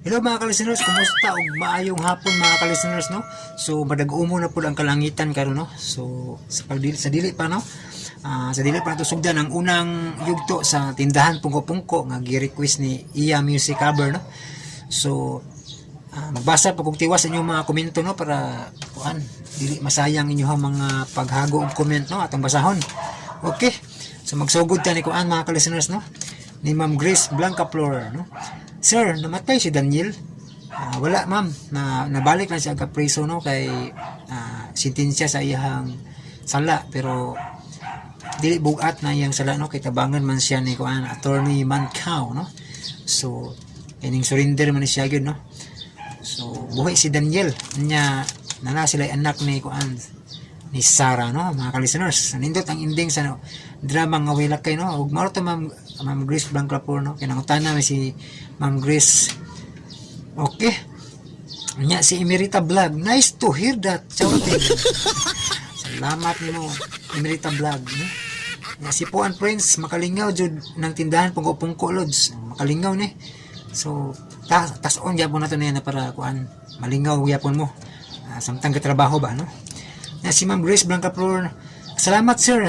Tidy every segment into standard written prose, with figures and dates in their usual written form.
Hello, mga ka-listeners, kumusta ug maayong hapon, mga ka-listeners, no? So madag-umo na pud ang kalangitan karon, no. So sa pagdili sa dili pa, no. Sa dili pa nato sugdan ang unang yugto sa Tindahan Pungko-Pungko nga gi-request ni Iya Music Cover, no. So magbasa pa kog tiwas sa inyong mga komento, no, para kuan, dili masayang inyong mga paghago og comment, no, atong basahon. Okay. So magsugod ta ni kuan, mga ka-listeners, no, ni Ma'am Grace Blancaflor, no. "Sir, namatay si Daniel?" Wala, ma'am, na nabalik lang siya preso, no, kay sentensya sa iyang sala, pero dili bugat na iyang sala, no, kay tabangan man siya ni kuan, Attorney Mancao, no. So ining surrender man ni siya gyud, no. So buhi si Daniel nya, nana sila anak ni kuan, ni Sarah, no, mga ka-listeners. Nindot ang ending sa, no, drama nga Wilakay, no. Ug mao to, Ma'am, Ma'am Grace Blancaflor, no, kay nangutana mi si Ma'am Grace. Okay. Nya si Emerita Vlog, "Nice to hear that." Charot. Salamat nimo, Emerita Vlog, no. Nya si Puan Prince, "Makalingaw jud ng Tindahan Pungko-Pungko, Lods." Makalingaw ni. So tas on gyapon nato niya na para kuan, malingaw gyapon mo samtang katrabaho ba, no. Na si Ma'am Grace Blancaflor, "Salamat, sir.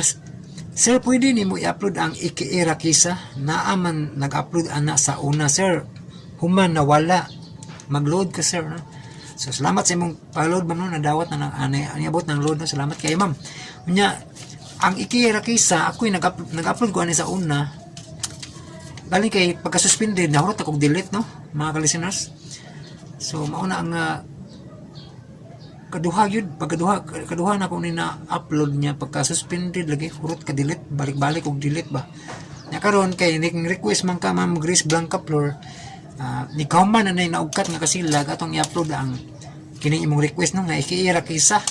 Sir, pwede nimo i-upload ang AKA Rakisa? Naa man nag-upload ana sa una, sir. Human nawala. Mag-load ka, sir," no? So salamat sa imong pa-load, ma'am, no, nadawat na nang ani aniabot ng load, no. Salamat kay ma'am. Unya ang AKA Rakisa, ako'y nag-upload ko ani sa una. Galing kay pagka-suspended, nahurot akong delete, no, mga ka-listeners. So mauna ang kaduha yun, pagkaduha, kaduha na ko ni na upload niya, pagka suspended lagi hurot ka delete, balik-balik og delete ba. Nya karon kay ning request man ka, Ma'am Grace Blancaflor, ni kauman na naugkat nga kasilag, atong i-upload ang kining imong request, no, nga AKA Rakisa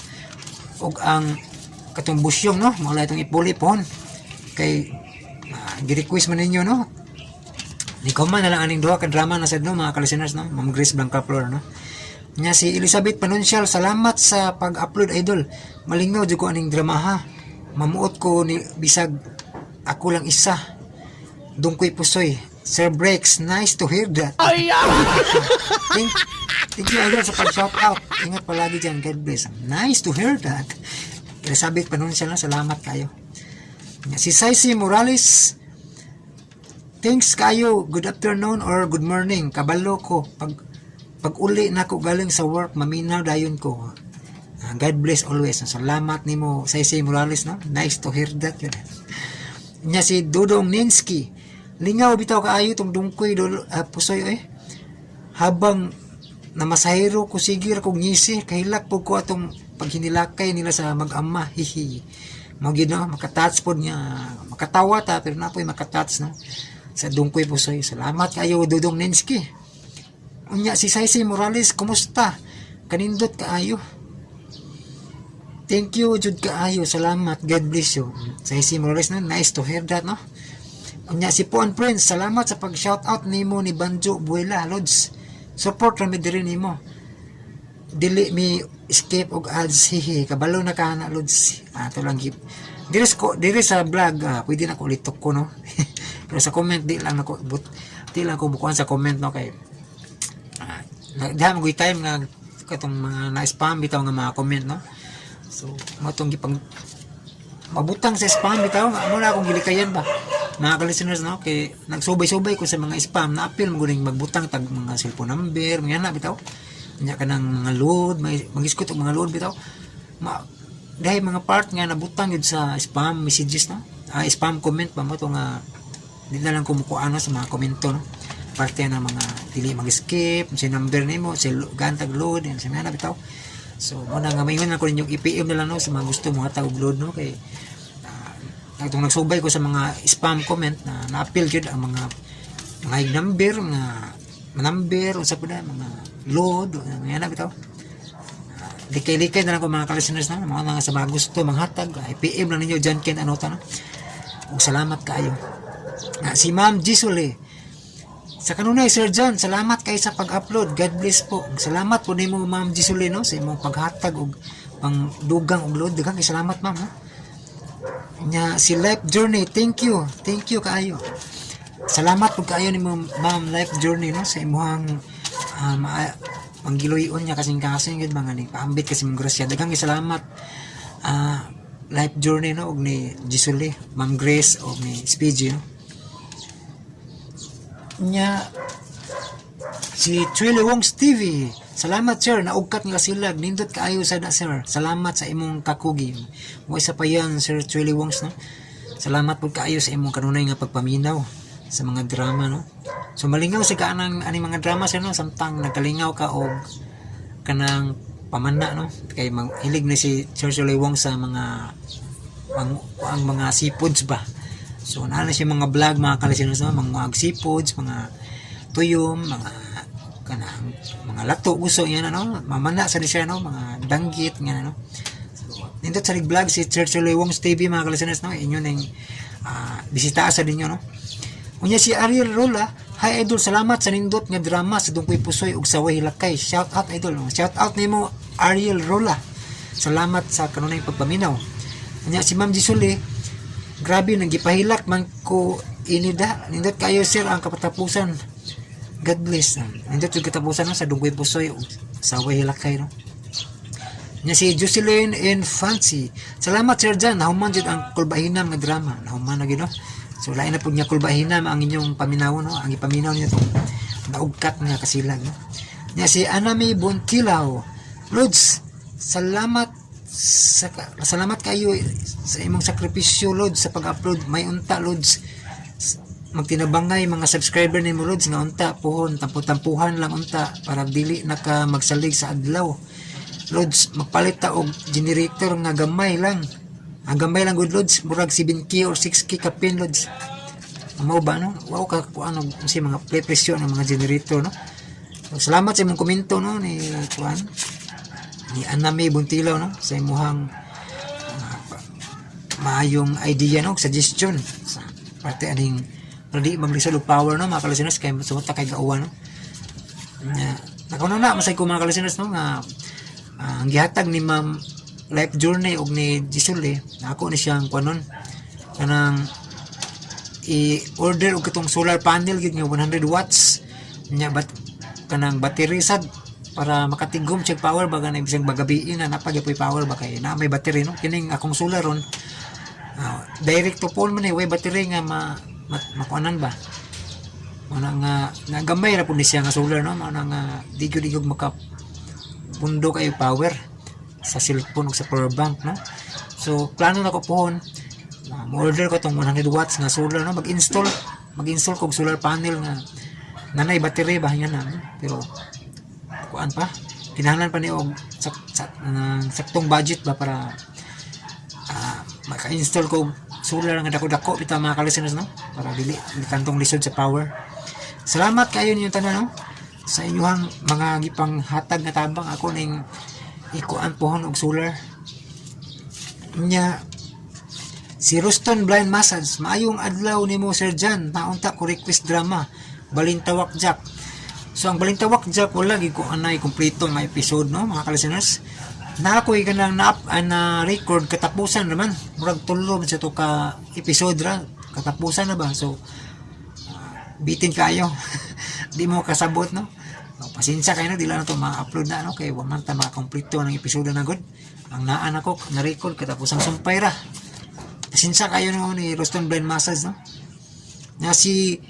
ug ang katong busyong, no, mao itong ipuli pohon kay gi-request man ninyo, no. Ni kauman na lang aning duha ka drama na sad, no, mga ka-listeners, no, Ma'am Grace Blancaflor, no. Nya si Elizabeth Panuncial, "Salamat sa pag-upload, idol. Malingaw jud ko aning drama ha. Mamuot ko ni bisag ako lang isa. Dungkoy Pusoy. Sir Breaks, nice to hear that." Thank you, idol, sa pag-shout out. Ingat palagi dyan. God bless. Nice to hear that. Elizabeth Panuncial na, salamat kayo. Nya si Saisi Morales, "Thanks kayo. Good afternoon or good morning. Kabalo ko. Pag uli na ko galing sa work, maminaw dayon ko. God bless always." Salamat nimo, Saisi Morales, no. Nice to hear that. Yun. Nya si Dodong Ninsky, "Lingaw bitaw kaayo tong Dungkoy dolo, Pusoy eh. Habang namasahero ko, sige ra kog ngisi, kahilak pud ko atong paghinilakay nila sa mag-ama, hihi." Mao gyud, no, makatouch pod nga makatawa ta, pero napoy makatouch, no, sa Dungkoy Pusoy. Salamat kayo, Dodong Ninsky. Unya si Saisi Morales, "Kumusta? Kanindot kaayo. Thank you jud kaayo. Salamat. God bless you." Saisi Morales, no, nice to hear that, no. Unya si Puan Prince, "Salamat sa pag shout out nimo ni Banjo Buela, Lods. Support ra mi diri nimo. Dili mi skip og ads, hihi. Kabalo na ka na, Lods." Ato lang gip. Diri sa vlog, pwede na ko ulitok ko, no. Pero sa comment di lang nako but di lang ko bukuan sa comment, no, kay diha mo time nga katong mga na-spam bitaw nga mga comment, no. So mo tong gipang mabutang sa spam bitaw mo na akong gilikayan ba, mga ka-listeners, no, kay nagsubay-subay ko sa mga spam na apil mo guning magbutang tag mga cellphone number, mga na bitaw nya, kanang mga load, may magiskot og mga load bitaw ma, dahil mga part nga nabutang yun sa spam messages, no, spam comment ba mo to, nga di na lang kumukuha, no, sa mga komento, no, parte na mga dili mag-skip sa number nimo sa gantag load yan sa mga na bitaw. So mo na nga maingon na ko ninyong i-PM na lang, no, sa mga gusto mo hatag og load, no, kay atong nagsubay ko sa mga spam comment na na-appeal jud ang mga number, mga number unsa pa na mga load, mga na bitaw. Likay-likay na lang ko, mga ka-listeners, no, mga sa mga gusto manghatag, i-PM lang ninyo John Ken Anota, no. Ug salamat kaayo. Si Ma'am Gisole, "Sa kanunay, Sir John, salamat kay sa pag-upload. God bless po." Salamat po nimo, Ma'am Gisole, no, sa imong paghatag og pangdugang og load. Daghang kay salamat, ma'am, no. Nya si Life Journey, "Thank you. Thank you kaayo." Salamat po kaayo nimo, Ma'am Life Journey, no, sa imong Manggiluyon niya kasing kasing gid mga ni paambit kasi mong grasya. Daghang salamat, Life Journey, no, og ni Gisuli, Ma'am Grace og ni SPG, no. Nya si Trilly Wongs TV. "Salamat, sir, naugkat nga silag, nindot kaayo sa na, sir. Salamat sa imong kakugi." Mo isa pa yan, Sir Trilly Wongs, no. Salamat pud kaayo sa imong kanunay nga pagpaminaw sa mga drama, no. So malingaw sa kaanang aning mga drama, sir, no, samtang nagkalingaw ka og kanang pamana, no, kay hilig ni si Sir Trilly Wong sa mga ang mga seafoods ba. So naa na siya mga vlog, mga kalisiners, no, mga seafoods, mga tuyom, mga kanang mga lato gusto yan, ano, mamana sa ni siya, no, mga danggit nga, no. So nindot sa vlog si Sir Trilly Wong's TV, mga kalisiners, no. Inyo ning bisita sa ninyo, no. Unya si Ariel Rola, "Hi idol, salamat sa nindot nga drama sa Dungkoy Pusoy ug Saway Hilakay. Shout out, idol." Shout out nimo, Ariel Rola. Salamat sa kanunay pagpaminaw. Unya si Ma'am Jisuli, "Grabe, nagipahilak man ko inida. Nindot kayo, sir, ang kapatapusan. God bless." Nindot yung katapusan, no, sa Dungkoy Pusoy ug Saway Hilakay, no. Nya si Jocelyn Infancy, "Salamat, Sir John, nahuman jud ang Kulbahinam nga drama." Nahuman na gid, no. So lain na pud nga Kulbahinam ang inyong paminaw, no. Ang ipaminaw niyo tong naugkat nga kasilag, no. Nya si Anami Buntilaw, "Lods, salamat kayo sa imong sakripisyo, Lods, sa pag-upload. May unta, Lods, magtinabangay mga subscriber nimo, Lods, nga unta puhon tampu-tampuhan lang unta para dili na ka magsalig sa adlaw. Lods, magpalit ta og generator nga gamay lang. Ang gamay lang gud, Lods, murag 7K or 6K kapin, Lods." Mao ba, no? Wow ka kuan og si mga presyo ng mga generator, no. So, salamat sa imong komento, no, ni kuan ni Anami Buntilaw, no, sa imuhang maayong idea, no, suggestion sa parte aning para di maglisod og power, no, mga kalisiners, kay sumuta kay gauwan, no. Nya nakauna na masay ko, mga kalisiners, no, nga ang gihatag ni Ma'am Life Journey og ni Jisule na ako ni siyang kuanon kanang i-order og katong solar panel gid nga 100 watts nya bat kanang battery sad para makatigom siya power baga na bisag bagabiin na napagyapoy power ba kay na may battery, no. Kining akong solar ron, direct to phone man eh, way battery nga ma makuanan ba. Mao na nga nagamay ra pud ni siya nga solar, no. Mao na nga di gyud igog maka pundo kayo power sa cellphone ug sa power bank, no. So plano na ko pohon mo-order ko tong 100 watts nga solar, no, mag-install kog solar panel nga nanay battery ba nga na, no? Pero kuan pa, kinahanglan pa ni og ng saktong budget ba para maka-install ko og solar nga dako-dako bitaw, mga ka-listeners, no, para dili dili tantong lisod sa power. Salamat kayo ninyong tanan, no, sa inyong mga gipang hatag nga tabang. Ako ning ikuan pohon og solar. Nya si Ruston Blind Massage, "Maayong adlaw nimo, Sir John. Naunta ko request drama Balintawak Jack." So ang Balintawak Jack, wala gid ko anay kompleto nga episode, no, mga ka-listeners. Na ako kanang na record katapusan naman, murag tulo man sa to ka episode ra, katapusan na ba. So bitin kayo, di mo kasabot, no. So, pasensya kayo, no, di lang na to ma-upload na, no, kay wa man ta makakompleto ng episode na gud. Ang naan ako na record katapusang sumpay ra. Pasensya kayo, no, ni Roston Blind Massage, no. Na si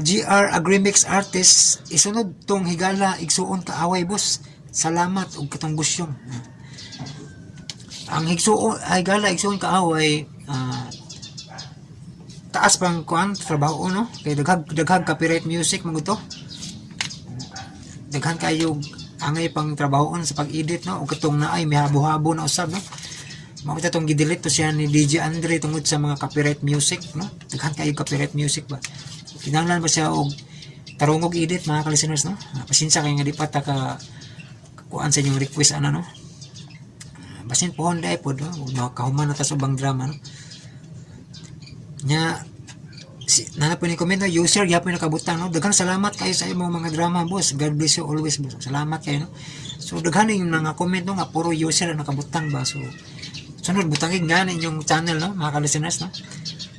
GR Agrimix Artist, "Isunod tong Higala Igsuon Kaaway, boss. Salamat og katong busyong." Ang higsuon ay Higala Igsuon Kaaway, taas pang kuan trabaho, no, kay daghag daghag copyright music man to. Daghan kayo angay pang trabahoon sa pag-edit, no, ug katong naay mihabo-habo na usab, no. Mao ta tong gi-delete to siya ni DJ Andre tungod sa mga copyright music, no. Daghan kayo copyright music ba. Kinahanglan ba siya og tarongog edit, mga ka-listeners, no. Pasensya kayo nga di pa ta ka kuan sa inyong request ana, no. Basin pohon dai pod, no, ug makahuman na ta sa ubang drama, no. Nya si nana po ni comment na user gyapon nakabutang, no, "Daghang salamat kayo sa imong mga drama, boss. God bless you always, boss." Salamat kayo, no. So daghan yung mga comment, no, nga puro user ang nakabutang ba. So sunod butangin nga inyong channel, no, mga ka-listeners, no,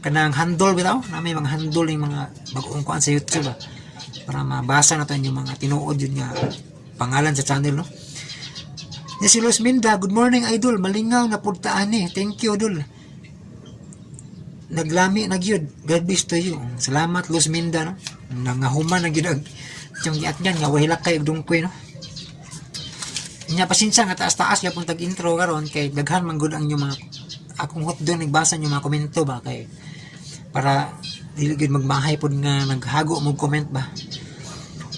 kanang handle bitaw na may mga handle yung mga bagong kuan sa YouTube ba. Para mabasa na to inyong mga tinuod yun nga pangalan sa channel, no? Ni si Luz Minda, "Good morning, idol, malingaw na pud ta ani." Thank you, idol. Naglami na gyud. God bless to you. Salamat, Luz Minda, no? Nangahuman na gyud ang yung giatngan nga wahilak kay og dungkoy, no? Nya pasensya nga taas-taas gyapon tag intro karon kay daghan man gud ang inyong mga akong hotdon nagbasa inyong mga komento ba, kay para dili gyud magmahay pod nga naghago mo comment ba.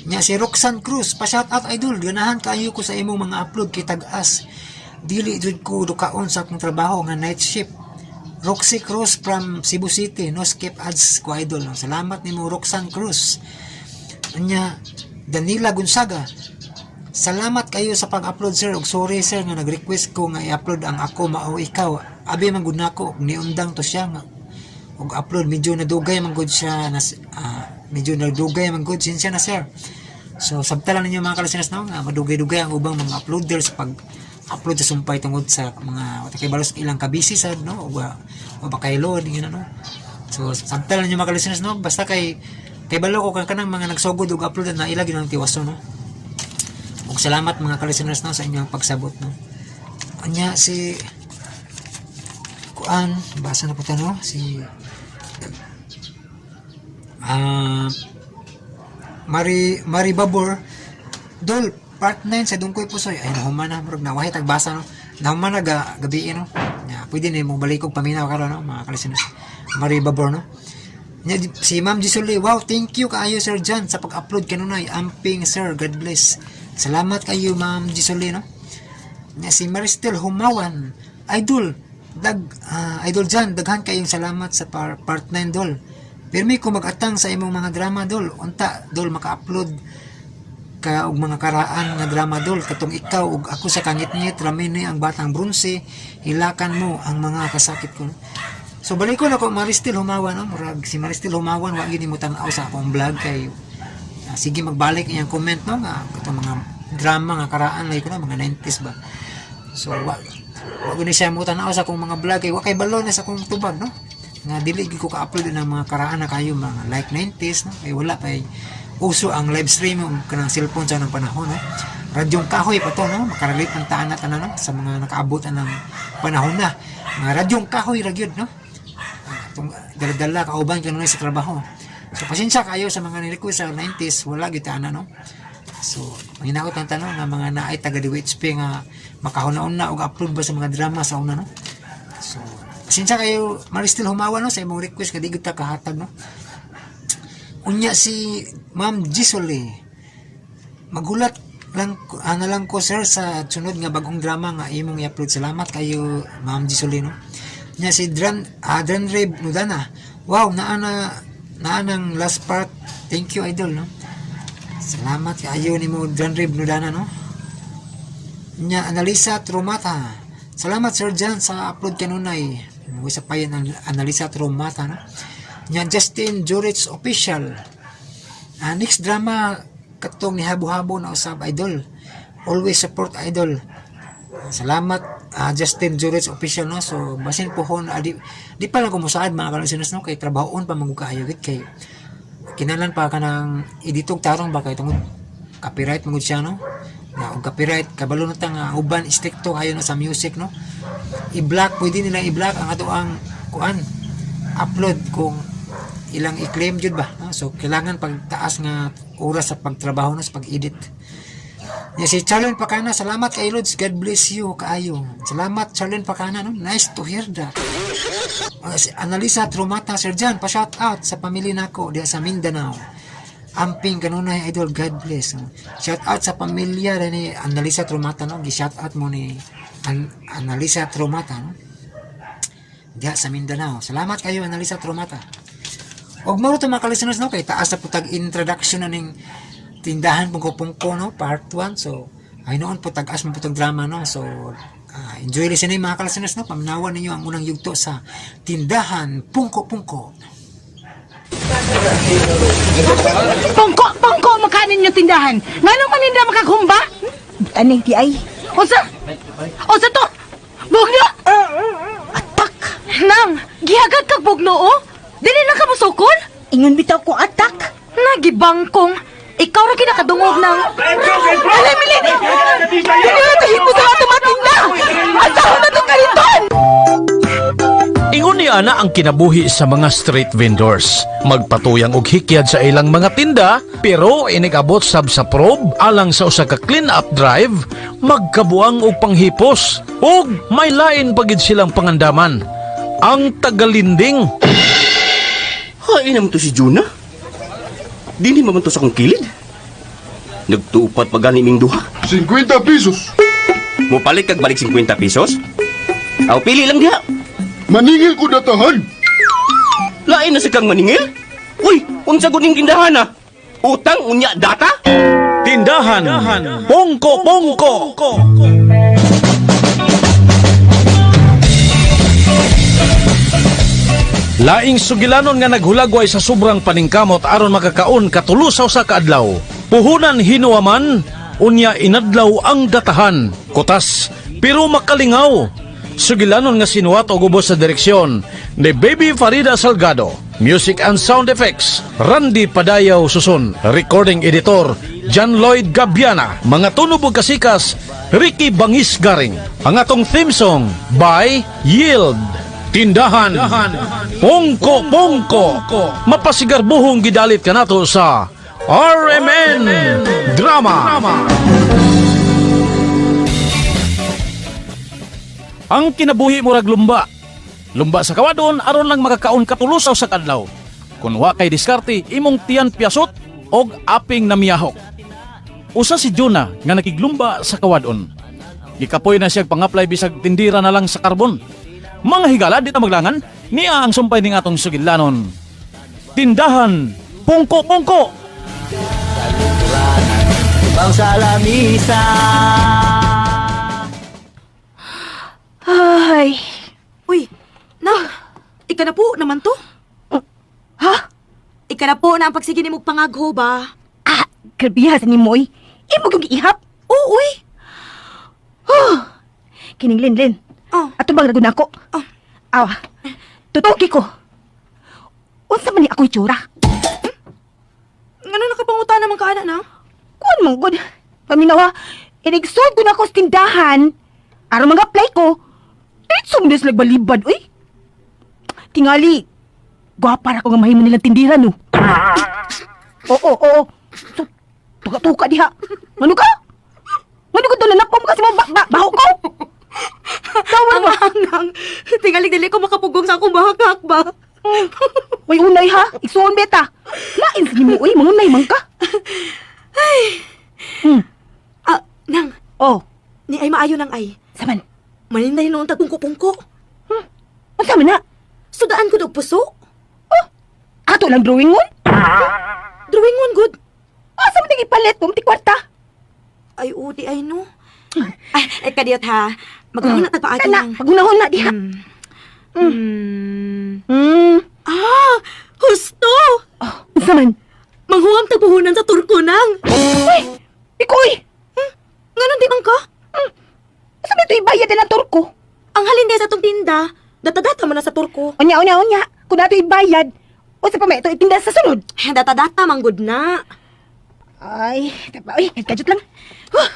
Nya si Roxanne Cruz, "Pa shout out, idol, ganahan kaayo ko sa imong mga upload kay tag-as. Dili jud ko dukaon sa akong trabaho nga night shift. Roxy Cruz from Cebu City, no skip ads ko, idol." Salamat nimo, Roxanne Cruz. Nya Danila Gonzaga, "Salamat kayo sa pag-upload, sir, ug sorry, sir, nga nag-request ko nga i-upload ang Ako Mao Ikaw. Abi man gud nako ug niundang to siya nga og upload, medyo nadugay man gud siya na, medyo nadugay man gud, sinsya na, sir." So sabta lang ninyo, mga kalisteners, no, nga madugay-dugay ang ubang mga uploader sa pag upload sa sumpay tungod sa mga wa kay balos ilang kabisi sad, no, o ba kay load yun, ano. So sabta lang ninyo, mga kalisteners, no, basta kay kay balo ko kanang mga nagsugod og upload na ila ginang tiwaso, no. Ug salamat, mga ka-listeners, no, sa inyong pagsabot, no. Anya si kuan, basa na po ta, no, si Mari Mari Babor, "Dol, part 9 sa Dungkoy Pusoy." Ay, nahuman na, murag nawahi tagbasa, no. Nahuman na ga gabi, no. Ya, pwede na mo balik og paminaw karon, no, mga ka-listeners. Mari Babor, no. Nya, si Ma'am Gisole, "Wow, thank you kaayo, Sir John, sa pag-upload kanunay. Amping, sir, God bless." Salamat kayo, Ma'am Gisole, no. Nya si Maristel Humawan, "Idol, Idol John, daghan kayong salamat sa part 9, dol. Pirmi ko mag-atang sa imong mga drama, dol. Unta, dol, maka-upload ka og mga karaan nga drama, dol, katong Ikaw ug Ako sa Kangitngit, Ramini ang Batang Bronse, Hilakan Mo ang Mga Kasakit Ko." So balik ko na ko Maristel Humawan, no? Murag si Maristel Humawan wa gyud mo tan-aw sa akong vlog kay sige magbalik iyang comment, no, nga katong mga drama nga karaan lagi ko na mga 90s ba. So wa gyud ni siya mo tan-aw sa akong mga vlog kay wa kay balo na sa akong tubag, no, nga dili gyud ko ka-upload ng mga karaan na kayo, mga like 90s, no, kay wala pa uso ang live stream ug kanang cellphone sa nang panahon, no. Radyong kahoy pa to, no, makarelate ang taan na tanan, no, sa mga nakaabot ng panahon na mga radyong kahoy ra gyud, no. Itong dala-dala kauban kanunay sa trabaho. So pasensya kayo sa mga ni-request sa 90s, wala gyud ta, no. So manghinaot ang tanong nga mga naay taga DWHP nga makahuna-una og upload ba sa mga drama sa una, no. So pasensya kayo, Maristel Humawa, no, sa imong request kay di gyud ta kahatag, no. Unya si Ma'am Gisole, "Magulat lang ana lang ko, sir, sa sunod nga bagong drama nga imong i-upload." Salamat kayo, Ma'am Gisole, no. Nya si Dran Reb Nudana, "Wow, naa na naa nang last part. Thank you, idol," no. Salamat kaayo nimo, Dran Reb Nudana, no. Nya Analisa Tromata, "Salamat, Sir John, sa upload kanunay." Sa pa yan ang Analisa Tromata, no. Nya Justin Jurich Official, "Next drama katong Nihabo-habo na usab, idol. Always support, idol." Salamat, Justin Jurich Official, no. So basin pohon di pa lang kumusaad, mga kalusinos, no, kay trabahoon pa man kaayo gid kay kinalan pa kanang editog tarong ba, kay tungod copyright man gud siya, no. Na og copyright, kabalo na ta nga uban stricto kayo na sa music, no. I-block, pwede nila i-block ang ato ang kuan upload kung ilang i-claim jud ba, no? So kailangan pagtaas nga oras sa pagtrabaho, no, sa pag-edit. Ya, si Charlene Pacana, "Salamat kay Lods, God bless you kaayo." Salamat, Charlene Pacana, no. Nice to hear that. Si Analisa Trumata, "Sir John, pa shout out sa pamilya nako diha sa Mindanao. Amping kanunay, idol, God bless." No? Shout out sa pamilya rin ni Analisa Trumata, no. Gi-shout out mo ni Analisa Trumata, no, diha sa Mindanao. Salamat kayo, Analisa Trumata. Og mao to, mga ka-listeners, no, kay taas na putag introduction na ning Tindahan Pungko-Pungko, no, part 1. So ay noon po tag-as mo putag drama, no. So enjoy listening, mga ka-listeners, no. Paminawan ninyo ang unang yugto sa Tindahan Pungko-Pungko. Pungko, pungko, makanin yung tindahan. Ngano man ninda makakumba? Aning ti ay. Unsa? Unsa to? Bugno! Atak! Nang, gihagat kag bugno, oh? Dili lang ka musukol? Ingon bitaw ko atak. Nagibangkong. Ikaw ra kinakadungog ng... Alay, Milin! Dili na tahimo sa ato matinda! Asahon na itong kariton! Ingon ni ana ang kinabuhi sa mga street vendors. Magpatuyang og hikyad sa ilang mga tinda, pero inigabot sab sa probe alang sa usa ka clean up drive, magkabuang og panghipos ug may lain pa gid silang pangandaman. Ang tagalinding. Hain naman to si Juna. Dini man to sa akong kilid. Nagtupat pa gani ming duha. 50 pesos. Mupalit kag balik 50 pesos? Aw, pili lang diha. Maningil ko datahan. Lain na sa kang maningil. Uy, unsa gud ning tindahan ah? Utang unya data? Tindahan. Pongko Pongko. Laing sugilanon nga naghulagway sa sobrang paningkamot aron makakaon katulo sa usa ka adlaw. Puhunan hinuaman, unya inadlaw ang datahan. Kutas, pero makalingaw. Sugilanon nga sinuwat og ubos sa direksyon ni Baby Farida Salgado. Music and sound effects, Randy Padayaw Susun. Recording editor, John Lloyd Gabiana. Mga tunog ug kasikas, Ricky Bangis Garing. Ang atong theme song by Yield. Tindahan. Pongko Pongko. Mapasigarbuhong gidalit kanato sa RMN Drama. Ang kinabuhi murag lumba. Lumba sa kawadon aron lang makakaon katulo sa usa ka adlaw. Kun wa kay diskarte imong tiyan piyasot og aping namiyahok. Usa si Jonah nga nakiglumba sa kawadon. Gikapoy na siya pangaplay bisag tindira na lang sa karbon. Mga higala di ta maglangan, niya ang sumpay ning atong sugilanon. Tindahan, pungko pungko. Ay, Uy, na, ika na po naman to. Ha? Ika na po na ang pagsige ni mong pangagho ba? Ah, grabe sa nimo oy. Imo gyud giihap. Oo, uy. Kining Linlin. Oh. Ato bang ragun ako? Oh. Awa. Tutuki ko. Unsa man ni ako itsura? Ngano nakapanguta naman ka ana na? Kuan man gud. Paminawa, inigsold ko na ako sa tindahan. Aron mga apply ko. Diretso mo sila balibad, uy. Tingali, gwapa ra ko nga mahimo nilang tindira, no? Oo, oo. So, tuka-tuka diha. Ano ka? Ano ko doon? Nanapom kasi mo, baho ko? Tawag Ang ba? angang. Tingalig dili ko makapugong sa akong bahakak ba? Uy, unay ha. Igsuon beta. Lain sa nimo, uy. Mangunay man ka. Ah, nang, Oh, ni ay maayo nang ay. saman. Maninday noon tag pungko-pungko. Unsa man na? Sudaan ko dog puso. Oh, ato lang drawing on? Drawing on good. Asa man tig ipalit? Bumti kwarta. Ay, udi ay no. Ay, ay kadiyot ha. Maghuna tag paagi Kana, nang. pagunahon na diha. Ah, husto. Oh, unsa man? Manghuam tag puhunan sa turko nang. Uy, ikoy. Nganon di man ka? Asa man ito ibayad na ng turko? Ang halin sa atong tinda, data-data man na sa turko. Unya, unya, unya. Kung nato ibayad, unsa pa may ito itinda sa sunod? Data-data man gud na. Ay, taba, uy, kajut lang. Huh.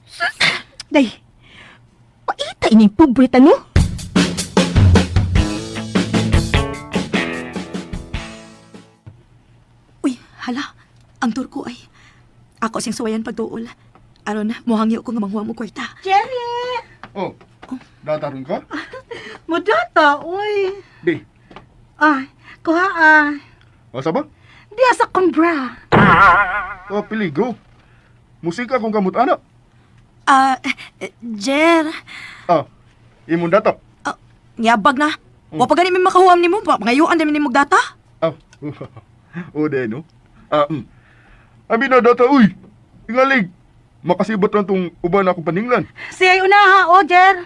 Sus, day. Paita ining pobre no? Uy, hala. Ang turko ay. Ako siyang suwayan pagduol. Aron, muhangyo ko nga manghuam og kwarta. Jerry! Oh, dataron ka? Mudata, uy. Di, Ah, kuha ah. asa ba? Diya sa kumbra. Oh, peligro. Musika kung kamot ana. Ah, Jer. Ah, imong data. Ah, yabag na. Wa pa gani mi makahuam nimo, pa ngayuan din nimo data. Ah, o de no. Ah. Abi na data uy. Ingalig. Makasibot lang tong uban akong paninglan. Siya unaha, o Jer.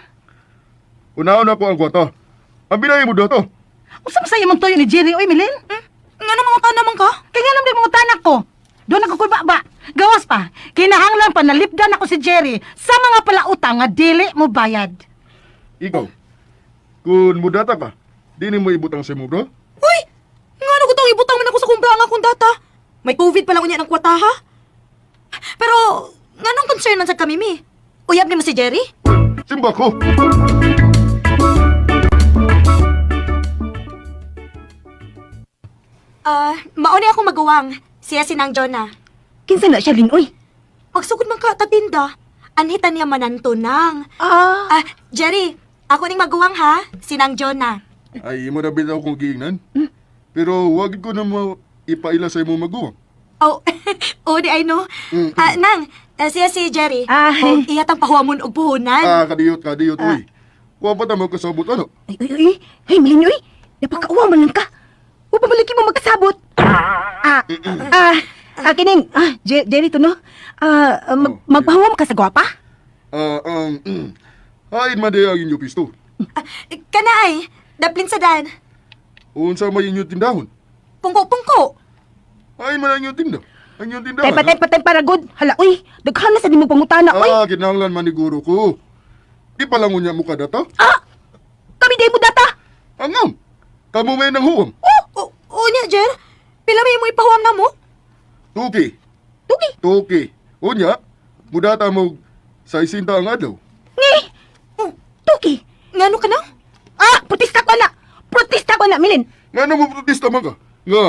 Unaon ako ang kwarta. Abi na imo data. Unsa man sa imong tuyo ni Jerry, uy, Milin? Ngano mga naman ka? Kaya nga naman mga tanak ko. Doon ako ko'y ba. Gawas pa, kinahanglan pa nalipdan ako si Jerry sa mga palautang nga dili mo bayad. Ikaw. Kung mo data ka, di nimo ibutang sa imo bro. Uy! Ngano ko tong ibutang man ako sa kumbra ang akong data? May COVID pa lang unya ng kwata ha. Pero nganong concern man sa kami mi? Uyab nimo si Jerry? Simba ko. Ah, mauni ako maguwang. Siya si Nang Jonah. Kinsa na siya, Lin, uy? Pagsugod man ka tatinda, anhitan niya mananto nang. Ah, Ah, Jerry, ako ning maguwang ha, si Nang Jonah. Ay, imo na bitaw kong giingnan. Pero wag ko na mo ipaila sa imong maguwang. Oh, oh, di I know. Ah, Nang, siya si Jerry. Ah. Oh, iyatang pahuwamon og puhunan. Ah, kadiyot, kadiyot, uy. Kuha pa ta magkasabot, ano? Ay, ay, ay. Ay, Milin, uy. Napakauwa man lang ka. Upang malaki mo magkasabot. Ah, ah, ah, kining. Ah, Jerry to, no? Ah, ah, Oh, magpahuwam ka sa gwapa? Ah, hain man di ang inyo pisto. Ah, kana ay, daplin sa dan. Unsa may inyo tindahon? Pungko-pungko. Hain man ang inyong tinda. Ang inyong tindahan. Tay, patay, patay, para good. Hala, uy. Daghan na sa di mo pangutana, uy. Ah, kinahanglan man ni guro ko. Di pa lang unya mo kadata. Ah! Kami di mo data. Angam! Kamu may nang huwam. Oh, oh, niya, Jer. Pila may mo ipahuwam na mo? Tuki. Tugi. Tuki. Unya, mudata mo sa isinta ang adlaw. Ni. Oh, Tugi. ngano ka na? Ah, protesta ko na. Protesta ko na, Milin. Nga na mo protesta man ka? Nga,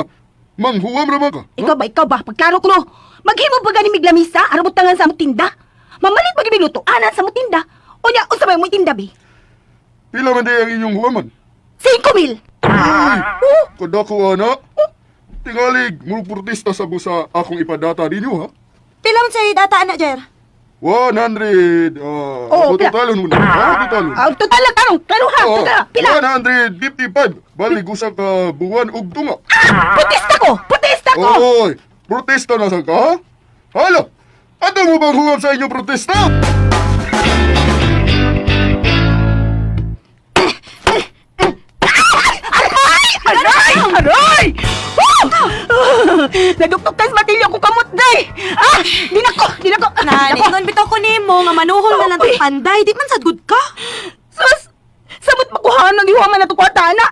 manghuwam ra man ka? Ikaw ba, ikaw ba? Pagklaro ko no. Maghimo ba gani miglamisa, aron tangan sa among tinda? Mamalit ba gimiluto anan sa among tinda? Unya, unsa may among tinda, bi? Pila man di ang inyong huwaman? 5,000. Uy! Kadako ana. Tingalig, mo protesta sa busa akong ipadata ninyo ha? Pila man sa data, anak, Jer? 100, Oo, oh, pila? totalon muna. Ah, totalon. Ah, total lang tarong. Klaro ha, Oo, total. Pila? 155. Balik usa ka buwan ug tunga. Ah, protesta ko. Protesta ko. Oy, protesta na sa ka? ha? Hala! Ato mo bang huwam sa inyong protesta? Aray! Aray! Aray! Oh! Naduktok tas matilyo ko kamot day. Ah, di na ko, di na ko. Na, ningon bitaw ko nimo nga manuhol na lang Uy. tong panday. Di man sad good ka. Sus! Samot makuha ng iwa man na kwarta, ana.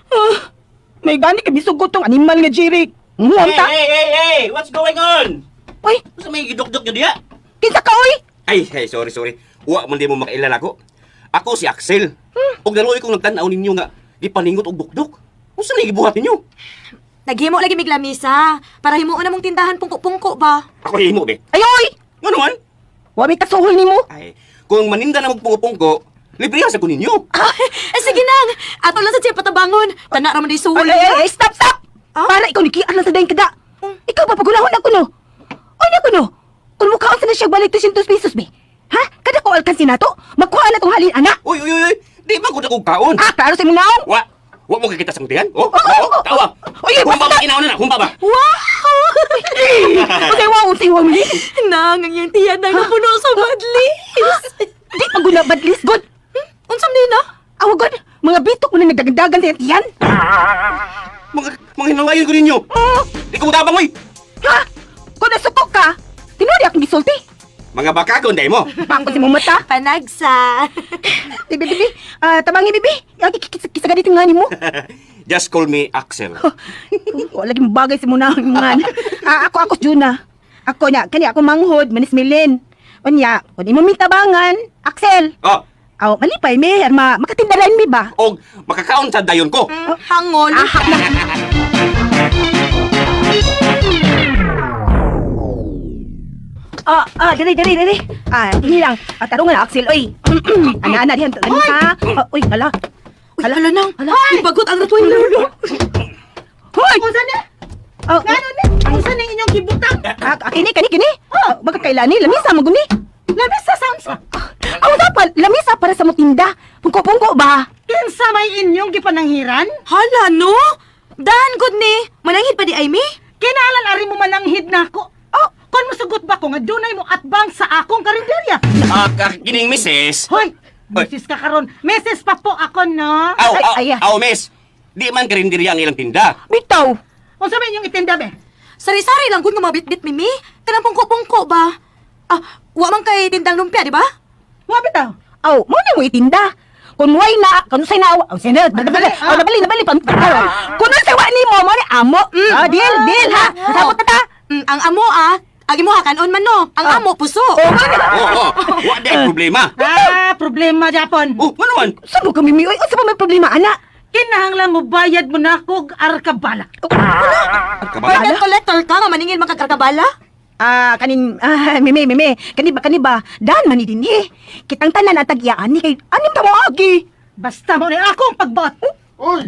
Ah, may gani kami sugot tong animal nga Jeric. Muwang ta. Hey, hey, hey! What's going on? Uy, Unsa may gidukduk nyo diya? kinsa ka oy? Ay, hey, sorry, sorry. Wa man di mo makailala ko. Ako si Axel. Og naluoy kong nagtan-aw ninyo nga gipaningot og dukduk. Unsa may gibuhat ninyo? Naghimo lagi miglamisa para himuon na mong tindahan pungko-pungko ba. Ako himo be. Ay oy! Ngano man? Wa may kasuhol nimo. Ay, kung maninda na magpungko-pungko, libre sa ko ninyo. Ah, eh, sige nang. Ato lang sa siya patabangon. Tana ra man di suhol. Ay, ay, ay, stop, stop! Ah? Para ikaw ni Kian lang sa dayang kada. Ikaw pa pagulahon ako no. Oy na ko no. Kung mukhaon sa na siya balik 200 pesos be. Ha? Kada ko alkansi nato, magkuha na tong halin ana. Uy, uy, uy, uy. Di ba ko na kaon? Ah, klaro sa imong naong. Wa, wa mo kikita sa tiyan? Oh, Oo, oo, oo. tawa. Uy, uy, Humba basta. ba kinaon na? Humba ba? Wow! Unsay wow, unsay wow ni? Nang, ang iyang tiyan nang napuno sa madlis. Di paguna badlis god. Unsam din na? Awa god, mga bitok mo na nagdagandagan sa iyang tiyan. Mga mga hinalayon ko ninyo. Oh, Di ko mutabang, uy. ha? Kung nasuko ka, tinuod akong gisulti. Mga bakagon day mo. Bangko si mong mata. Panagsa. Bibi, bibi, ah, tabangi bibi. Ang kisa ganito nga nimo. Just call me Axel. Wala lagi bagay sa muna ang mga. Ah, ako ako Juna. Ako na kani ako manghod manis Milin. Unya, kun imo mitabangan, Axel. Oh, Aw, malipay mi, arma makatindalan mi ba? og makakaon sa dayon ko. Hangol. Ah, na. Ah, ah, dali, dali, dali. Ah, ini lang. Ah, tarungan na, Axel, oy. Ana, ana, diyan, ano ka? Ah, uy, hala. Uy, hala nang. Hala. Ay, bagot ang Rottweiler. Hoy! Unsa ni? Oh, Ngano ni? Unsa ning inyong gibutang? Ah, ah, kini, kini, kini. Oh, magkakailani, lamisa, maguni. Lamisa sa unsa? Aw, dapat, lamisa para sa mutinda. Pungko-pungko ba? Kinsa may inyong gipananghiran? Hala, no? Dan, good ni. Mananghid pa di ay mi? Kinahanglan ari mo mananghid nako. Oh, kon mosugot ba ko nga dunay mo atbang sa akong karinderya? Ah, kining misis. Hoy, Hoy. misis ka karon. Misis pa po ako no. Aw, Ay, aw, ay, ah. aw, miss. Di man karinderya ang ilang tinda. Bitaw. Unsa may inyong itinda be? Sari-sari lang gud nga mabitbit mi mi. Kanang pungko-pungko ba? Ah, wa man kay tindang lumpia, di ba? Wa bitaw. Aw, mo na mo itinda. Kung way na, kung say na, oh, sino, nabali, oh, nabali, nabali, pang, kung sa wa nimo, mo ni amo. Ah, deal, deal ha. Sabot na ta. Ang amo ah, agi mo ha, kanon man no. Ang amo puso. Oh, nga na. Oo, oh, wa di ay problema. Ah, problema Japon. Oh, ngano man? Saan mo kami, Oy, unsa pa may problema, ana? Kinahanglan mo bayad mo na ako og arkabala. Kabala. Debt collector ka nga maningil man kag arkabala? Ah, kaning ah, meme meme, kani ba? Dan man ni dinhi. Kitang tanan ang tag-iyaan ni kay anim ta mo agi. Basta mo na ako ang pagbuot. Oy!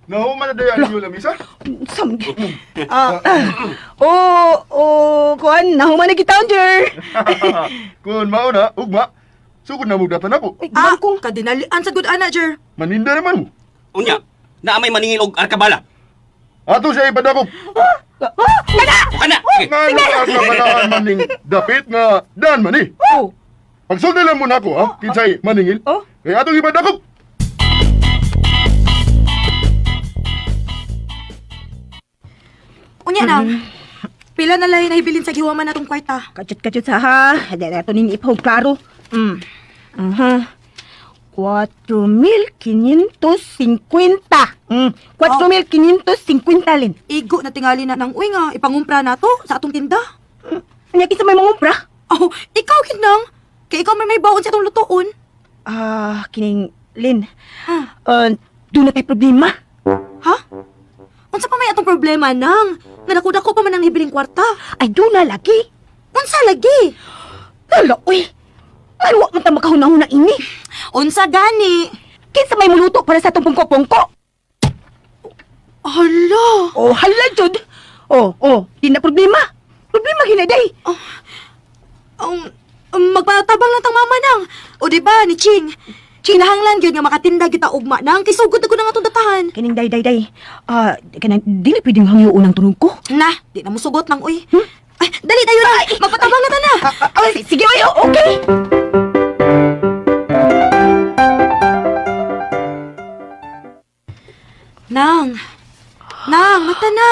Nahuman na dayan ninyo lamisa? Sam. Ah, oh, oh, kuan, nahuman na kita, Jer. Kung mauna, ugma, sugod na mo datan ako. Ay, Ah, bangkong. kadinalian sa good ana, Jer. Maninda naman mo. Unya, naa may maningil og arkabala. Ato siya ipadakop. Ah, kana! O kana. Sige. Nga nung kabalaan maning dapit nga dan man eh. Oh. Pagsulti lang mo na ako, ha? Kinsay maningil. Oh. Kaya atong ipadakop. Unya nang. Pila na lay nahibilin sa giwaman natong kwarta. Kadyot-kadyot sa ha. Dahil ito ninyo ipahog klaro. Aha. 4,550. 4,550 lin. Igo na tingali na nang uy nga ipangumpra nato sa atong tinda. Anya kinsa may mangumpra? Oh, ikaw gid nang. Kay ikaw may may baon sa atong lutoon. Ah, kining Lin. Ha? Doon na tayo problema. Ha? Unsa pa may atong problema nang? Nga dako-dako pa man ang hibiling kwarta. Ay, doon na lagi. Unsa lagi? Hala, uy. Ano man ta makahuna-huna ini? Unsa gani? Kinsa may muluto para sa atong pungko-pungko? Hala. Oh, hala jud. Oh, oh, di na problema. Problema ginaday. Magpatabang lang tang mama nang. O di ba ni Ching? Kinahanglan gyud nga makatinda kita ugma nang kay sugod na ko nang atong datahan. Kining day day day. Ah, kanang dili pwedeng hangyoon ang tunog ko. Na, di na musugot nang uy. Ay, dali tayo na. Magpatabang na ta na. Ah, sige, oy, oh, okay. Nang. Nang, mata na.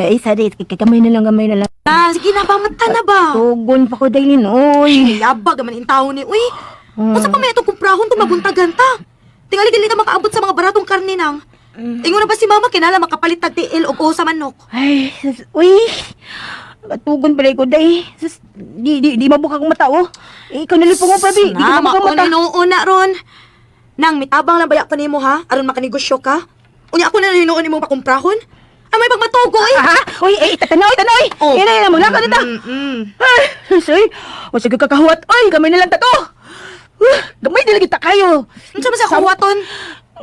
Ay, sorry, gamay na lang, gamay na lang. Nang, sige na ba, mata na ba? Tugon pa ko dailin, oy. Ay, yabag naman in tao ni uy. Unsa pa may itong kumprahon kung mabuntagan ta? Tingali dili ta makaabot sa mga baratong karne nang. Ingon na ba si mama kinala makapalit tag tiil og uho sa manok? Ay, sus, uy. Tugon pala ko day. Sus, di mabuka akong mata, oh. Eh, ikaw nalipong ko, pabi. Di ka Na, mabuka mata. mauna na ron. Nang mitabang lang baya pa nimo ha, aron makanegosyo ka. Unya ako na hinuon nimo pakumprahon. Ay may pagmatugo eh. Ah, uy, eh, tatanoy, tanoy. Oh. Ina, ina, muna ka dito. Ay, sus, uy. O sige kakahuwat, oy, gamay na lang tato. Gamay na lang kita kayo. Unsa man sa kuwaton?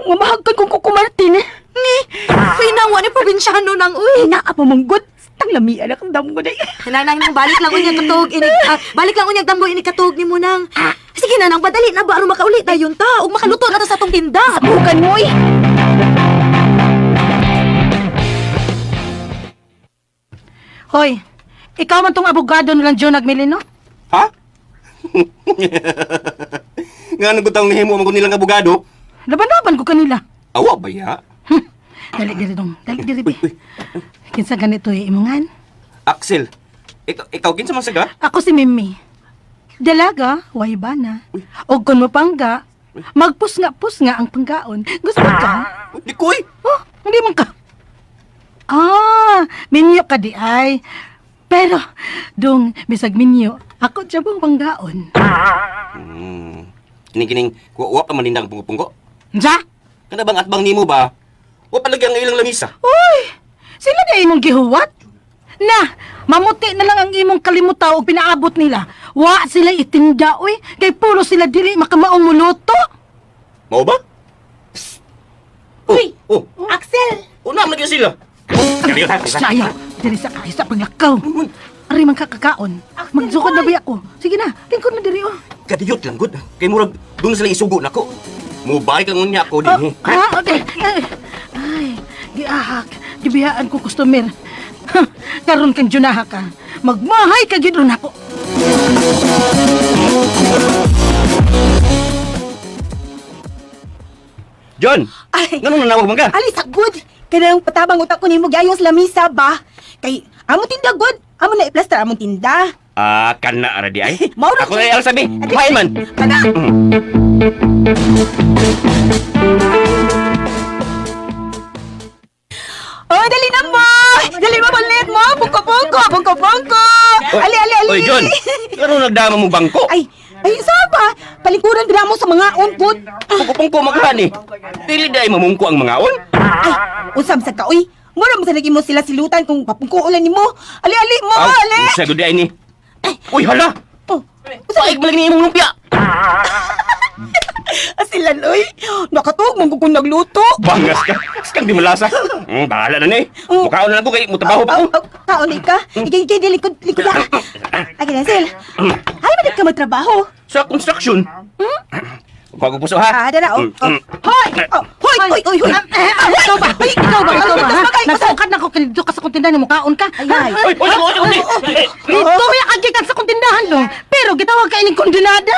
Mamahagkan kong kukumartin. Ni, uy nang wa ni probinsyano nang uy. Ay, naa pa manggod. Tang lamian akong damgo day. Nang nang nang balik lang unya katog inig ah, balik lang unya damgo inig katog nimo nang. Sige na nang padali na ba aron makauli dayon ta ug makaluto na ta sa atong tinda. Bukan mo, oy. Hoy, ikaw man tong abogado nilang John Agmelino? Ha? Nga nang gutang nihimo man ko nilang abogado. Laban-laban ko kanila. Awa ba ya? Dali diri dong, dali diri. Uy, uy. Kinsa ganito eh, imungan? Axel, ikaw kinsa man saga? Ako si Mimi. Dalaga, way bana. Og kun mo pangga, magpusnga-pusnga ang panggaon. Gusto ka? Uy, Di ko eh. Oh, hindi man ka. Ah, minyo ka di ay. Pero, dong, bisag minyo, ako siya pong panggaon. Kining kining wa pa man nindang pungko-pungko. Unsa? Kana bang atbang nimo ba? Wa pa lagi ang ilang lamisa. Uy, sila na imong gihuwat? Na, mamuti na lang ang imong kalimutaw og pinaabot nila. Wa sila itinda, uy. Kay puro sila dili makamaong muluto. Mao ba? Oh, Uy! Oh, Axel! una man gyud sila. Sayaw, diri sa kayo sa panglakaw. Ari man kakakaon. Magsukod na ba ako? Sige na, lingkod na diri oh. Kadiyot lang gud. Kay murag dun sila isugo nako. Mubalik lang unya ako dinhi. Ah, okay. Ay, ay, giahak. Gibiyaan ko customer. Karon kang junaha ka. Magmahay ka gid ron ako. John, Ay. nganong nanawag man ka? Ali, sagod! Kanang patabang utak ko nimo gayong sa lamisa ba? Kay amo tinda god, amo na i-plaster among tinda. Ah, kana ra di ay. Mao ra, Ako na ang sabi. Kuhain man. Kana. Oh, dali na mo! Dali mo, balit mo! Bungko-bungko! Bungko-bungko! Ali, ali, ali! Oy, John. Ano nagdama mo bangko? Ay, ay, saba! Palingkuran gina mo sa mga unput. Pungko-pungko maghani. Dili di ay mamungko ang mga on. Ay, usam sa ka, uy! Mura mo sa naging mo sila silutan kung papungko ulan nimo. Ali, ali mo, ali! Usa gud di ay ni. Uy, hala. Oh, usa Paig man lagi ni imong lumpia. Asilan, uy! Nakatuog man ko kung nagluto. Bangas ka. Sikang di malasa. Bahala na ni. Mukhaon na lang ko kay mutabaho pa ko. Oh, oh, kaon ka. Ikay, ikay, likod, likod na. Ay, Sil. Ay, madag ka magtrabaho. Sa construction. Kuha ko puso ha. Ah, dala, oh. Oh. Hoy! Oh, hoy, hoy, hoy, hoy! Ikaw ba? Ikaw ba? Ikaw ba? Ha? Ay, Nagsukad na ko dito ka sa kong tindahan, mukaon ka. Ay, ay. Oy, oy, oy, oy, oy. Dito may akagikan sa kong tindahan dong. Pero gitawag ka ining kondinada.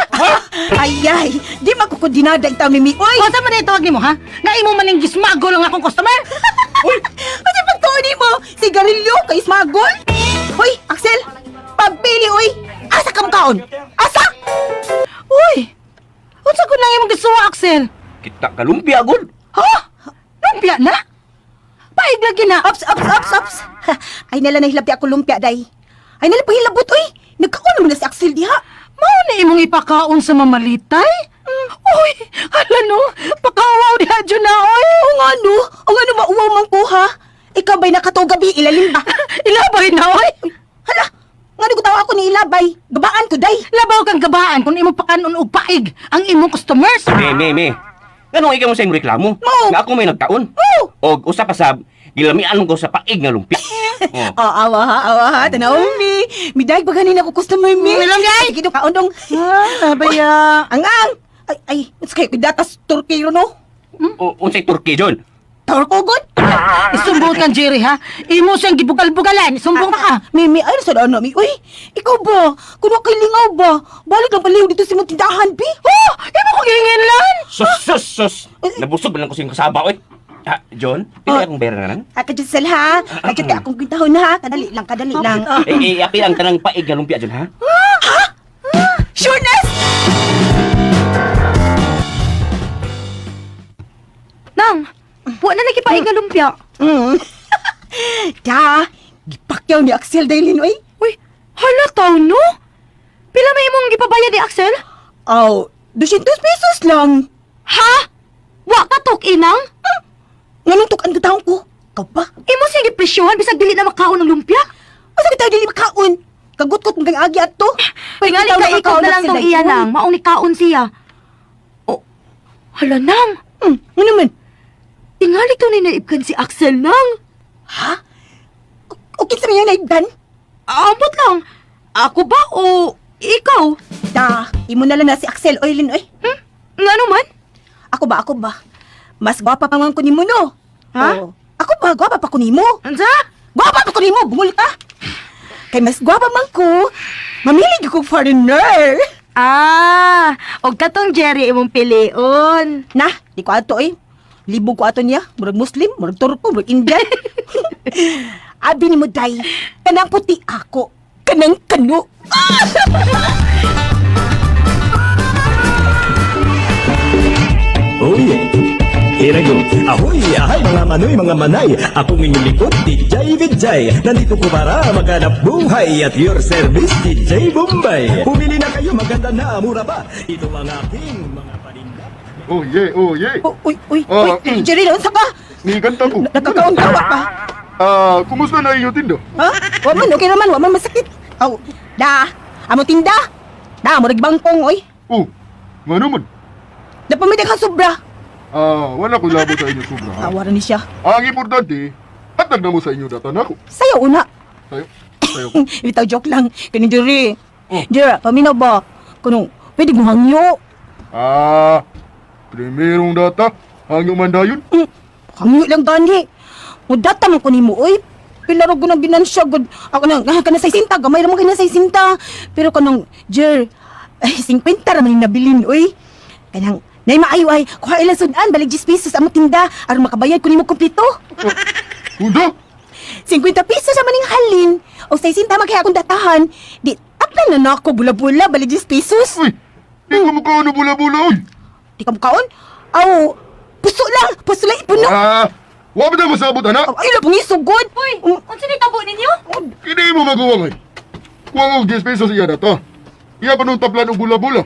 Ay, ay! Di makukundinada itaw, Mimi. Uy! O, saan man itawag nimo ha? Nga imo maning gismago lang akong customer. Uy, Kasi pagtuon mo, sigarilyo kay smagol. Hoy, Axel! Pagpili, uy! Asa ka kaon? Asa? Uy! Unsa ko nang imong gisuwa, Axel? kita ka lumpia gud. Ha? Lumpia na? Paig lagi na. Ops, ops, ops, ops! Ha, ay nala nahilabti ako lumpia, day. Ay nala pahilabot, uy! Nagkaon naman na si Axel diha. Mao na imong ipakaon sa mamalitay? Uy, hala no, pakawaw diha dyan na, oy. O nga no, o nga no, mauwaw man ko ha. Ikaw ba'y nakatuog gabi, ilalim ba? Ilabay na, oy. Hala, nga ko tawa ako ni Ilabay. Gabaan ko, day. Labaw kang gabaan kung imong pakanon og paig ang imong customers. Me, me, me. Nganong ikaw mo sa imong reklamo? Mao. Nga ako may nagkaon. Mao. Og usa pa sab, gilamian ko sa paig nga lumpia. Oh. Oh, awa ha, awa ha, tanaw mi. Midag pa ganin ako customer mi. Milang gay. Sige, kaon dong. Ah, baya. Ang ang. Ay, ay, unsa kayo datas Turkey ro no? O, unsay Turkey, John? Turko god. Isumbong kang Jerry ha. Imo siyang gibugal-bugalan. Isumbong ka. Mimi, ay sa ano mi. Uy, ikaw ba? Kuno kay lingaw ba? Balik lang paliw dito sa imong tindahan, bi. Oh, imo kong hinginlan. Sus, sus, sus. Nabusog man lang ko sa iyong kasaba, oy. Ah, John, pila akong pera na lang? Ah, Giselle ha. Kajut ka akong kwintahon ha. Kadali lang, kadali lang. Eh, eh, apil ang tanang paig nga lumpia, John, ha? Sureness! Nang, wa na lagi paig nga lumpia. Da, gipakyaw ni Axel daylin oy. Uy, hala taw no? Pila may imong gipabayad ni Axel? Aw, 200 pesos lang. Ha? Wa ka tuk inang? Nganong tukan ko taong ko? Ikaw ba? Imo siya gipresyohan bisag dili na makaon ng lumpia? Asa kita dili makaon? Kagutkot mong agi ato. Tingali ka ikaw na lang tong iya nang, maong ni kaon siya. Oh, hala nang. Ano man? Tingali to ni naibkan si Axel nang. Ha? Okay sa mga naibdan? Ambot lang. Ako ba o ikaw? Da, imo na lang na si Axel Oilin oy. Ngano man? Ako ba, ako ba? Mas gwapa pa man ko nimo no. Ha? Oo. Ako ba, gwapa pa ko nimo? Unsa? Gwapa pa ko nimo, bungol ka. Kay mas gwapa man ko, mamili gyud ko foreigner. Ah, og katong Jerry imong pilion. Na, di ko ato eh. Libog ko ato niya. Murag Muslim, murag Turko, murag Indian. Abi ni mo, day. Kanang puti ako. Kanang kano. Uy, here I go. Ahoy, ahay mga manoy, mga manay. Akong inyong lingkod, DJ Vijay. Nandito ko para maghanap buhay at your service, DJ Bombay. Pumili na kayo, maganda na, mura pa. Ito ang aking mga paninda. Oh yeah, oh yeah. Oh, uy, uy, Oh, uy. Jerry, unsa ka? Ni kanta ko. Nagkakaon ka, wa pa. Ah, kumusta na inyo tinda? Ha? Wa man, okay naman, wa man masakit. Aw, da. Amo tinda. Da, murag bangkong, oy. Oh, ngano man? Napamidag ang sobra. Ah, wala ko labo sa inyo sobra. Ha? Tawaran ni siya. Ang importante, hatag na mo sa inyo data nako. Sayo una. Sayo, sayo ko. Bitaw joke lang. Kani Jerry. Oh. Jerry, paminaw ba? Kunong, pwede mo hangyo. Ah, primerong data, hangyo man dayon. Hangyo lang gani. Mudata man ko nimo oy. Pila ra gud ang ginansya gud. Ako nang kana sa sinta gamay ra man kay na sa sinta. Pero kanang Jer, ay 50 ra man yung nabilin oy. Kanang nay maayo ay kuha ilang sudan balik 10 pesos among tinda aron makabayad ko nimo kompleto. Hundo! 50 pesos sa maning halin. O sa sinta magkaya akong datahan. Di Taplan na nako bula-bula bali 10 pesos. Uy, di ko mukaon og bula-bula, uy. Di ka mukaon? Aw, puso lang, puso lang ipuno. Ah, wa ba na masabot, ana? Aw, ay, labong isugod. Uy, unsa ni tabo ninyo? Kini mo maguwang, ay. Kuha og 10 pesos iya data. Iya pa nung taplan og bula-bula.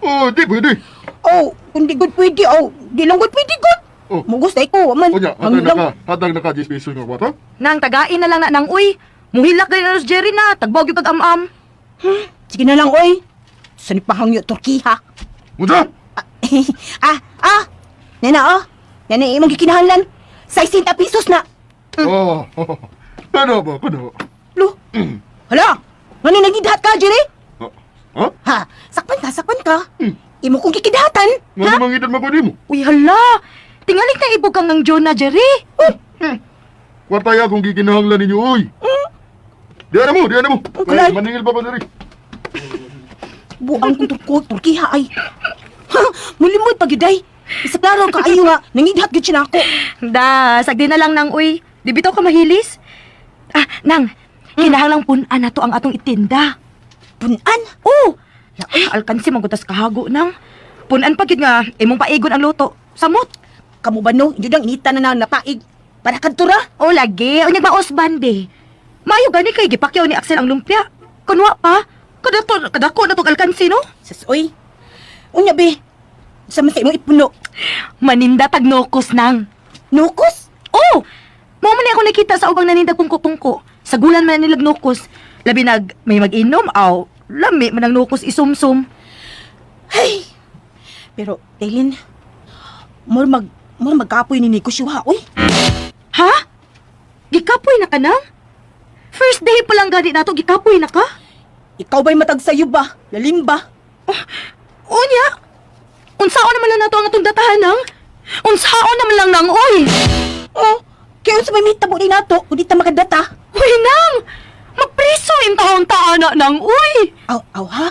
Oh, di pwede. Oh, kung di good pwede, oh, di lang good pwede good. Oh. Mugos na ko, man. Unya, hatag naka 10 pesos nga kwarta. Nang tagain na lang na nang uy. Muhilak gani na si Jerry na, tagbog yung kag-am-am. Sige na lang, oy. Sa ni pahangyo Turki, ha? Unsa? Ah, ah, ah. Nena, oh. Nena, imong gikinahanglan. 60 pesos na. Oh, kano ba, kano? Lo. Hala, ngano nagidhat ka, Jerry? Ha? Ha, sakpan ka, sakpan ka. Imo kong gikidhatan. Nga namang edad man ko nimo. Uy, hala. Tingalik na ibog kang ng Jonah, Jerry. Kwarta ya kung gikinahanglan ninyo, oy. Di na mo, di na mo. Kulay. Ay, maningil pa pa diri. Buang kong Turko, Turki ha ay. Ha, mulimod pagyuday. Isa klaro kaayo nga, nangidhat gyud siya nako. Da, sagdi na lang nang uy. Di bitaw ka mahilis. Ah, nang, kinahanglang punan na to ang atong itinda. Punan. Oh, ay, alkansi magutas kahago nang. Punan pa gid nga imong paigon ang luto. Samot. Kamu ba no? Yun ang inita na na napaig. Para kadto ra. O lagi, unyag maos bande. Maayo gani kay gipakyaw ni Axel ang lumpia. Kunwa pa, kadato kadako na tong alkansi no. Sus, oy. Unya be. Sa man sa imong ipuno. Maninda tagnokos nang. Nukos? Oh! Mao man ni ako nakita sa ubang naninda pungko-pungko. Sa gulan man nilag nukos. Labi nag may mag-inom aw lami man ang nukos isumsum. Ay. Pero, Daylin, more magkapoy ni negosyo ha, oy. Ha? Gikapoy na ka nang? First day pa lang gani nato gikapoy na ka? Ikaw ba'y matag sayo ba? Lalim ba? Unya. Unsaon naman lang nato ang atong datahan nang? Unsaon naman lang nang oy? Oh, kaya unsa may mitabo ni nato, kung di ta makadata. Uy nang! Magpriso intahon ta ana nang uy! Aw, aw ha?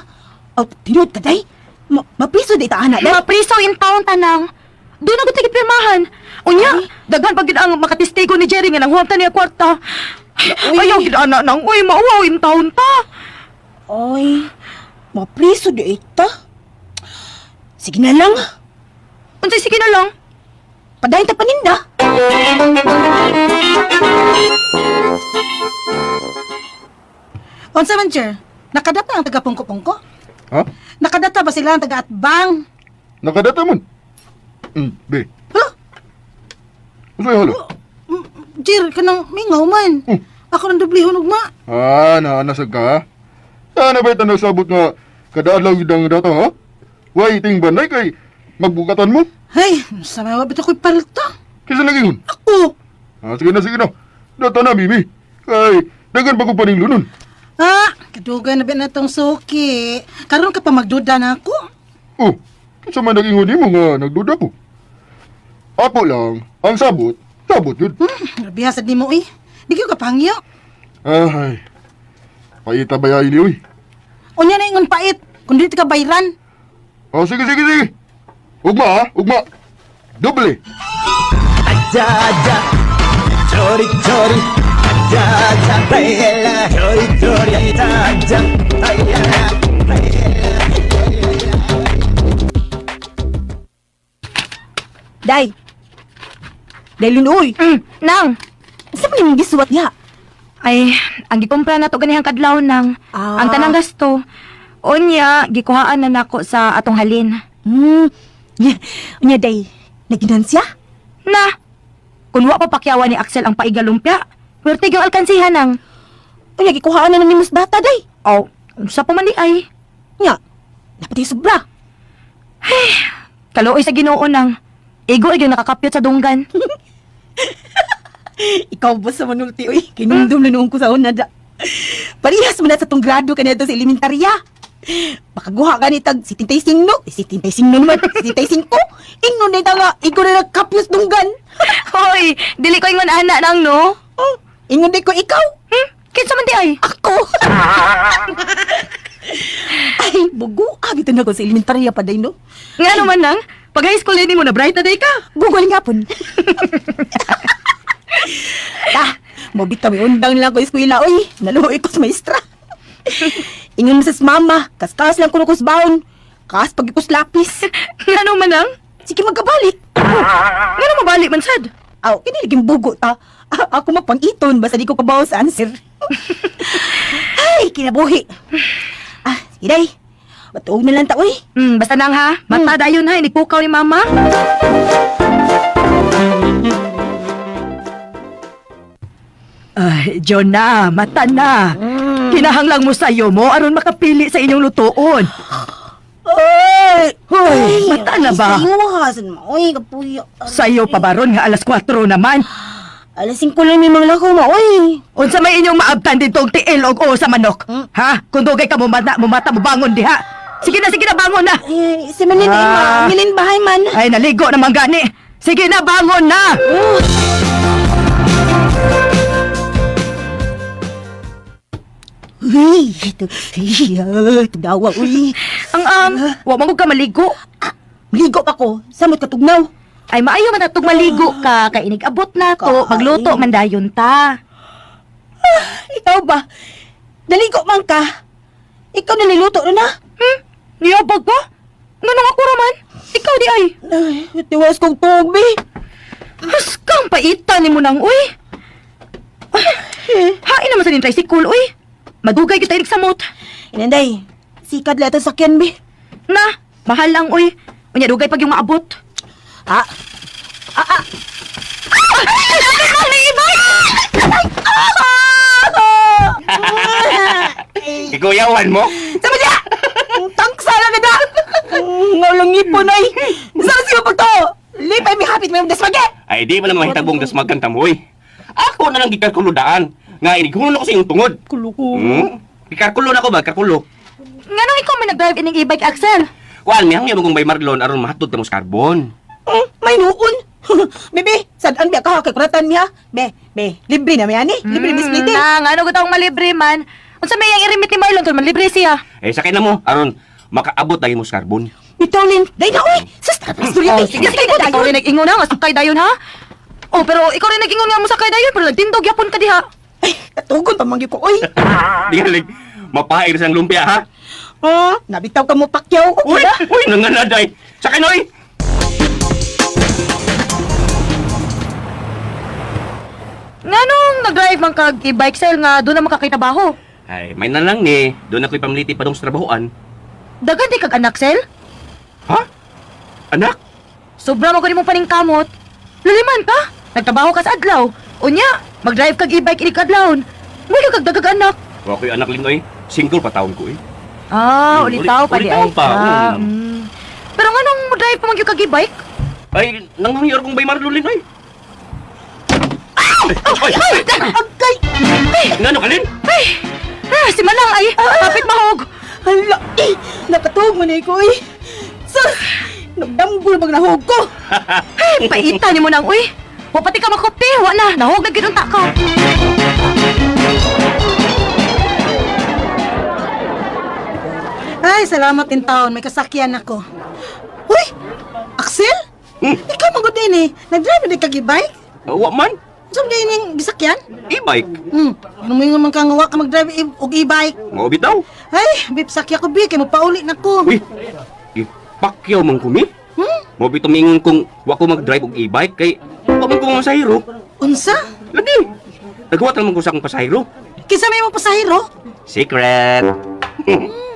Aw, tinuod ka day? Mapiso di ta ana day? Mapriso intahon ta nang. Doon ako tigipirmahan. Unya, daghan pag gid ang makatestigo ni Jerry nga nanghuwam ta niya kwarta. Uy. Ayaw gid ana nang uy, mauwaw intahon ta. Oy, mapriso di ita. Sige na lang, Unsay sige na lang. padayon ta paninda. Unsa man, Jer? Nakadata ang taga Pungko-Pungko? Ha? Nakadata ba sila ang taga Atbang? Nakadata man. Be. Hala, Unsay hala? Jer, kanang mingaw man. Ako nang dublihon ugma. Ah, naanasag ka, ha? Sana ba'y nagsabot nga kada adlaw yun ang data, ha? Way, ting banay kay magbukatan mo. Ay, sa mga wabit ako'y palta. Kisa lagi yun. Ako! Ah, sige na, sige na. Data na, Mimi. Ay, dagan pa ko paning lunon. Ah, kadugay na ba na tong suki? Karon ka pa magduda na ako. Oh, kinsa man nag-ingon nimo nga nagduda ko. Apo lang, ang sabot, sabot yun. Grabe ha, sad nimo eh. Di ka pangyo. Ay, paita ba ini, uy? Unya na ingon pait, kun dili ka bayran. Oh, sige, sige, sige. Ugma, ha? Ugma. Doble. Aja, chori chori, aja aja, ayala, chori chori, aja aja, ayala, ayala. Day. Daylin, uy. Nang, Sa man imong gisuwat niya? ay, ang gikumpra na to ganihang kadlaw nang. Ah. Ang tanang gasto. Unya, gikuhaan na nako sa atong halin. Nya, unya day. Naginansya? Na, kun wa pa pakyawan ni Axel ang paigalumpia, pwerte gyud alkansihan nang. Unya gikuhaan na nimo sa data day. Aw, unsa pa man di ay. Nya, dapat yung sobra. Kaluoy sa Ginoo nang. Igo ay gyud nakakapyot sa dunggan. Ikaw ba sa manulti, uy? Kinumdum na noong ko sa una da. Parehas mo na sa tong grado kanina sa elementarya. Makaguha ka ni tag 75, eh, 75 naman, 75. Ingnon na nga, ikaw na nagkapyos dunggan. Hoy, dili ko ingon ana nang no. Oh, ingon di ko ikaw. Kinsa man di ay? Ako. Ay, bugo. Ah, bito na ko sa elementarya pa day, no? Nga naman nang, pag high school ini mo na bright na day ka. Google nga pon. Ah, mobita may undang nila ko eskwela, oy. Naluoy ko sa maestra. Ingon sa mama, kaskas lang kuno kusbaon. Kas pag lapis. Ngano man ang? Sige magkabalik. Ngano mabalik man sad? Aw, kini laging bugo ta. Ako mapang-iton basta di ko kabaw sa answer. Ay, kinabuhi. Ah, sige day. Matuog na lang ta, uy. Basta nang ha. Mata dayon ha, inipukaw ni mama. Ay, Jonah, mata na. Kinahanglang mo sayo mo aron makapili sa inyong lutuon. Ay! Hoy, mata na ba? Sayo, mo. Uy, kapuyo. Sayo pa baron nga alas 4 naman. Alas 5 lang may mga lakaw ma, uy. Unsa may inyong maabtan dito og tiil og o sa manok? Ha? Kung dugay ka mo mata, mumata mo bangon diha. Sige na bangon na. Ay, si Manin, eh, ma. Ah. Milin bahay man. Ay naligo naman gani. Sige na bangon na. Uy, ito, ay, tudawa, uy. Ang wa man gud ka maligo. Maligo pa ko, samot katugnaw. Ay, maayo man atong maligo ka. Kay inig-abot na to. Kain. Magluto man dayon ta. Ikaw ba? Naligo man ka. Ikaw naliluto na na. Niyabag ba? Nganong ako raman? Ikaw di ay. Ay, tiwas kong tubig. Haskang paita ni mo nang, uy. Hain naman sa ning tricycle, uy. Madugay kita inig samot. Inanday, sikad lahat ang sakyan, be. Na, mahal lang, uy. Unya, dugay pag yung maabot. Ah, Ikuyawan mo? Sama niya! Ang tangsa lang na da! Ngaulong ngipon ay! Saan siya pagto? Lipay mi hapit may dasmage! Ay, di man naman mahitabong dasmagan tamoy. Ako na lang gikalkulo daan. Nga, inighunon ako sa iyong tungod. Kuluko. Gikalkulo na ako ba? Kalkulo. Nganong ikaw man nag-drive ining e-bike, Axel? Kuan, mihangyo mo kong bay Marlon aron mahatod ka mo sa karbon. May nuon. Bebe, sadaan biya ka kay kuratan niya. Be, be, libre na may ani. Libre mm, bisplite. Na, ngano gud akong malibre man. Unsa may iyang irimit ni Marlon kung malibre siya? Eh, sakay na mo aron makaabot tayo mo sa karbon. Bitolin, day na oy. Sus, istorya. Oh, sige, sige, ikaw rin nag-ingon ha, nga sakay dayon ha. Oh, pero ikaw rin nag-ingon nga mo sakay dayon, pero nagtindog yapon ka diha. Ay, katugon pa man gyud ko oy. Di galing. Mapair sang lumpia, ha? Oh, nabitaw ka mo pakyaw. Uy, uy, nanganaday. Sakay na, oy! Nganong nag-drive man kag e-bike sel nga doon na makakitabaho? Ay, may na lang ni. Doon ako'y pamliti pa dong sa trabahoan. Dagan di kag anak sel? Ha? Anak? Sobra mo mong paningkamot. Laliman ka. Nagtrabaho ka sa adlaw. Unya, mag-drive kag e-bike inig adlawon. Mula kag dagag anak. Wa ko'y anak linoy. Single pa taon ko, eh. Ah, ulitaw pa di ulitaw ay. pa, ka. Pero nganong mo drive pa man gyud kag e-bike? Ay, nangangyor kong bay Marlon linoy. Ay! Ay! Ay! Agay! Ngano ka, Lin? Ay, ah, si Manang ay kapit mahog. Hala, eh, nakatuog man eh ko eh. Sus, nagdamgol bang nahog ko. Ay, paita ni mo nang uy. Wa pati ka makopi, wa na, nahog na gyud unta ka. Ay, salamat in taon. May kasakyan ako. Uy! Axel? Ikaw magod din eh. Nag-drive na di kag e-bike? Wa man. Saan din yung gisakyan? E-bike. Ano mo yung man kang wa ka mag-drive og e-bike? Mao bitaw. Ay, bip sakya ko bi kay mopauli na ko. Uy, ipakyaw man kumi. Mao bitaw mingon kung wa ko mag-drive og e-bike kay wa man ko masahiro. Unsa? Lagi. Naghuwat naman ko sa akong pasahero. Kinsa may mo pasahero? Secret.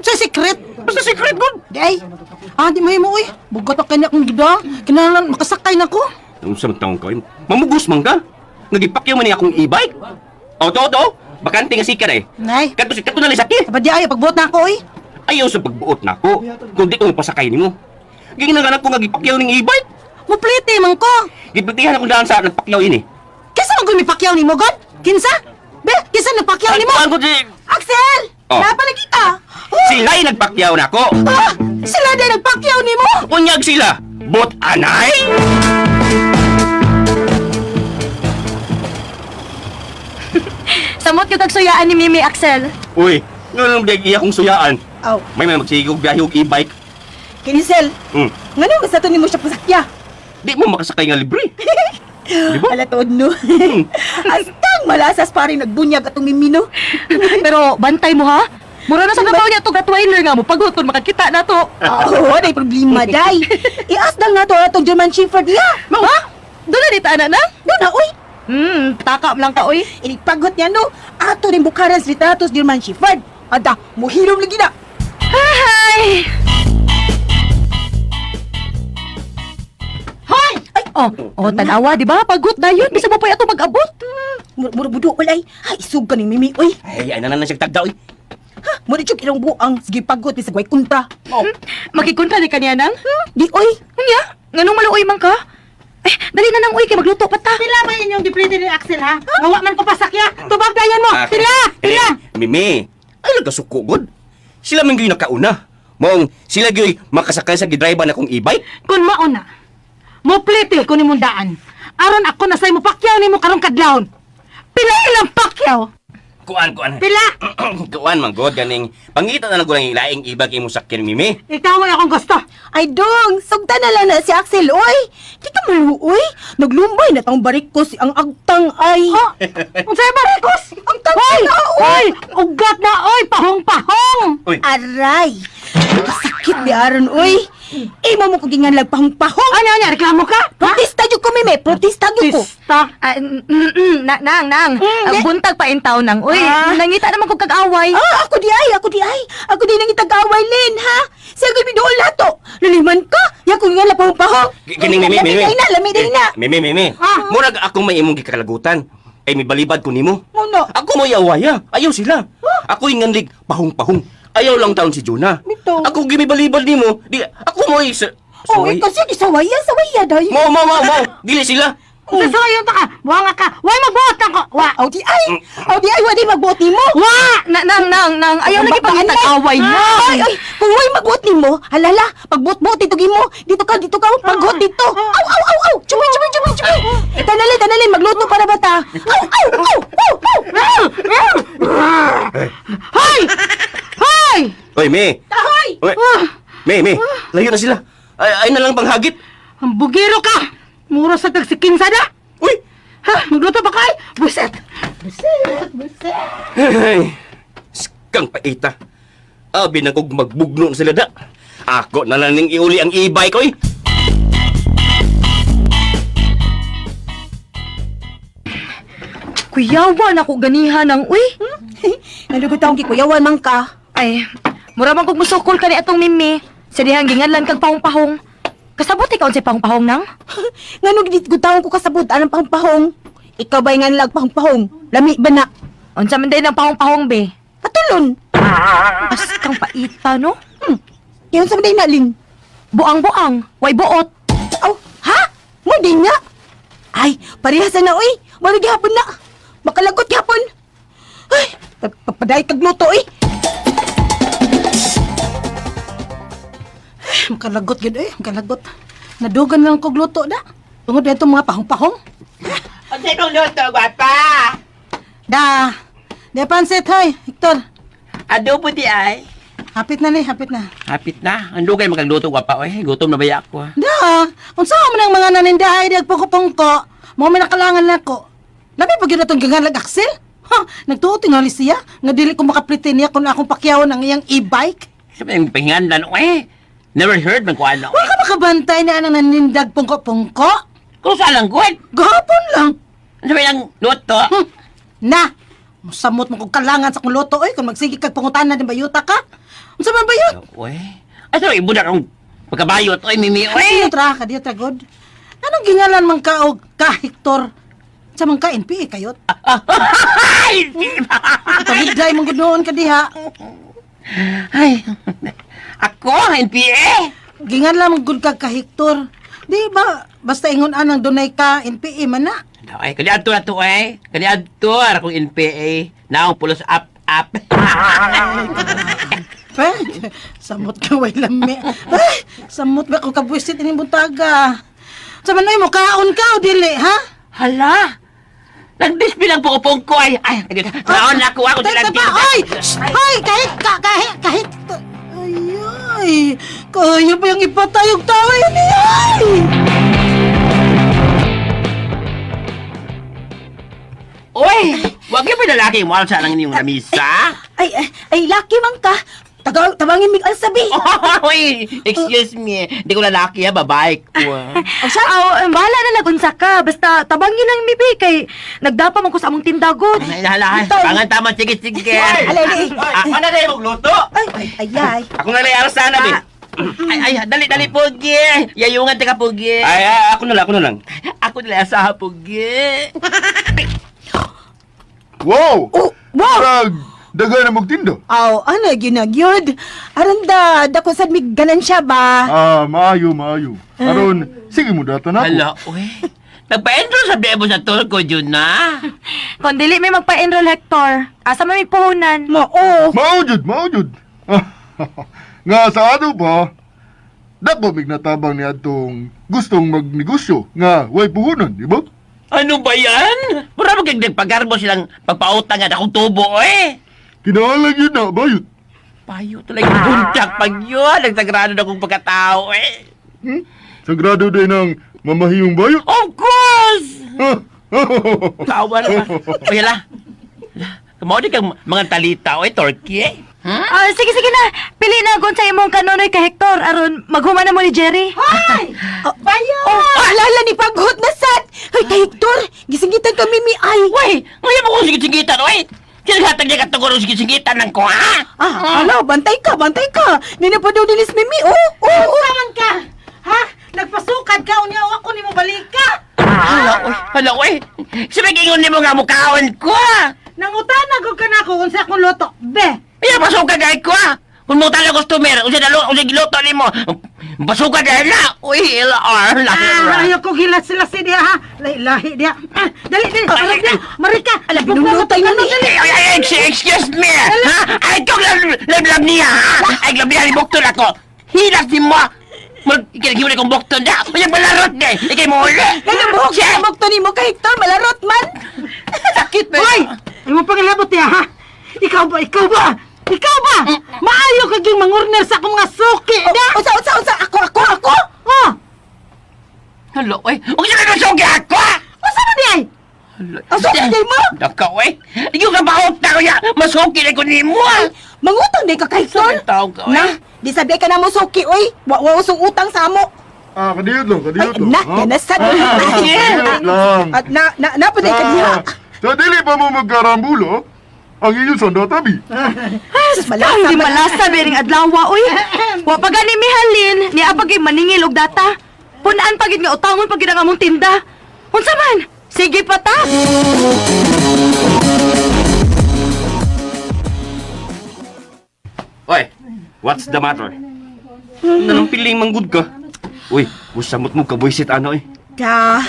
Sa secret. Basta secret god. Di ay. Ah, di mahimo uy. Bugat na kanya akong gida. Kinahanglan makasakay na ko. Unsa man taong ka? eh? Mamugos man ka. Nagipakyaw man ni akong e-bike. O to to, bakante nga sikat eh. Nay, Kadto si kadto na sakit. abad di ay pagbuot na ako uy. Ayaw sa pagbuot nako. Kung di ko mapasakay nimo. Ginanganak ko nga gipakyaw ning e-bike. Muplite man ko. Giplitihan akong daan sa nagpakyaw ini. Kinsa man gud mipakyaw nimo god? Kinsa? Be, kinsa nagpakyaw nimo? Ang ko di Axel! Oh. Napa kita. Oh, Sila'y nagpakyaw nako. ah, sila din nagpakyaw nimo. Unyag sila. Bot anay? Samot yung kagsuyaan ni Mimi Axel. Uy, nganong di iya kong suyaan. Aw, May may magsigog biyahe og e-bike. kinisel, ngano man sa to nimo siya pasakya? Di mo makasakay nga libre. Di ba? Ala tuod no. Astang malasas pare nagbunyag atong mimino. Pero bantay mo ha. Mura na sa kabaw niya to Rottweiler nga mo pagot kung makakita na to. Oo, oh, problema, day. Ias lang na to atong German Shepherd niya. Ha? Doon na dita ana na? Doon na, uy. Taka lang ka oy. Inipagot niya, no? Ato rin bukaran sa litratos German Shepherd. Ada, muhilom lagi na. Hi! Hoy! Ay, oh, oh, tanawa, di ba? Pagot na yun. Bisa mo pa ato mag-abot. Mura budo, ulay. Ay, isug ka ni Mimi, uy. Ay, ay na na siya tagda oy. Ha, mura jud ilang buang. Sige, pagot, bisag way kontra. Oh. Makikontra ni kaniya nang? Di, uy. Unya, nganong maluoy man ka? Ay, dali na nang uy kay magluto pa ta. Pila ba inyong giplite ni Axel ha? Ngawa man ko pasakya. Tubag dayon mo. Ah, Pila! Pila! Eh, Mimi, ay nagkasuko gud. Sila man gyud nakauna. Mong sila gyud makasakay sa gidriver na kong e-bike. Kun mauna, mo plite ko nimong daan. Aron ako na say mo pakyaw nimo karong kadlawon. Pila ilang pakyaw? Kuan kuan. Pila! Kuan man god ganing pangita na lang ko ng ilaing e-bike imong sakyan Mimi. Ikaw ay akong gusto. Ay, dong, sugta na lang na si Axel, oy. Di ka maluoy. Naglumbay na tang barik ko si ang agtang ay. Oh, unsay barikos? Ang tang Hoy! na, oy. Hoy! Ugat na oy, pahong-pahong. Uy. Aray! Sakit ni Aaron, oy. Imo mo kong ginganlag pahong-pahong. Ano nya reklamo ka? Ha? Protesta jud ko, Mimi. Protesta jud ko. Protesta. Ah, na, nang, nang. Mm, Ah, buntag pa in town nang. Uy, Ah. nangita naman kog kag-away. Ah, ako di ay, ako di ay. Ako di nang itag-away, Lin, ha? Siya ko'y bidool na to. Laliman ka. Ya kong ginganlag pahong-pahong. Ganing Mimi, Lami Mimi. day na, lami day na. Eh, Mimi, Mimi. Ah. Murag ako may imong gikalagutan. Ay mibalibad ko nimo. Ano? Ako mo yawaya. Ayaw sila. Ako inganlig pahong-pahong. Ayaw lang taon si Jonah. Bitaw. Ako gimibalibad nimo. Di ako mo is Oh, ikaw siya, sawaya, sawaya, day. Mo mo mo mo. Dili sila. Sa sayo ta ka. Wa nga ka. Wa magbuot ako. Wa. Aw di ay! Aw di ay, wa di magbuot nimo! Wa! Na, nang, nang, nang. Ayaw lagi pangitag away na. Ay, ay, kung way magbuot nimo, halala, pagbuot-buot dito gimo, dito ka, pagbuot dito. Aw, aw, aw, aw, chumoy, chumoy, chumoy, chumoy. Tanali, tanali, magluto para bata. Aw, aw, aw, aw, aw. Hoy! Hoy! Oy, Me. Tahoy! Oy. Me, Me. Layo na sila. Ay, ay na lang panghagit. Ang bugiro ka. Mura sa tagsikinsa na. Uy. Ha, magluto ba kay? Buset. Buset, buset. Ay, skang paita. Abi na kog magbugno na sila da. Ako na lang ning iuli ang e-bike oy. Kuyawa na ko ganihan nang uy. Nalugot akong gikuyawan man ka. Ay, mura man kog musukol kani atong Mimi. Sa dihang ginganlan kag pahong-pahong. Kasabot ikaw unsay pahong-pahong nang? Ngano gid ko taong ko kasabot anang pahong-pahong. Ikaw ba'y nganlag pahong-pahong? Lami ba na? Unsa man day nang pahong-pahong be? Patulon. As kang paita no? Kiyon sa maday na, Lin. Buang-buang, way buot. Aw, ha? Mo din nga. Ay, parehas na oy. Wala gihapon na. Makalagot gihapon. Ay, papaday kag luto oy. Makalagot gyud eh, makalagot. Nadugan lang kog luto da. Tungod na itong mga pahong-pahong. Unsay kong luto, gwapa? Da. Da pansit hoy, Hector. Adobo di ay. Hapit na ni, hapit na. Hapit na. Ang dugay magluto, gwapa. Oy, gutom na baya ako. ah. Da, unsa man ang mga nanindahay di agpungko-pungko, mo may nakalangan nako. Labi pa gyud atong giganlag Axel. Ha, nagtuo tingali siya nga dili ko makaplite niya kung akong pakyawon ang iyang e-bike. Sa may pahinganlan, oy. Never heard man ko ano. Wa ka makabantay na anang nanindag pungko-pungko. Kung saan lang, good. Gahapon lang. Ano ba yung luto? Na, musamot mo kog kalangan sa kong luto oy kung magsige kag pangutana din bayuta ka. Unsa man bayot? Oy. Ay, sa ibudak akong pagkabayot, oy, mimi, oy. Kadiyo tra, kadiyo tra god. Anong gingalan man ka og ka Hector? Sa man ka NPA kayot? Ay, di ba? Pagidlay mong gud noon ka diha. Ay, ako, NPA. Gingan lang gud ka ka Hector. Di ba basta ingon anang dunay ka NPA man na. Ay, kani adto na to, ay. Kani adto, ara kong NPA. Naong pulos up, up. Pe, samot ka way lami. Ay, samot ba ko kabwisit ining buntaga. Sa man mo kaon ka o dili ha? Hala! Nag-display lang po ko ay. Ay, naon na ako ako Teka pa, oy! Shh! Hoy, kahit ka, kahit kahit ay, ay, kaya pa yung ipatay yung tao yun eh, ay! Uy! Wag yung pinalaki mo sa nang inyong lamisa. Ay, ay, ay, laki man ka. Taga, tabangin mig alsabi. Oy, excuse me. Hindi ko lalaki ha, babae ko. Ah. O siya, aw, bahala na lang unsa ka. Basta tabangin lang mi bi kay nagdapa man ko sa among tindagod. Ay, hala, pangan tama, sige, sige. Alay, alay. Ako na rin magluto. Ay, ay, ay, ay. Ako na lang aras sana, be. Ay, ay, dali, dali, Pogi. Yayungan ka, Pogi. Ay, ay, ako na lang, ako na lang. Ako nila asaha, Pogi. Wow! Oh, wow! Rag, daghan na magtinda. Aw, ano, gyud. Aron da, dako sad mig ganan siya ba? Ah, maayo, maayo. Aron, sige mo data na ako. Hala, uy. Nagpa-enroll sa bebo sa tour ko, Jun, na. Kon dili may magpa-enroll Hector. Asa man may puhunan? Mao. Mao jud, mao jud. Nga sa ano pa, dako mig natabang ni atong gustong magnegosyo nga way puhunan, di ba? Ano ba yan? Mura mo kang nagpagarbo silang pagpautang at akong tubo, eh. Kinahanglan yun na, bayot. Payo tulay buntak pag yun. Nagsagrado na akong pagkatao, eh. Hmm? Sagrado din ang mamahiyong bayot. Of course! Tawa naman. O, yala. Kamao di kang mga talita, oy, turkey, eh. Ah, sige sige na. Pili na kung sa imong kanonoy kay Hector aron maghuman na mo ni Jerry. Ay! Bayo! Oh, alala ni paghot na sad. Ay, kay Hector, gisingitan kami mi ay. Uy, ngayon mo kong sigit-sigitan, oy. Sinaghatag niya katong kong sigit-sigitan ng ko, ha? Ah, hala, bantay ka, bantay ka. Nina pa daw dinis mimi. Oh, oh, oh. Saman ka! Ha? Nagpasukad ka unya o ako nimo balika. Hala, oy, hala, oy. Sabi ingon ni mo nga mukhaon ko, ah. Nangutana gud ka nako unsa akong luto. Be. Iya, pasukan dahil ko, ah. Kung mo talaga customer, unsa dalo, unsa giluto nimo. Pasukan dahil na. Uy, LR, lahi, Ah, ayaw ko gilat sila si diha ha. Lahi lahi diha. Ah, dali dali. Marika. Marika. Ala, binulutan yun eh. Ay, ay, ay, excuse me, ha? Ay, kong lablab niya, ha? Ay, lablab niya, bukton ako. Hilas ni mo. Ikinaghiwalay kong bukton na. Uy, malarot na. Ikay mo uli. Ano buhok siya bukto nimo kay Hector, malarot man. Sakit ba? Hoy! Imo pangilabot diha ha. Ikaw ba? Ikaw ba? Ikaw ba? Maayo ka gyud mangurner sa akong mga suki da. Unsa, unsa, unsa? Ako, ako, ako. Oh, Hala, oy. Huwag siya nasugi ako, ah! unsa man di ay? Ang suki day mo. Naka, oy. Ikaw ka bahot na kuya. Masuki na ko nimo, ah. Mangutang day ka kay Hector. Sakit tao ka, oy. Na, di sabi ka na mo suki oy. Wa wa usong utang sa amo. Ah, kadiyot lang, Ay, kadiyot lang. na, ha? yan na sad. Kadiyot lang. At na na na pa day ka diha. Ah, Sa dili pa mo magkarambulo, ang inyong sandatabi. Sus, malasa Hindi man. malasa bering adlaw oy. Wa pa gani mihalin, niya pa gyud maningil og data. Punaan pa gid nga utangon pa gid ang among tinda. Unsa man? Sige pa ta. Oy, what's the matter? Anong piling manggod ka? Uy, usamot mo kabuisit ano eh. Ta.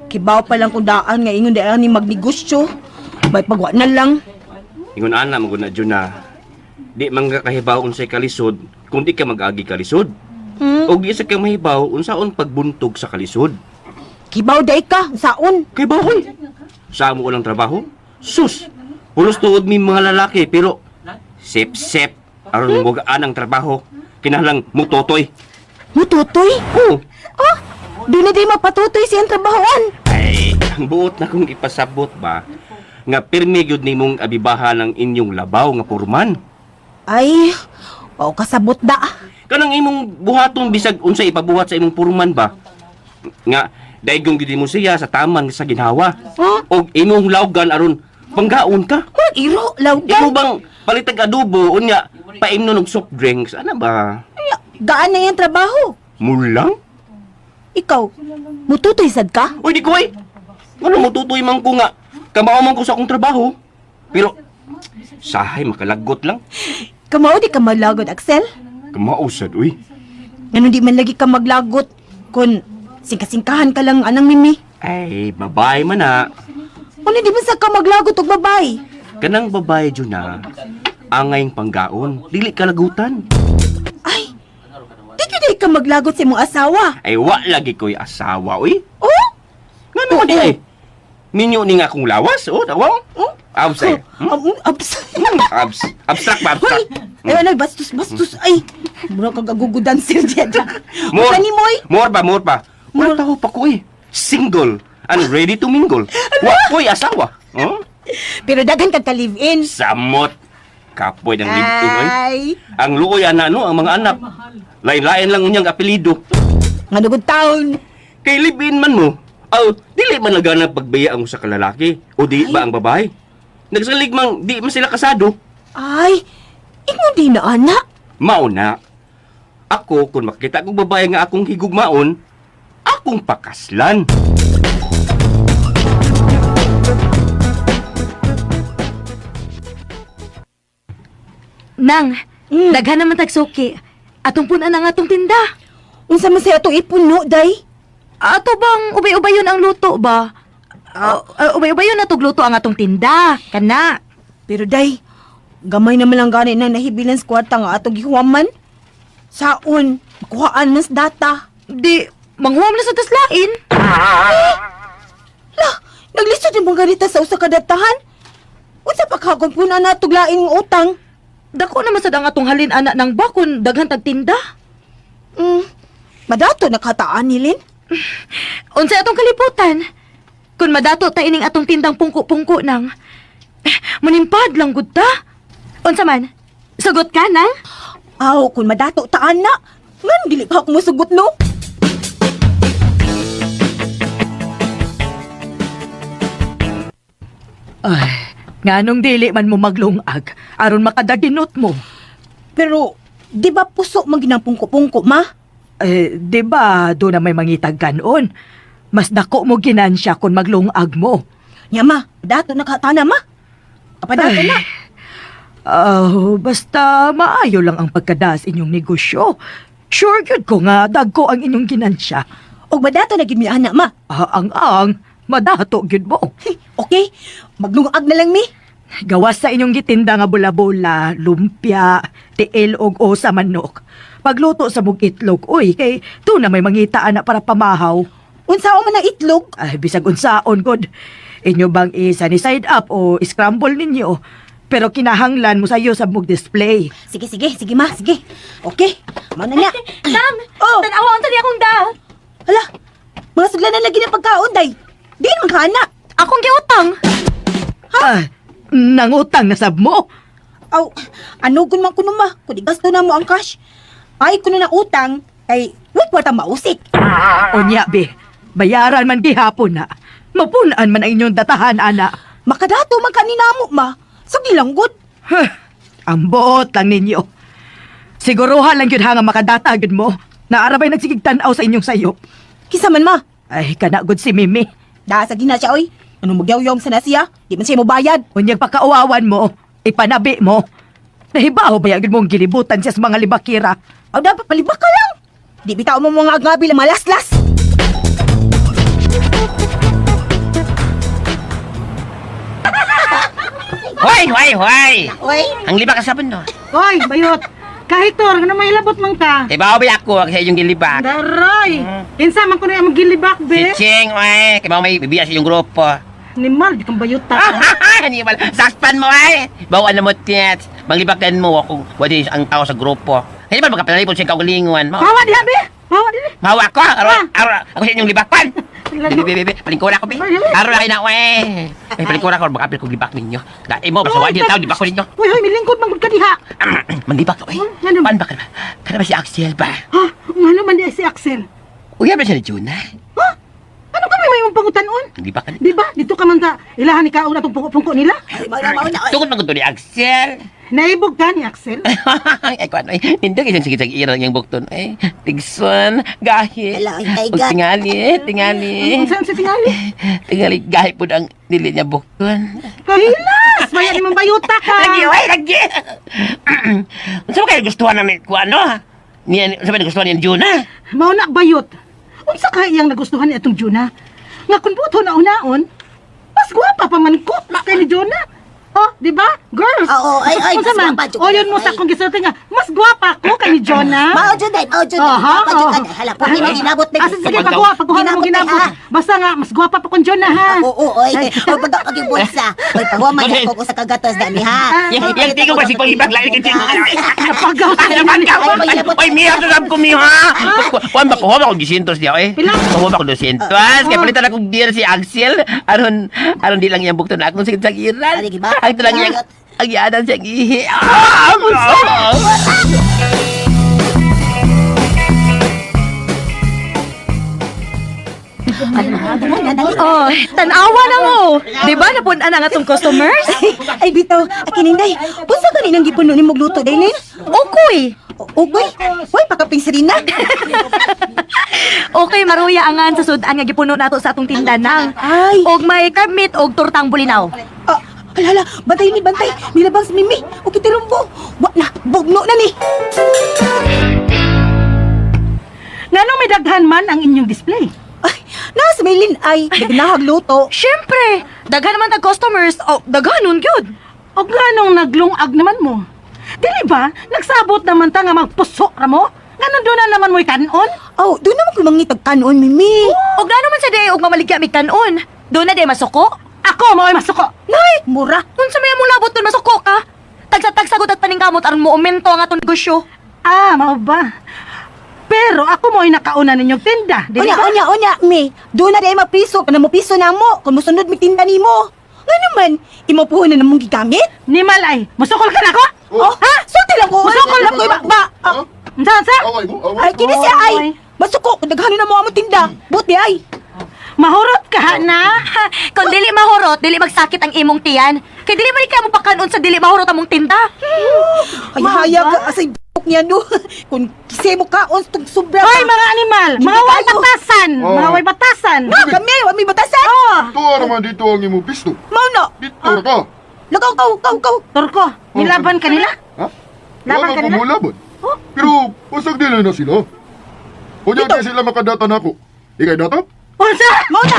Kibaw pa lang kung daan nga ingon daan ni magnegosyo. May pagwa na lang. Ingon ana magud na dyan na. Di man ka kahibaw unsay kalisod kung di ka mag-agi kalisod. Og di sa ka mahibaw unsaon pagbuntog sa kalisod. Kibaw day ka, saon. Kay bahoy. Sa amo lang trabaho? Sus. Pulos tuod mi mga lalaki pero sip-sip aron mugaan ang trabaho. Kinahanglang mutotoy. Mututoy. Oh. Oh, doon na day mapatutoy siyang trabahoan. Ay, ang buot na kong ipasabot ba nga pirmi gyud nimong abibahan ang inyong labaw nga purman. Ay, wao kasabot da. Kanang imong buhaton bisag unsa ipabuhat sa imong purman ba? Nga daigong gyud nimo siya sa taman sa ginhawa. Huh? Og imong lawgan aron panggaon ka. Murag iro, lawgan. Imo bang palitag adobo unya paimnon og soft drinks ana ba? Ay, gaan na yung trabaho. Mulang? Ikaw, mututoy sad ka? Uy di ko ay. Ngano motutoy man ko nga kamao man ko sa akong trabaho. Pero sahay makalagot lang. Kamao di ka maglagot, Axel. Kamao sad uy. Ngano di man lagi ka maglagot kun singka-singkahan ka lang anang mimi. Ay, babae man na. Ano di man sa ka maglagot og babay? Kanang babae dyan na, angayng panggaon, dili kalagutan. Ay, di gyud ay ka maglagot sa imong asawa. Ay, wa lagi ko'y asawa, uy. Oh? Nga naman di ay. Minyo ni nga akong lawas, oh, tawang. Oh, abs ay. Hmm? Abs. Abs. Abstract ba, Hoy! abstract? Ay, ano, bastos, bastos. Ay, mura kag agugudan sir diyan. More, More. Ni mo, oy. more ba, more pa. Wala taho pa ko eh. Single and ready to mingle. Wa ko'y asawa. Oh? Pero daghan kag ka-live-in. Samot. Kapoy ng live-in, oy. Ay, Ang luoy ana no, ang mga anak. Lain-lain lang unyang apelyido. nga nugod taon. Kay live-in man mo, aw, dili man lagana pagbiya ang usa ka lalaki o di ba ang babae. Nagsalig man di man sila kasado. Ay, ingon di na anak. Mao na. Ako kung makita kong babae nga akong higugmaon, akong pakaslan. Nang, daghan naman tagsuki. Atong punan ang atong tinda. Unsa man saya atong ipuno, day? Ato bang ubay-ubayon ang luto ba? Ubay-ubayon na tugluto ang atong tinda. Kana. Pero day, gamay naman lang gani na nahibilan sa kwarta nga atong gihuwaman. Saon, makuhaan man sa data. Di, manghuam na sa taslain. Lah, naglisod yung mga ganita sa usa ka datahan. Unsa pa kagong puna na tuglain ng utang? Dako naman sad ang atong halin ana ng bakon daghan tagtinda. Madato nakataan nilin. Unsa atong kalibutan? Kun madato ta ining atong tindang pungko-pungko nang. Eh, manimpad lang gud ta. Unsa man? Sugot ka nang? Aw, kung madato taan na. Ngan dili pa ako musugot no. Ay, nganong dili man mo maglungag aron makadaginot mo. Pero di ba puso man ginampungko-pungko ma? Eh, di ba doon na may mangitag kanon? Mas dako mo ginansya kung maglungag mo. Nya ma, dato nakatana ma. Kapadato na. Oh, basta maayo lang ang pagkadas inyong negosyo. Sure gyud ko nga dagko ang inyong ginansya. Og madato na gid mi ana ma. Ah, ang madato gyud mo. Hey, okay, maglungag na lang mi. Gawas sa inyong gitinda nga bula-bula, lumpia, tiil og o sa manok. Pagluto sa mug itlog, uy, kay doon na may mangita na para pamahaw. Unsa man ang itlog? Ay, bisag unsaon god. Inyo bang i-sunny side up o scramble ninyo? Pero kinahanglan mo sayo sa mug display. Sige, sige, sige ma, sige. Okay, mao na niya. Nang, Oh. tan-awa unsa ni akong da. Hala, mga suglanan lagi ng pagkaon day. Di naman ka ana. Akong giutang. Ah, nangutang na sab mo. Aw, ano kun man kuno ma, kun igasto na mo ang cash. Ay kuno na utang kay wag kwarta mausik. Unya be, bayaran man gihapon na. Mapunaan man ang inyong datahan, ana. Makadato man kanina mo ma. Sugli lang gud. Huh, ang buot lang ninyo. Siguruhan lang yun ha nga makadata gyud mo. Naarabay nagsigig tan-aw sa inyong sayop. Kisa man ma. Ay, kana gud si Mimi. Daa sa gina siya oy. Ano magyaryong sa na siya? Di man siya mo bayad. Unyag pakauawan mo, ipanabi mo. Nahibaw ba yun mong gilibutan siya sa mga libakira? Aw dapat palibak ka lang. Di bitaw mo mga agabi lang malaslas. Hoy, hoy, hoy! Oy, Ang libak ka sabon no. Oy, bayot! Kahitor, nga may labot man ka. Ibaw ba ako sa iyong gilibak? Daroy! Kinsa man ko na ang gilibak, Si Ching, oy, kay mao may bibiya sa iyong grupo. Nimal, di kang bayot ta. Hanimal, sakpan mo ay. Bawal na mo tiyat. Manglibakan mo ako wala ang tao sa grupo. Hindi ba magkapalipod siya kaugalingon? Mao. Hawa diha, be! Hawa diha! Mawa ko, aro, aro, ako sa inyong libakan. Be, be, be, be, palingkura ko, be. Aro na kayo na, oy. Ay, palingkura ko, baka apil kong libak ninyo. Dai mo, basta wala tao, libak ko ninyo. Uy, hoy, milingkod man gud ka diha. Manlibak ka, oy. Ano? Pan ba ka na? Kana ba si Axel ba? Ha? Ngano man di si Axel? Uy, ba siya ni Jonah? Ha? Ano kami may mong pangutanon? Libak ka na. Di ba? Dito ka man sa ilahan ni kaon atong pungko-pungko nila. mao na mao na. oy. Tungod man ko ni Axel. Naibog ka ni Axel. Ay, kuan, ay, nindog isang sige sa ira niyang bukton, ay. Tigson, gahi. Ala, ay, Ug tingali, tingali. Unsa sa tingali? Tingali, gahi po ang dili niya bukton. Kahilas! Maya ni mong bayuta ka! Lagi, oy, lagi. Unsa ba kayo gustuhan namin kuan, no? Niya, unsa ba nagustuhan niya Juna? Mao na bayot. Unsa ka iyang nagustuhan ni atong Juna? Nga kun buto na unaon, mas gwapa pa man ko kay ni Juna. Oh, di ba? Girls. Oo, ay, ay, Unsa mas man? gwapa jud O yun mo ka, sa ay. akong gisulti nga, mas gwapa ko kay ni Jonah. Mao jud day, mao jud day. Aha, Gwapa jud oo. ka day. Hala, puti na ginabot na. Ah, sige, sige, pagkuha, pagkuha na mo Ginabot ginabot. na, Basta nga, mas gwapa pa kong Jonah, ha? Oo, oy. O pagka pag yung bulsa. Oy, pahuman ako ko sa kagatos dani ha. Yang tigo ba si pangibag lain kay tigo. Napagaw sa Napagaw. Ay, paghilabot. Oy, miha to ko miha. Kuan ba ko ba ko 200 diya eh. Pila? Pahuwa ba ko 200. Kay palitan akong beer si Axel aron aron di lang iyang bukton akong sige sagiran. Ari, giba? Ang lang iyang ang iyadan siyang ihi. Ah! Oh, tan-awa na mo. Di ba napun-an ang atong customers? Ay, bitaw, akininday. Punsa gani nang gipuno ni magluto day nin? Okay. Ugoy, hoy pakaping sirina. Okay, maruya angan sa sudan nga gipuno nato sa atong tinda nang. Ay. Og may crab meat og tortang bulinaw. Ah, hala, hala, bantay ni bantay. Nilabang si Mimi. O kitirumbo. Wa na, bugno na ni. Nganong may daghan man ang inyong display? Ay, nasa may ay, nagnahag luto. Syempre, daghan naman tag customers. Oh, daghan nun gyud. O nganong naglungag naman mo? Dili ba, nagsabot naman ta nga magpuso ra mo? Nganong doon na naman mo'y kanon? Oh, doon naman ko mangitag kanon, Mimi. Og ngano man sa day og mamaligya mig kanon. Doon na day masuko. Ako mao'y masuko. Nay, mura. Unsa may among labot doon masuko ka? Tagsa-tagsa gud at paningkamot aron mo aumento ang atong negosyo. Ah, mao ba? Pero ako mo'y nakauna ninyong tinda, dili Unya, ba? unya, unya, Mi. Doon na day mapiso, kana mo piso na mo. Kung musunod mi tinda nimo. Nga naman, imo puhon na namong gigamit. Ni Malay, musukol ka na ako? Oh, ha? Sulti lang ko. Musukol lang ko iba. Ba? Ah, Unsa, unsa? Away mo, away. ay, kini siya ay. Oy. Masuko, daghanon na mo among tinda. Buti ay. Mahurot ka na? Ha, kung dili mahurot, dili magsakit ang imong tiyan. Kay dili man ka mo pakanon sa dili mahurot among tinda. Ay, haya ka asay buk niya no. Kung kise mo ka on tug sobra. Hoy, mga animal! Hindi Mga way kayo. batasan! Oh. Mga way batasan! Na kami, wa may batasan. Oh, Tuwa naman dito ang imong pisto. Mao na. Dito ra ka. Lakaw kaw kaw kaw. Turko, nilaban kanila? Ha? Laban Wala ka nila? ko mulaban. Pero usag dili na sila. Unya Dito. di sila makadata nako. Ikay data? Unsa? Mao na.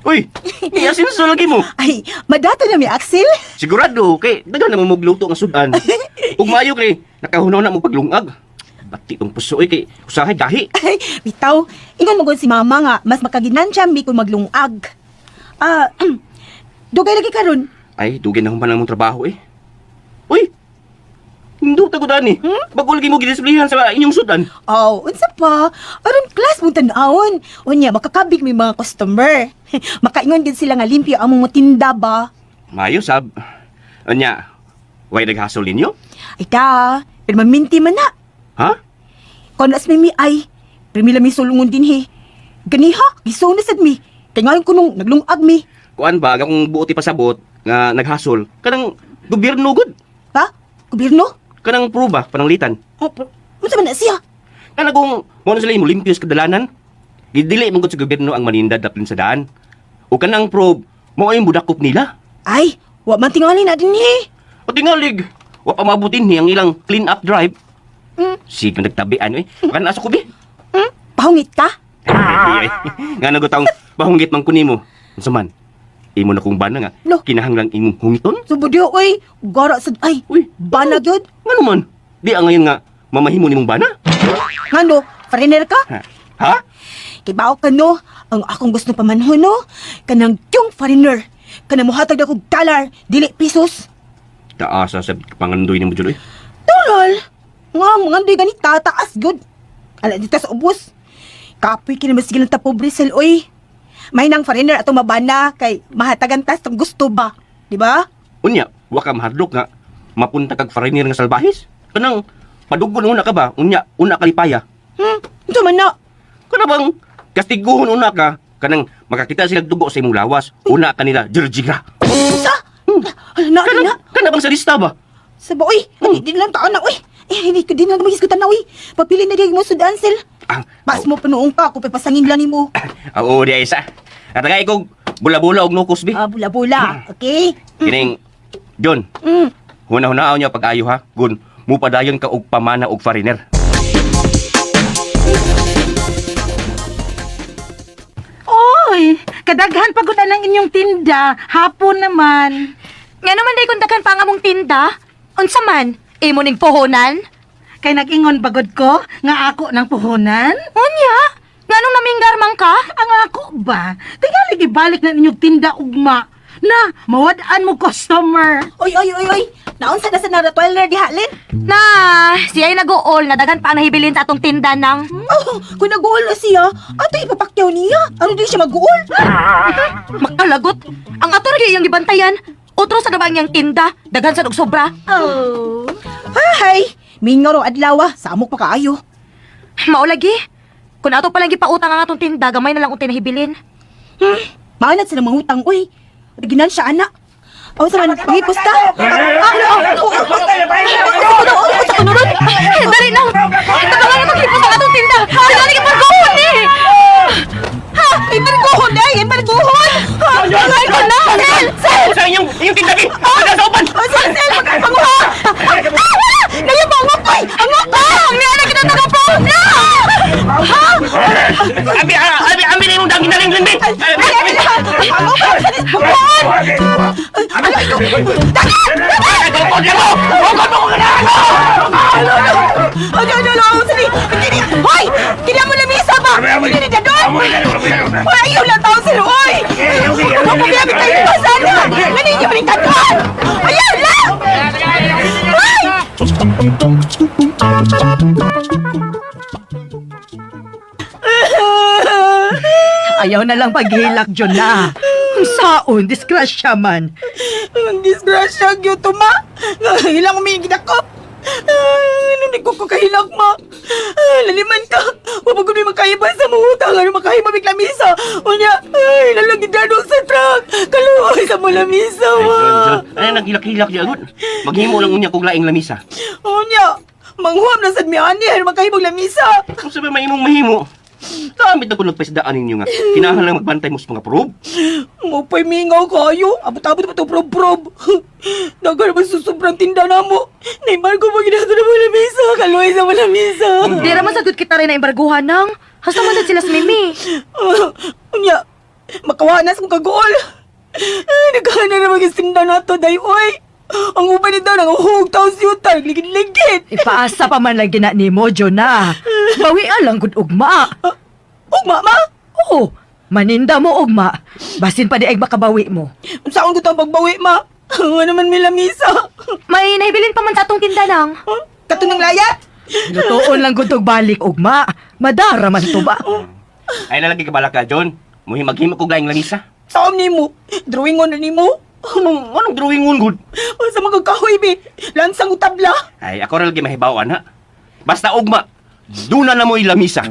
Uy, niya sinso lagi mo. Ay, madato na mi Axel. Sigurado kay daghan na mo magluto nga sudan. Ug maayo kay nakahunaw na mo paglungag. Bati tong puso oy kay usahay dahi. Ay, bitaw. Ingon mo gud si mama nga mas makaginansya mi kung maglungag. Ah, dugay lagi karon. Ay, dugay na human ang mong trabaho eh. Uy! Hindi ta ko dani. Bago lagi mo gidisplihan sa inyong sudan. Oh, unsa pa? Aron class mo tan-awon. Unya makakabig mi mga customer. Makaingon gid sila nga limpyo among motinda ba. Maayo sab. Unya, way naghasol ninyo? Ay ta, pero maminti man na. Ha? Kon as mi ay, pero mi lami sulungon din he. Ganiha, giso na sad mi. Kay ngayon ko nung naglungag mi. Kuan ba akong buot ipasabot nga naghasol kanang gobyerno gud. Pa? Gobyerno? Kanang proba pananglitan. Oh, pero, unsa man na siya? Kana kung mo na sila imo limpios kadalanan. Gidili man gud sa gobyerno ang manindad daplin sa daan. O kanang probe mo ay budakop nila. Ay, wa man tingali na din he. O tingalig, wa pa mabutin ni ang ilang clean up drive. Mm. Sige nagtabian eh. Kan asa ko bi? Pahungit ka? Ay, nga nagutang bahunggit man ko nimo. Unsa man? Imo na kong bana nga. Lo. Kinahanglang imong hungiton. Subod oy, gara sad ay. Uy, Bana gyud. Ngano man? Di ang ngayon nga mamahimo nimong bana? Ngano, foreigner ka? Ha? Ha? Kay bao ka no, ang akong gusto pamanhon no, kanang yung foreigner. Kanang mohatag na kog dollar, dili pesos. Taasa sa pangandoy nimo jud oy. Tural. Nga mga andoy gani tataas gyud. Ala dito sa ubos. Kapoy kini mas gilang ta pobre sel oy. May nang foreigner atong mabana kay mahatagan tas tong gusto ba, di ba? Unya, wa ka mahadlok nga mapunta kag foreigner nga salbahis. Kanang padugon una ka ba? Unya, una kalipaya. Unsa man na? Kana bang kastiguhon una ka kanang makakita sila dugo sa imong lawas, una kanila jerjigra. Unsa? Ala na, ala Kana na. kana bang sa lista ba? Sa ba oy? Di lang taon na oy. Eh, hindi ko din lang magisgutan na oy. Papili na di mo sudan sel. Ah, Pas mo panuong ka, ako pasangin lang nimo. Ah, oo, di ay isa. At kog bula-bula og nukos bi. Ah, bula-bula. Okay? Kining John. Huna-hunaaw niya pag-ayo ha. Gun, mupadayon ka og pamana og foreigner. Kadaghan pagod ang inyong tinda, hapon naman. Nga naman day kung daghan pa nga mong tinda. Unsa man? Imo ning puhunan? Kay nag-ingon bagod ko nga ako ng puhunan? Unya? Nganong naminggar man ka? Ang ako ba? Tingali ibalik na inyong tinda ugma. Na, mawad-an mo customer. Oy, oy, oy, oy. Naunsa na sa naratoiler diha, Lin? Na, siya ay nag-uol na daghan pa ang nahibilin sa atong tinda nang. Oh, kung nag-uol na siya, ato ipapakyaw niya. Ano din siya mag-uol? Makalagot. Ang ato ra iyang gibantayan. Otro sa nabang iyang tinda, daghan sa og sobra. Oh. Hay, mingaw rong adlaw ah. Samok pa kaayo. Maulagi. Kung ato palang gipautang ang atong tinda, gamay na lang untay nahibilin. Maanad sila mangutang, uy. Ginan siya, anak. Oh, sa man, hipos ta. Dali na! Tabangan na maglipot ang atong tinda! Dali ka parguhon eh! Ha! Ibarguhon ay! Ibarguhon! Ay ko na! Sel! Sel! Sa inyong inyong tinda bi. Ada sa uban. Oh, sel, sel! Panguha! Nayabang ang oy! Ang Ah! Ang niya na kita taga-phone na! Abi abi abi na imong dangin na rin bi. Ang okoy! Bukuan! Ano, ano, ano? Sali! Kini! Hoy! Kini mo lamisa ba? Kini ni Dadon! Hoy, ayaw lang tao sir, hoy! Huwag mo gamit kayo pa sana! Naninyo rin katuan! Ayaw lang! Hoy! Ayaw na lang paghilak, John na. Ang saon, disgrasya man. Ang disgrasya, gyud to, ma! Ilang umingin ako! Ano ni ko kahilak, ma? Laliman ka! Wapag ko makaiba sa mga utang! Ano makahima may lamisa? Unya, ay, lalagi dado sa truck! Kaluoy sa mga lamisa, ma! Ay, naghilak-hilak di agad. Maghimo lang unya kog laing lamisa. Unya, manghuam na sad mi ani, ano makahimog lamisa? Kung sa may imong mahimo. Gamit na ko nagpaisdaan ninyo nga. Kinahanglan magbantay mo sa mga probe. Mupay mingaw kayo. Abot-abot pa to prob-prob. Dagan naman susobrang tinda na mo. Neymar ko maginato na mga lamisa. Kaluoy sa mga lamisa. Di raman sagot kita rin na embarguhan nang. Hasta man sad sila sa Mimi. Unya, makawa na sa kong kagool. Ay, nagkahana na mag-istinda na to, day, oy. Ang uban nito, nanguhug taon siyuta, nagligid-ligid. Ipaasa pa man lang gina nimo, John na. Bawian lang gud ugma. Ugma, ma? Oo, maninda mo ugma. Basin pa di ay makabawi mo. Saan ko itong pagbawi, ma? Ano naman may lamisa? May nahibilin pa man sa atong tinda nang. Katunang layat? Lutoon lang gud og balik ugma. Madara man to ba? Ay nalagi ka balaka, John. Muhi maghimo kog laing lamisa. Saan nimo? Drawing on na nimo? Anong anong drawing on good? Sa mga kahoy, be. Lansang utabla. Ay, ako ra lagi mahibaw ana. Basta ugma, duna na mo'y lamisa.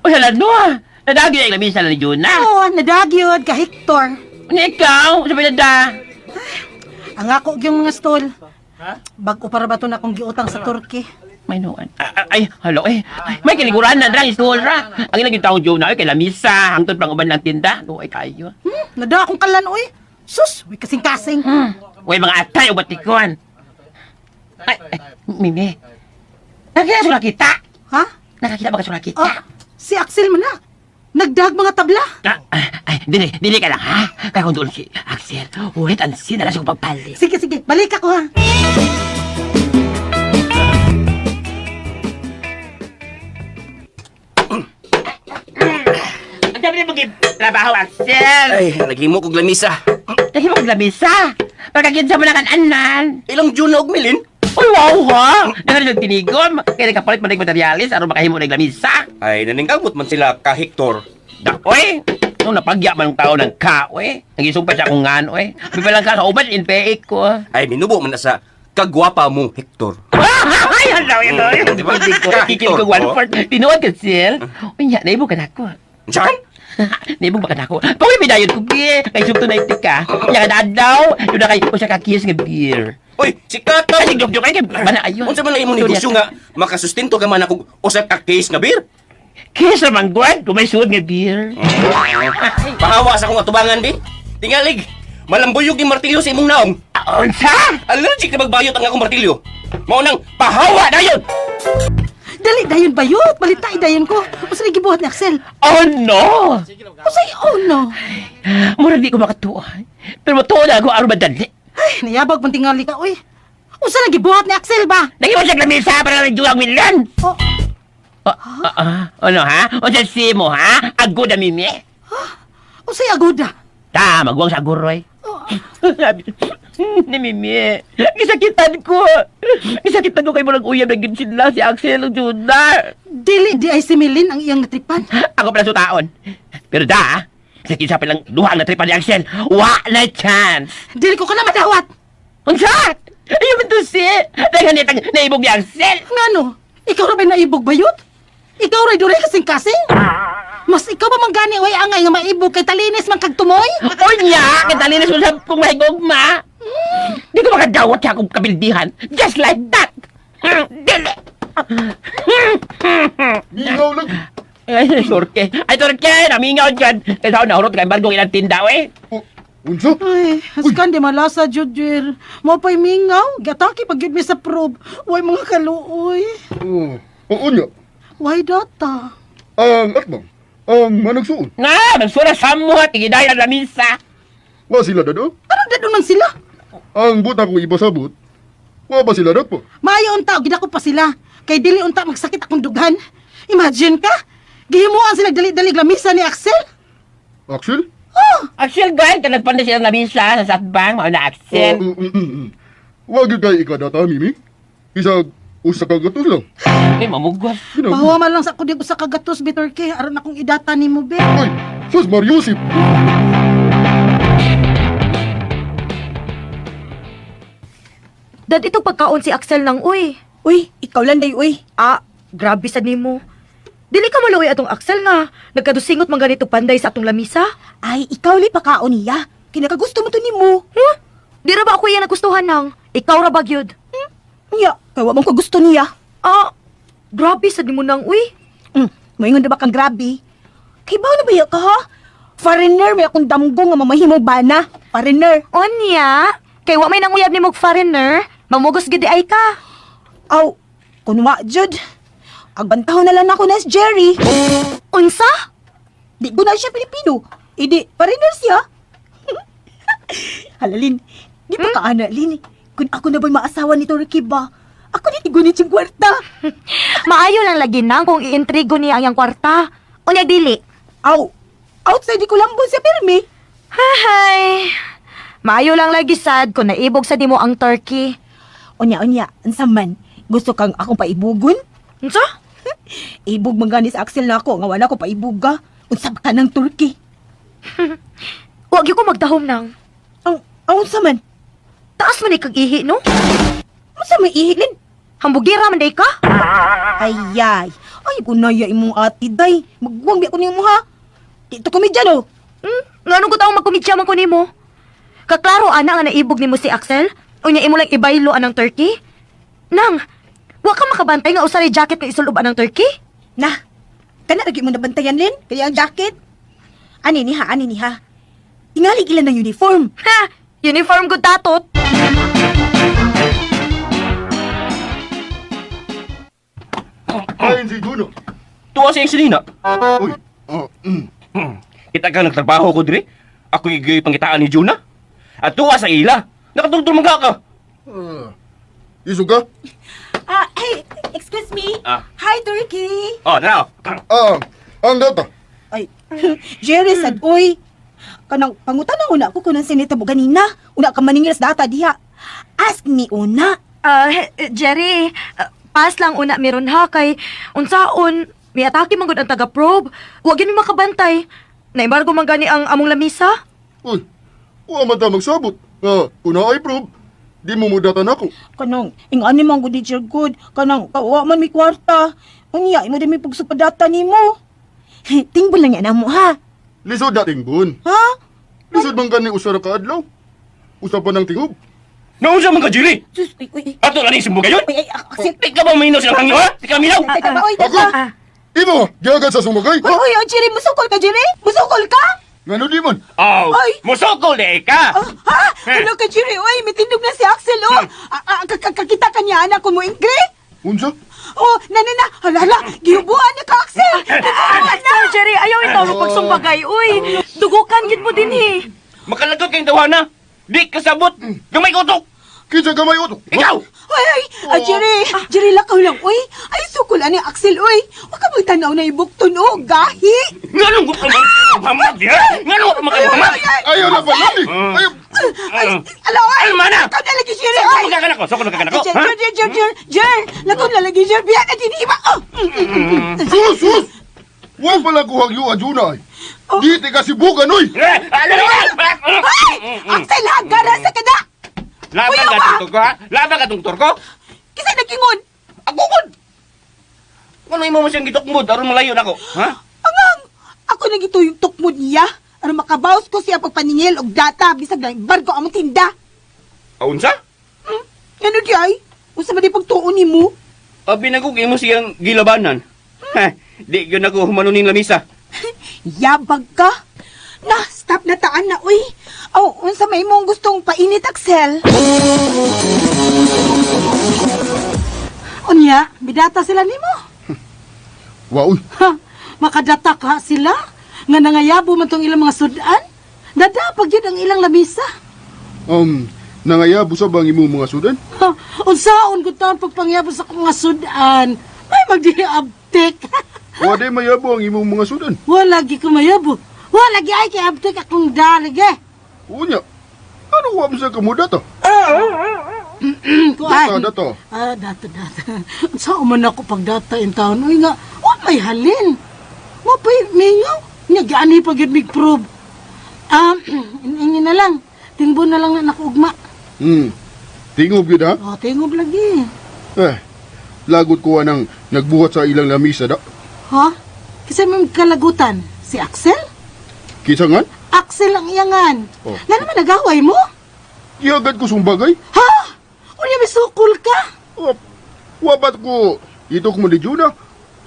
Uy, hala no ah. Nadagi na yung lamisa na ni Juna. Oh, nadagyod ka Hector. Ano ikaw? Sabi na da. Ang ako yung mga stol. Bag-o para ba to na akong giutang sa Turkey? May noan. Ay, halo eh. Ay, may kiniguran na drang istuol ra. Ang ilang yung taong Juna ay kay lamisa. Hangtod pang uban ng tinda. Luoy kayo. Nada akong kalan oy. Sus, may kasing-kasing. Uy, mga atay o batikon. Ay, ay, Mimi. Nakakita sa kita. Ha? Nakakita ba ka sa kita? Oh, si Axel man na. Nagdag mga tabla. Ah, ay, dili, dili ka lang ha. Kaya kung doon si Axel, ulit ang sinala sa pagpalit. Sige, sige. Balik ako ha. Ang dami na mag-trabaho, Axel. Ay, naghimo kog lamisa. Dahil mo lamisa. Pagkakinsa mo na kan anan. Ilang June na og milin? Uy, wow ha! Dahil nagtinigom. Kaya nagkapalit man ng materialis aron makahimo ng lamisa. Ay, naningkamot man sila ka Hector. Da, oy! Nung napagya man ang tao ng ka, oy. Nagisumpay siya akong ngan, oy. Bibalang ka sa uban, inpeik ko. Ay, minubo man na sa kagwapa mo, Hector. Ay, hala, ito. Di ba? Ka, Kikil ko Hector, one oh. part. Tinuod ka, Sil. Uy, nya, naibog ka na ako. Diyan? Naibog ba ka na ako? Pawi, bidayon ko, gi. Kay sumto na iti ka. Nya ka daw. Doon na kay, usa ka kiss nga beer. Uy, sikat na! Ay, joke, joke. Ay, bana, ayun. Unsa man lang imong negosyo nga makasustento ka man akong usa ka case nga beer? Kiss naman, Gwen. Kung may suod nga beer. Pahawa sa akong atubangan di. Tingalig, malambuyog ni martilyo sa imong naong. Unsa? Allergic na magbayot ang akong martilyo. Mao nang pahawa na yun! Dali dayon bayot, balitay dayon ko. Usa lagi gibuhat ni Axel? Oh no! Usay oh no. Murag di ko makatuo. Pero matuo na ako aron madali. Ay, nayabag man tingali ka oy. Usa lagi gibuhat ni Axel ba? Nagimo siya lamisa para ng juwang milyon. Oh, Oh, ah, ah, ano ha? Unsa si mo ha? Agoda mimi? Usay agoda? Ta, magwang sa guroy. Oh. Ni Mimi, gisakitan ko. Gisakitan ko kay murag uyab na gid sila si Axel ug Juna. Dili di ay si Milin ang iyang natripan. Ako pala sutaon. Pero da, sa kinsa pa lang duha ang natripan ni Axel, wa na chance. Dili ko ka na madawat. Unsa? Ayaw man to si. Daghan nitang naibog ni Axel. Ngano? Ikaw ra ba'y naibog bayot? Ikaw ra'y dunay kasing-kasing? Mas ikaw ba man gani way angay nga maibog kay talinis man kag tumoy? Unya, kitalinis mo sa pong mahigugma. Di ko makadawat sa akong kabildihan. Just like that. Dili. Mingaw lang. Ay, Turke. Ay, Turke, namingaw dyan. Kaya saan nahurot ka, embargo ilang tinda, eh. Oh, unsa? Ay, haskan di malasa jud jud. Mo pa'y mingaw, gataki pag gyud mi sa probe. Way mga kaluoy. Oh, oo niya. Why data? Ang atbang, ang managsuon. Na, magsura sa mo at igiday ang lamisa. Wa sila dado. Anong dadon man sila? Ang buta kong ibasabot. Wa ba sila dagpo? Maayo unta og gidako pa sila. Kay dili unta magsakit akong dughan. Imagine ka? Gihimuan sila dali-dali lamisa ni Axel. Axel? Axel, guys, ka nagpanda sila ng lamisa sa satbang, mao na Axel. Ah, Wa gyud kay ikadata Mimi. Isag usa ka gatos lang. Ay, mamugwas. Ginawa. Pahuwa man lang sa ako di ko sa kagatos bitorke aron akong idata nimo be. Ay, sus Mariusip. Dad itong pagkaon si Axel nang uy. Uy, ikaw lang day uy. Ah, grabe sad nimo. Dili ka maluoy atong Axel nga. Nagkadusingot man ganito panday sa atong lamisa. Ay, ikaw li pakaon niya. Kinakagusto mo to nimo. Huh? Di ra ba ako iya nagustuhan nang? Ikaw ra ba gyud? Nya, kay wa man ko gusto niya. Ah, grabe sad nimo nang uy. Moingon na ba kang grabe? Kay bawo na ba iya ka ha? Foreigner may akong damgo nga mamahimo bana. Foreigner. Onya, kay wa may nanguyab nimo og foreigner, mamugos gid di ay ka. Aw, kunwa jud. Agbantahon na lang ako na si Jerry. Unsa? Di ko na siya Pilipino. Idi, foreigner siya. Halalin, di pa kaana, Lin. Kung ako na ba'y maasawa ni Torque ba? Ako di tigunit yung kwarta. Maayo lang lagi nang kung iintrigo niya ang iyang kwarta. Unya dili. Aw, outside di ko lambon siya pirmi. Hahay. Maayo lang lagi sad kung naibog sa nimo ang turkey. Unya, unya, unsa man? Gusto kang akong paibugon? Unsa? Ibog man gani sa Axel na ako, nga wala ko paibuga. Unsa ba ka ng Turkey? Wa gyud ko magdahom nang. Ang, ang unsa man? Taas man kag ihi no? Unsa may ihilin? Hambugira man day ka? Ayay, ay kunaya imong ati day. Magwang bi ako nimo ha. Dito komedya no. Ngano ko taong magkomedya man ko nimo? Kaklaro ana nga naibog nimo si Axel? Unya imo lang ibaylo anang turkey? Nang, wa ka makabantay nga usa ray jacket nga isulob anang turkey? Na, kana lagi mo nabantayan Lin, kaya ang jacket. Ani ni ha, ani ni ha. Tingali ilan ng uniform. Ha! Uniform gud tatot. Ayon si Juno. Tuwa sa Excelina. Uy, ah. Kita ka nagtrabaho ko dire. Ako igay pangitaan ni Juna. At tuwa sa ila. Nakatultol man ka. Ah. Isog ka? Ah, hey, excuse me. Ah. Hi, Turkey. Oh, now. Ah, ang data. Ay, Jerry sad oy. Kanang pangutan na una ko kunang sinita mo ganina. Una ka maningil sa data diha. Ask me una. Ah, Jerry, pass lang una meron ha kay unsaon miatake man gud ang taga-probe. Wa gyud mi makabantay. Naembargo man gani ang among lamisa. Uy, wa man ta magsabot. Ah, kung naay proof, di mo mo data nako. Kanang ingani man gud ni Jer good. Kanang kawa man mi kwarta. Unya imo din mi pagsupadata nimo. Tingbol lang yan mo ha. Lisod na tingbon. Ha? Lisod man gani usa ra ka adlaw. Usa pa ng tingob. Naunsa man ka, Jerry? Sus, uy, uy, Ato na ni sumbo gayon? uy, ay, Axel. Di ka ba minaw silang hangyo, ha? Di ka minaw? Teka ba, oy, Ako! teka. Imo, giagad sa sumagay. Uy, uy, oh, Jerry, musukol ka, Jerry? Musukol ka? Ngano di man? Oh, Ay! musukol di ka. Ah, ha? Ano ka, Jerry? Uy, may tindog na si Axel, oh. Ah, ah, Kakita ka niya, anak, kung mo ingre. Unsa? Oh, na, na, na. Hala, hala, gihubuan na ka, Axel! Gihubuan na! Jerry, ayaw itaw mo pagsumbagay, uy. Dugukan gid mo din eh. Makalagot kayong tawana. Di kasabot. Gamay utok. Kinsa gamay utok? Ikaw! Ay, ay, ay, Jerry! Jerry, lakaw lang, uy! Ay, sukol ani Axel, uy! Huwag ka magtanaw na ibukton, oh, gahi! Nganong gusto mo? Hamad, ha? Nganong gusto mo hamad? Ayaw na ba yun eh? Ayaw. Ay, ala, ay! Alma na! Lakaw na lagi, Jerry! Soko Ay! magkakanako! Soko magkakanako! Jer, Ha? Jer, Jer, Jer, Jer! Lakaw na lagi, Jer! Biya na din, iba! Oh! Sus, sus! Wa pala ko hagyo adjuna ay. Di ti kasibugan oy. Eh, ano na? Ay! Axel, hagara sa kada! Laban Kuya ka ba? tong turko, ha? Laban ka tong turko? Kisa nagingon! Ako gud! Ano imo mo siyang gitukmod aron malayo nako, ha? Angang! Ako na gito yung tukmod niya. Aron makabawas ko siya pagpaningil og data bisag na embargo among tinda. Aunsa? Ano di ay? Unsa man di pagtuon nimo? Abi nagug imo siyang gilabanan. Ha, di gyud ako humanuning lamisa. Yabag ka. Na, stop na taan na, uy. Oh, unsa may imong gustong painit, Axel? Unya, bidata sila nimo. Wa uy. Ha, makadata ka sila nga nangayabo man tong ilang mga sudan. Nadapag yun ang ilang lamisa. Nangayabo sa bang imong mga sudan? Ha, unsaon gud taon pagpangyabo sa akong mga sudan. May magdiabtik. Wa di mayabo ang imong mga sudan. Wala gi ko mayabo. Wala gi ay kay abtik akong dalig eh. Unya. Ano wa man sa kamudata? Kuan. Data, data. Ah, data, data. Unsaon man ako pagdata in town? Uy nga, wa may halin. Wa pa'y mingaw. Nya giani pa gyud mig prove. Ingin na lang. Tingbo na lang na nakuugma. Tingob gyud ha. Oh, tingob lagi. Eh, lagot ko anang nagbuhat sa ilang lamisa da. Ha? Kasi may kalagutan. Si Axel? Kinsa nga? Axel ang iyangan. Oh. Nga naman nagaway mo? Giagad ko sumbagay. Ha? Unya may sukol ka? Wa, wa ba't ko itok mo ni Juna?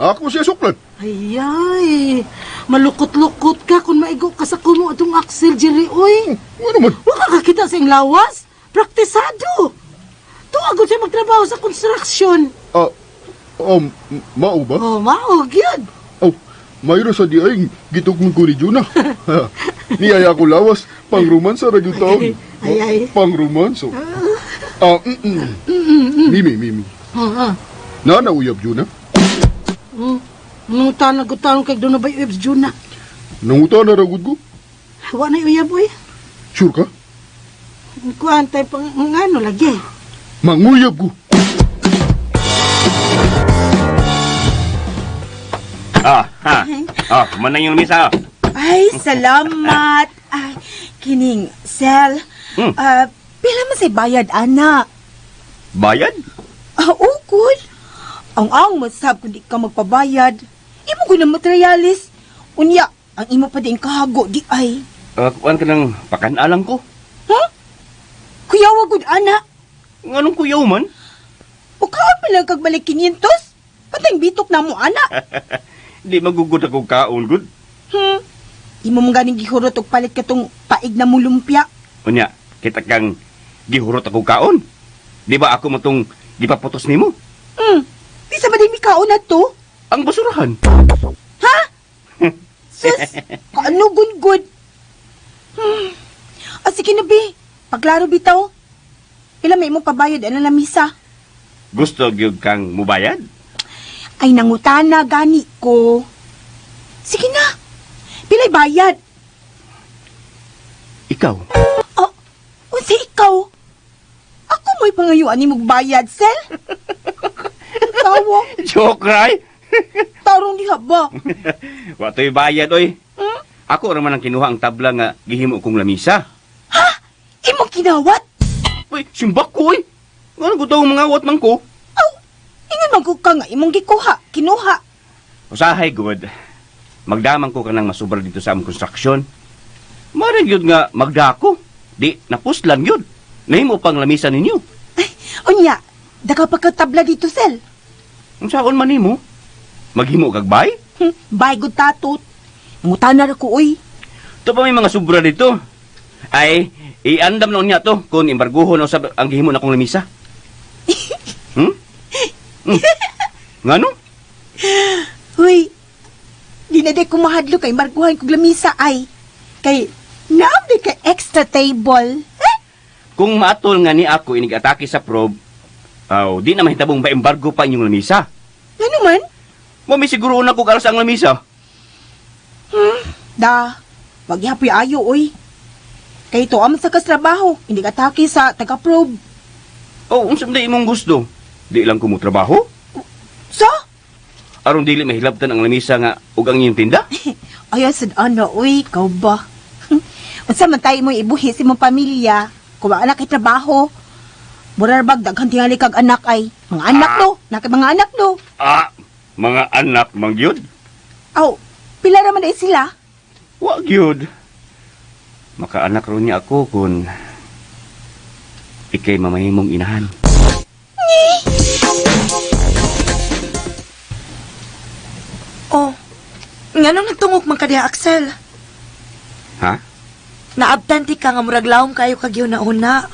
Ako siya suklan. Ay, ay. Malukot-lukot ka kung maigo ka sa kumo atong Axel, Jerry, uy. Ano man? Wa ka kakita sa iyang lawas. Praktisado. Tuwag siya magtrabaho sa construction. Ah, mao ba? Oh, maog yun. Oh, mayroon sa di ay gitukmon ko ni Juna. Niyaya ko lawas, pangrumansa ra gyud taon. Ay, ay. Pangrumanso. Ah, Mimi, Mimi. Oo. Nana uyab Juna. Nung tanag ko taon kay doon na ba yung Ubs Juna? Nanguta na ra gud ko. Wa na yung uyab, uy. Sure ka? Kuan tayo pang ano lagi. Manguyab ko. Ah, ha. Ah, manang yung lamisa. Ay, salamat. Ay, kining, Sel. Ah, pila man say bayad, ana? Bayad? Ah, ukol. Ang ang masab kung di ka magpabayad. Imo ko na materialis. Unya, ang imo pa din kahago, di ay. Kuan ka ng pakanalang ko. Ha? Kuyawa gud, ana. Nganong kuyaw man? O kaon pa lang kag balik 500? Patay bitok na mo, ana. Di magugod ako kaon gud. Imo mo ganing gihurot og palit katong paig na mo lumpia. Unya, kita kang gihurot ako kaon. Di ba ako mo tong gipaputos nimo? Di sa ba di mi kaon na to? Ang basurahan. Ha? Sus, kaano gud-gud? Ah, sige na, bi. Paglaro bitaw. Pila may imong pabayad ana lamisa. Gusto gyud kang mubayad? Ay, nangutana gani ko. Sige na. Pilay bayad? Ikaw. Oh, unsa ikaw? Ako mo'y pangayuan ni bayad, Sel. Tawa. Joke, right? Tarong diha ba? Wa to'y bayad, oy. Ako ra man ang kinuha ang tabla nga gihimo kong lamisa. Ha? Imong kinawat? Uy, simbak ko, oy. Ngano gud mga wat man ko? Aw, ingon man ko ka nga imong gikuha, kinuha. Usahay gud. Magdamang ko kanang masubra dito sa among construction. Mara gyud nga magdako. Di napuslan gyud. Nahimo pang lamisa ninyo. Ay, unya, daka pa ka tabla dito, Sel. Unsaon man nimo? Maghimo kag bay? Bye, good tatot. Ngutana ra ko, oy. Ito pa may mga sobra dito. Ay, iandam na niya to kung embarguhon o sa ang gihimo na kong lamisa. Ngano? Huy, di na day kumahadlo kay marguhan kog lamisa ay. Kay, naam di ka extra table. Eh, Kung maatol nga ni ako inig-atake sa probe, aw, di na mahitabong ba embargo pa inyong lamisa. Ano man? Mami siguro na kog alas ang lamisa. Da, wag yapoy ayo, oy. Kay to aman sa kastrabaho, hindi ka atake sa taga-probe. Oh, unsa man imong gusto? Di lang ko mo trabaho. So? Aron dili mahilabtan ang lamisa nga ug ang inyong tinda. Ayaw sad ano, uy, ikaw ba? Unsa man tayo mo ibuhi sa imong pamilya, kung wala kay trabaho. Murar bag daghan tingali kag anak ay. Mga anak no, naka mga anak no. Ah, mga anak man gyud. Aw, pila ra man ay sila. Wa gyud. Makaanak ron niya ako kun ikay mamahimong inahan. Oh, nganong nagtungok man ka diha, Axel? Ha? Naabtanti ka nga murag lawom kayo kag una.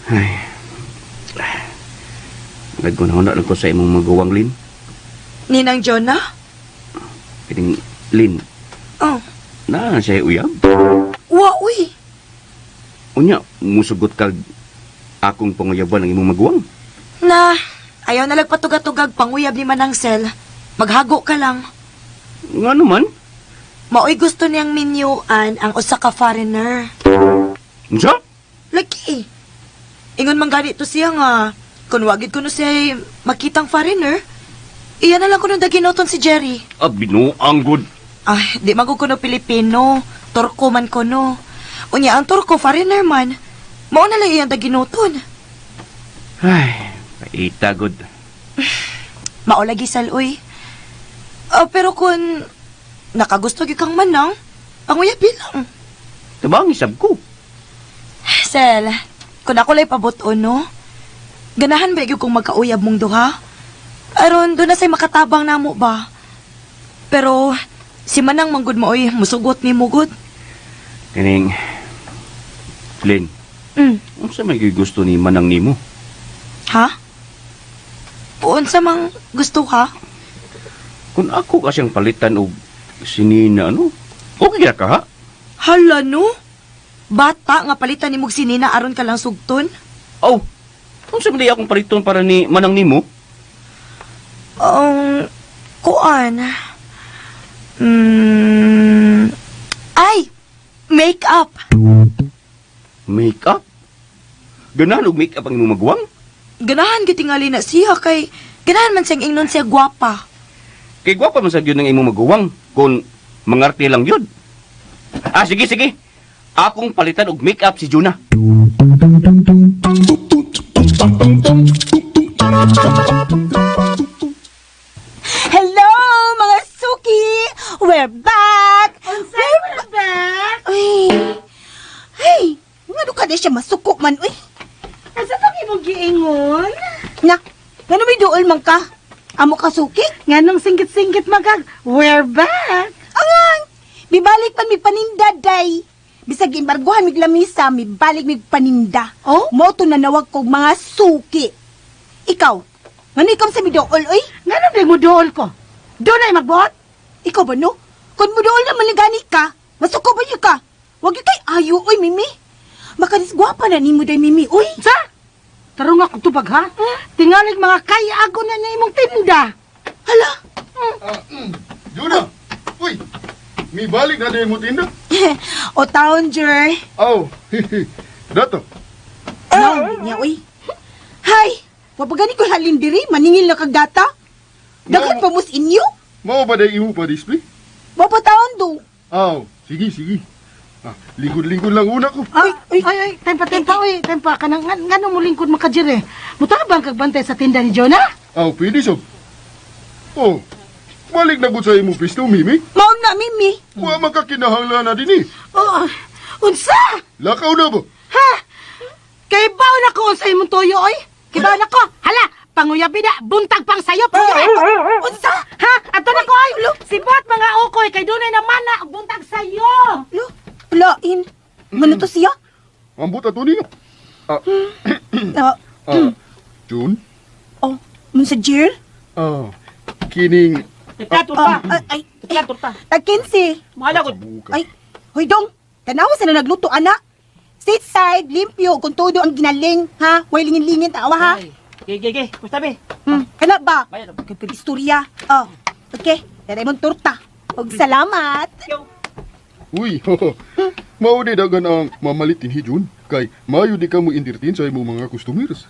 Ay. Naggunahuna lang ko sa imong maguwang Lin. Ninang Jonah? Kining Lin, Oh, naa na siya uyab. wa uy. Unya, musugot kag akong panguyaban ang imong maguwang. Na, ayaw na lagpatugatugag panguyab ni Manang Sel. Maghago ka lang. Nga naman? Maoy gusto niyang minyuan ang usa ka foreigner. Unsa? Lagi. Ingon man gani to siya nga. Kung wagid ko no siya makitang foreigner, iya na lang ko nung daginoton si Jerry. Ah, binuang good. Ay, di man ko kuno Pilipino. Turko man kuno. Unya ang Turko foreigner man. Mao na lang iyang daginoton. Ay, paita good. Mao lagi saloy. Ah, pero kung nakagusto gyud kang manang, panguyabi lang. Tabang isab ko. Sel, kung ako lay pabuton, no? Ganahan ba gyud kung magkauyab mong duha? Aron, doon na say makatabang namo ba? Pero, si Manang manggod mo, oy, musugot ni mugod. Kining Lin, unsa may gusto ni Manang nimo? Ha? Unsa mang gusto ka? Kung ako ka siyang palitan og sinina ano, okay ra ka ha? Hala, no? Bata nga palitan ni si Nina aron ka lang sugton? Oh, unsa man di akong paliton para ni Manang nimo? Kuan. Ay! Make-up! Make-up? Ganahan og make-up ang imong maguwang? Ganahan gitingali na siya kay ganahan man siyang ingnon siya gwapa. Kay gwapa man sa gyud ng imong maguwang kung mangarte lang yun. Ah, sige, sige. Akong palitan og make-up si Juna. Hello mga suki! We're back! We're back! Uy. Hey, ngano ka di siya masuko man uy? Asa tong imong giingon? Na, ngano may duol man ka? Amo ka suki? Nganong singgit-singgit magag, we're back. Angang! Mibalik man mi paninda, day. Bisag imbarguhan mig lamisa, mibalik mig paninda. Oh? Mo to nanawag kog mga suki. Ikaw, ngano ikaw sa midool, oy? Nganong di mo duol ko? Doon ay magbuot? Ikaw ba no? Kung mudool naman ni gani ka, masuko ba yun ka? Wag yun kay ayo, oy, Mimi. Makanis gwapa na nimo day, Mimi, oy. Sa? Tarong ako tubag ha? Tingalig mga kayago na na imong tinda. Hala, Juna! Uy! Mibalik na din mo tinda. o taon, Jer. Aw, dato. No, niya, oy. Hay, wapagani ko halin diri, maningil na kag data. Daghan pa mus inyo. Mao ba day imo pa display? Mao taon do. Aw, sige, sige. Ah, lingkod-lingkod lang una ko. Ay, ay, ay, tempa, tempa, oy, tempa. Kanang, nganong mo lingkod makajire? Mutabang kag bantay sa tinda ni Jonah? Aw, pwede sob. Oh, balik na gud sa imo pisto, Mimi. Mao na, Mimi. Wa man ka kinahanglan na dinhi. Oo, unsa? Lakaw na ba? Ha? Kay baw na ko unsa imong toyo, oy? Kay baw na ko. Hala, panguyabi na, buntag pang sayo. Unsa? Ha? Ato na ko, oy. Sibot mga ukoy, kay dunay na mana, buntag sayo. Lo, lain. Ngano to siya? Ambot ato niyo. Ah, Ah, ah, June? oh, mun sa Jer? Ah, Kining Ah, ay, ay, tag 15. Ay, hoy dong, tanawa sa na nagluto ana. State side, limpyo, kung todo ang ginaling, ha? Way lingin-lingin tawa ha. Ge, ge, ge. Basta be. Kana ba? Kay istorya. Oh, okay. Dere mong torta. Og salamat. Uy, mao di dagan ang mamalit dinhi Jun. Kay maayo di ka mo entertain sa imong mga customers.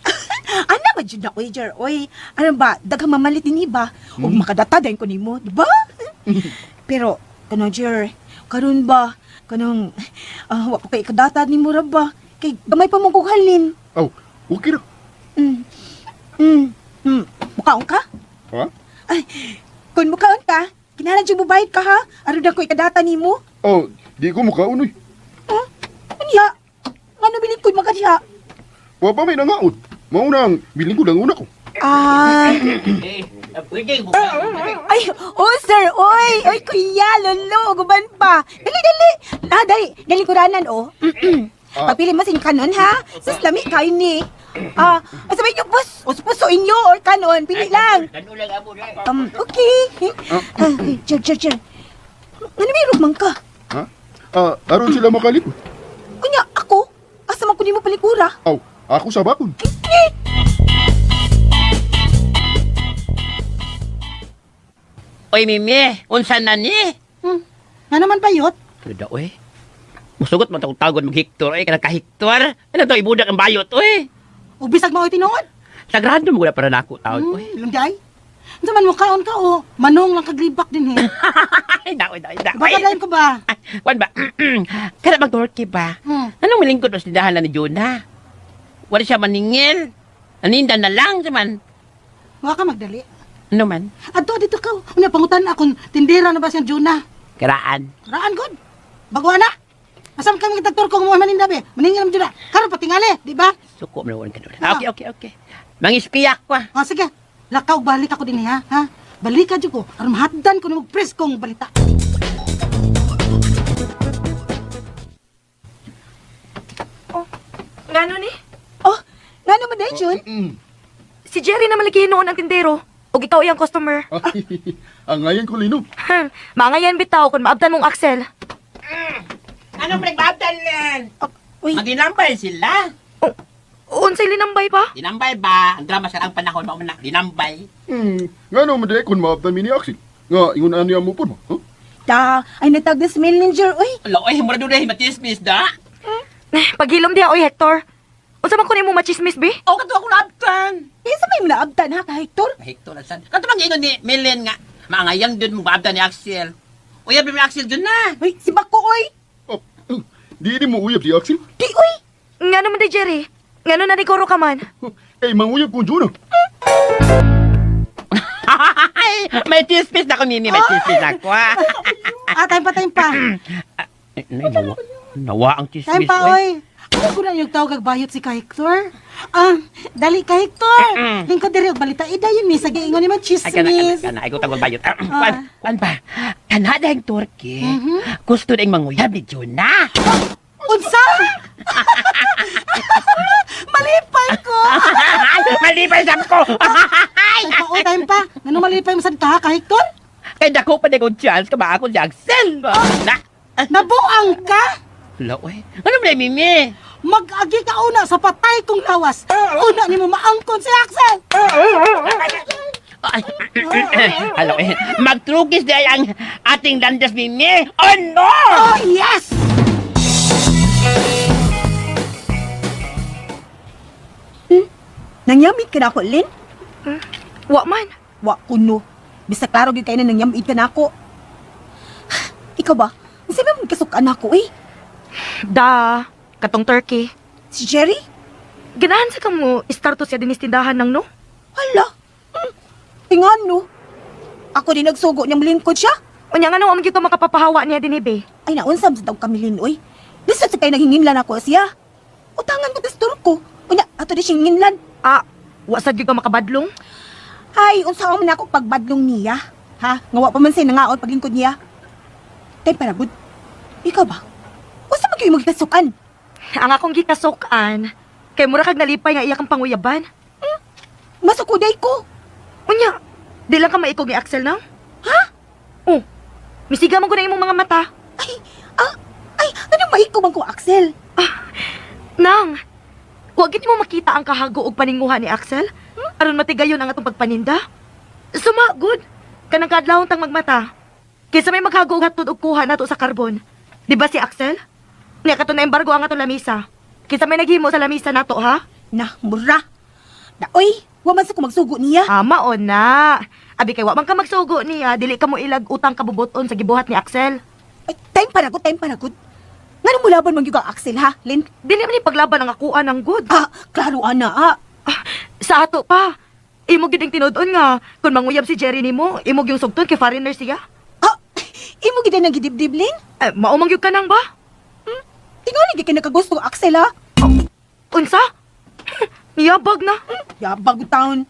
Ana ba jud ako, Jer? Oy, ano ba, daghang mamalit din iba. Ug makadata dayon ko nimo, di ba? Pero kanang Jer, karon ba kanang wa ko kay kadata nimo ra ba? Kay gamay pa mong kog halin. Aw, okay ra. Mukaon ka? Ha? Ay, kung mukaon ka, kinahanglan jud mobayad ka ha. Aron na ko ikadata nimo. Oh, di ko mukaon uy. Ha? Unya? Ngano bilin ko makadiha? Wa pa may nangaon. Mao na ang bilin ko lang una ko. Ah, Eh, pwede mo. ay, oh sir, oy, oy kuya, lolo, guban pa. Dali, dali. Ah, dali, dali kuranan, oh. Pagpili mo sa inyong kanon, ha? Sus, lami kayo ni. Ah, sabay niyo, boss. O, puso inyo or kanon, pili lang. Kanu lang amo na. Okay. Ah, Jer, Jer, Jer. Ano may rumang ka? Ha? Ah, aron sila makalikot. Unya, ako? Asa man ko nimo palikura? Aw, ako sa bakon. Oy, Mimi, unsa na ni? Nga naman bayot? Kuda, oy. Musugot man tawag tagon mag Hector, oy, kanang ka Hector. Ano to ibudak ang bayot, oy. O bisag mo tinuod? Sagrado mo gud para nako taon, oy. Lunday. Unsa man mo kaon ka o manong lang kaglibak din he. Ay, da, oy, da, oy, da. Baka dayon ko ba? Ay, Wan ba? Kana bang turkey ba? Anong malingkod mas tindahan na ni Jonah? Wala siya maningil. Aninda na lang sa man. Wa ka magdali. Ano man? Adto dito ka. Unya pangutan akong tindera na ba siyang Juna? Karaan. Raan god. Bago na. Asam kami kitagtor ko mo maninda be. Maningil man Juna. Karon patingali, di ba? Suko mo na ka doon. Ah, okay, okay, okay. Mangispiyak ko. ah. O sige. Lakaw balik ako din ha, ha? Balik ka jud ko. Aron mahatdan ko nimo preskong balita. Ngano ni? Oh, ngano man day Jun? Si Jerry na malagi noon ang tindero. Ug ikaw iyang customer. Ay, ang ngayon ko lino. Mangayan bitaw kung maabtan mong Axel. Anong pinagbaabtan yan? Uy, Magdinambay sila. Unsay linambay pa? Dinambay ba? Ang drama sa ang panahon mao na. Dinambay. Ngano man di kun maabtan mi ni Axel. Nga ingon ani mo pud mo. Huh? ta, ay natag na si Melinger, uy. Ala, oy, mura doon eh, matismis da. Eh, Paghilom diha oy Hector. Unsa man kuno mo machismis bi? O, kato ako naabtan. Kinsa may naabtan ha ka Hector? Hector, asan? Kato bang ingon ni Melen nga, maangayang dun mong baabtan ni Axel. Uy, abi ni Axel dun na. Uy, si Bako oy. Oh, di ni mo uyab si Axel. Di oy. Ngano man di Jerry? Ngano na ni Goro ka man? Kay manguyab kong Jonah. Ay, may tismis na ako, Mimi. May tismis ako. Ah. Ah, time pa, time pa. Ay, nawa, nawa ang Time tismis. pa, oy. Ano ko na yung tawag ag bayot si ka Hector? Ah, dali ka Hector. Lingkod diri og balita. Ida yun mi sa giingon ni man Ay, kana, kana, chismis. kana. Ay, ko tawag bayot. Ah, Kwan, kwan ba? Kana dahil Turkey. Gusto na yung manguyab ni Jonah. Unsa? Malipay ko. Malipay sa ko. Time pa, oy, time pa. Ngano malipay mo sa dita ha, ka Hector? Kay dako pa na kong chance ka ba ako si Axel. Na. Nabuang ka? Hala, oy. Ano ba, Mimi? Mag-agi ka una sa patay kong lawas. Una nimo maangkon si Axel. Ay, Hala, oy. Magtrukis na ang ating landas, Mimi. Oh, no! Oh, yes! Nangyamit ka na ako, Lynn? Wa man. Wa kuno. Bisa klaro gyud kay na nangyamit ka na ako. Ikaw ba? Unsa man kasukan ako eh? Da, katong turkey. Si Jerry? Ganahan sa kamo istarto siya dinis tindahan nang no? Hala. Tingan no. Ako din nagsugo niyang lingkod siya. Unya ngano am gyud ka makapapahawa niya dinhi be? Ay naunsam sa tawag kami Lynn, oy. Lisod sa kay naghinginlan ako siya. Utangan ko tastor ko. Unya, ato di siyang hinginlan. Ah, wa sad gyud ka makabadlong. Ay, unsa man ako pagbadlong niya? Ha? Nga wa pa man siya nangaon paglingkod niya. Tay parabud. Ikaw ba? Unsa man kayo magkasukan? Ang akong gikasukan kay mura kag nalipay nga iya kang panguyaban. Masukuday ko. Unya, Di lang ka maikog ni Axel nang? Ha? Oh, misiga man ko na imong mga mata. Ay, ah, ay, anong maikog man ko, Axel? Nang, wag gid mo makita ang kahago og paninguha ni Axel? Aron matigayon ang atong pagpaninda? Suma, good. Kanang kaadlawon tang magmata. Kaysa may maghago og hatod og kuha nato sa karbon. Di ba si Axel? Niya kato na embargo ang atong lamisa. Kaysa may naghimo sa lamisa nato, ha? Na, mura. Na, oy, wa man sa ko magsugo niya. Ama o na. Abi kay wa man ka magsugo niya, dili ka mo ilag utang kabubuton sa gibuhat ni Axel. Ay, time pa na gud, time pa na gud. Ngano mo laban man gyud kang Axel, ha, Lin? Dili man ni paglaban ang akuan ng good. Ah, klaro ana, ah. Ah, sa ato pa. Imo gid ang tinud-on nga kung manguyab si Jerry nimo, imo gyung sugton kay foreigner siya. Ah, imo gid nang gidibdib, Lin? Eh, mao man gyud ka nang ba? Tingali gid ka nakagusto Axel, ha? Unsa? Niyabag na. Yabag taon.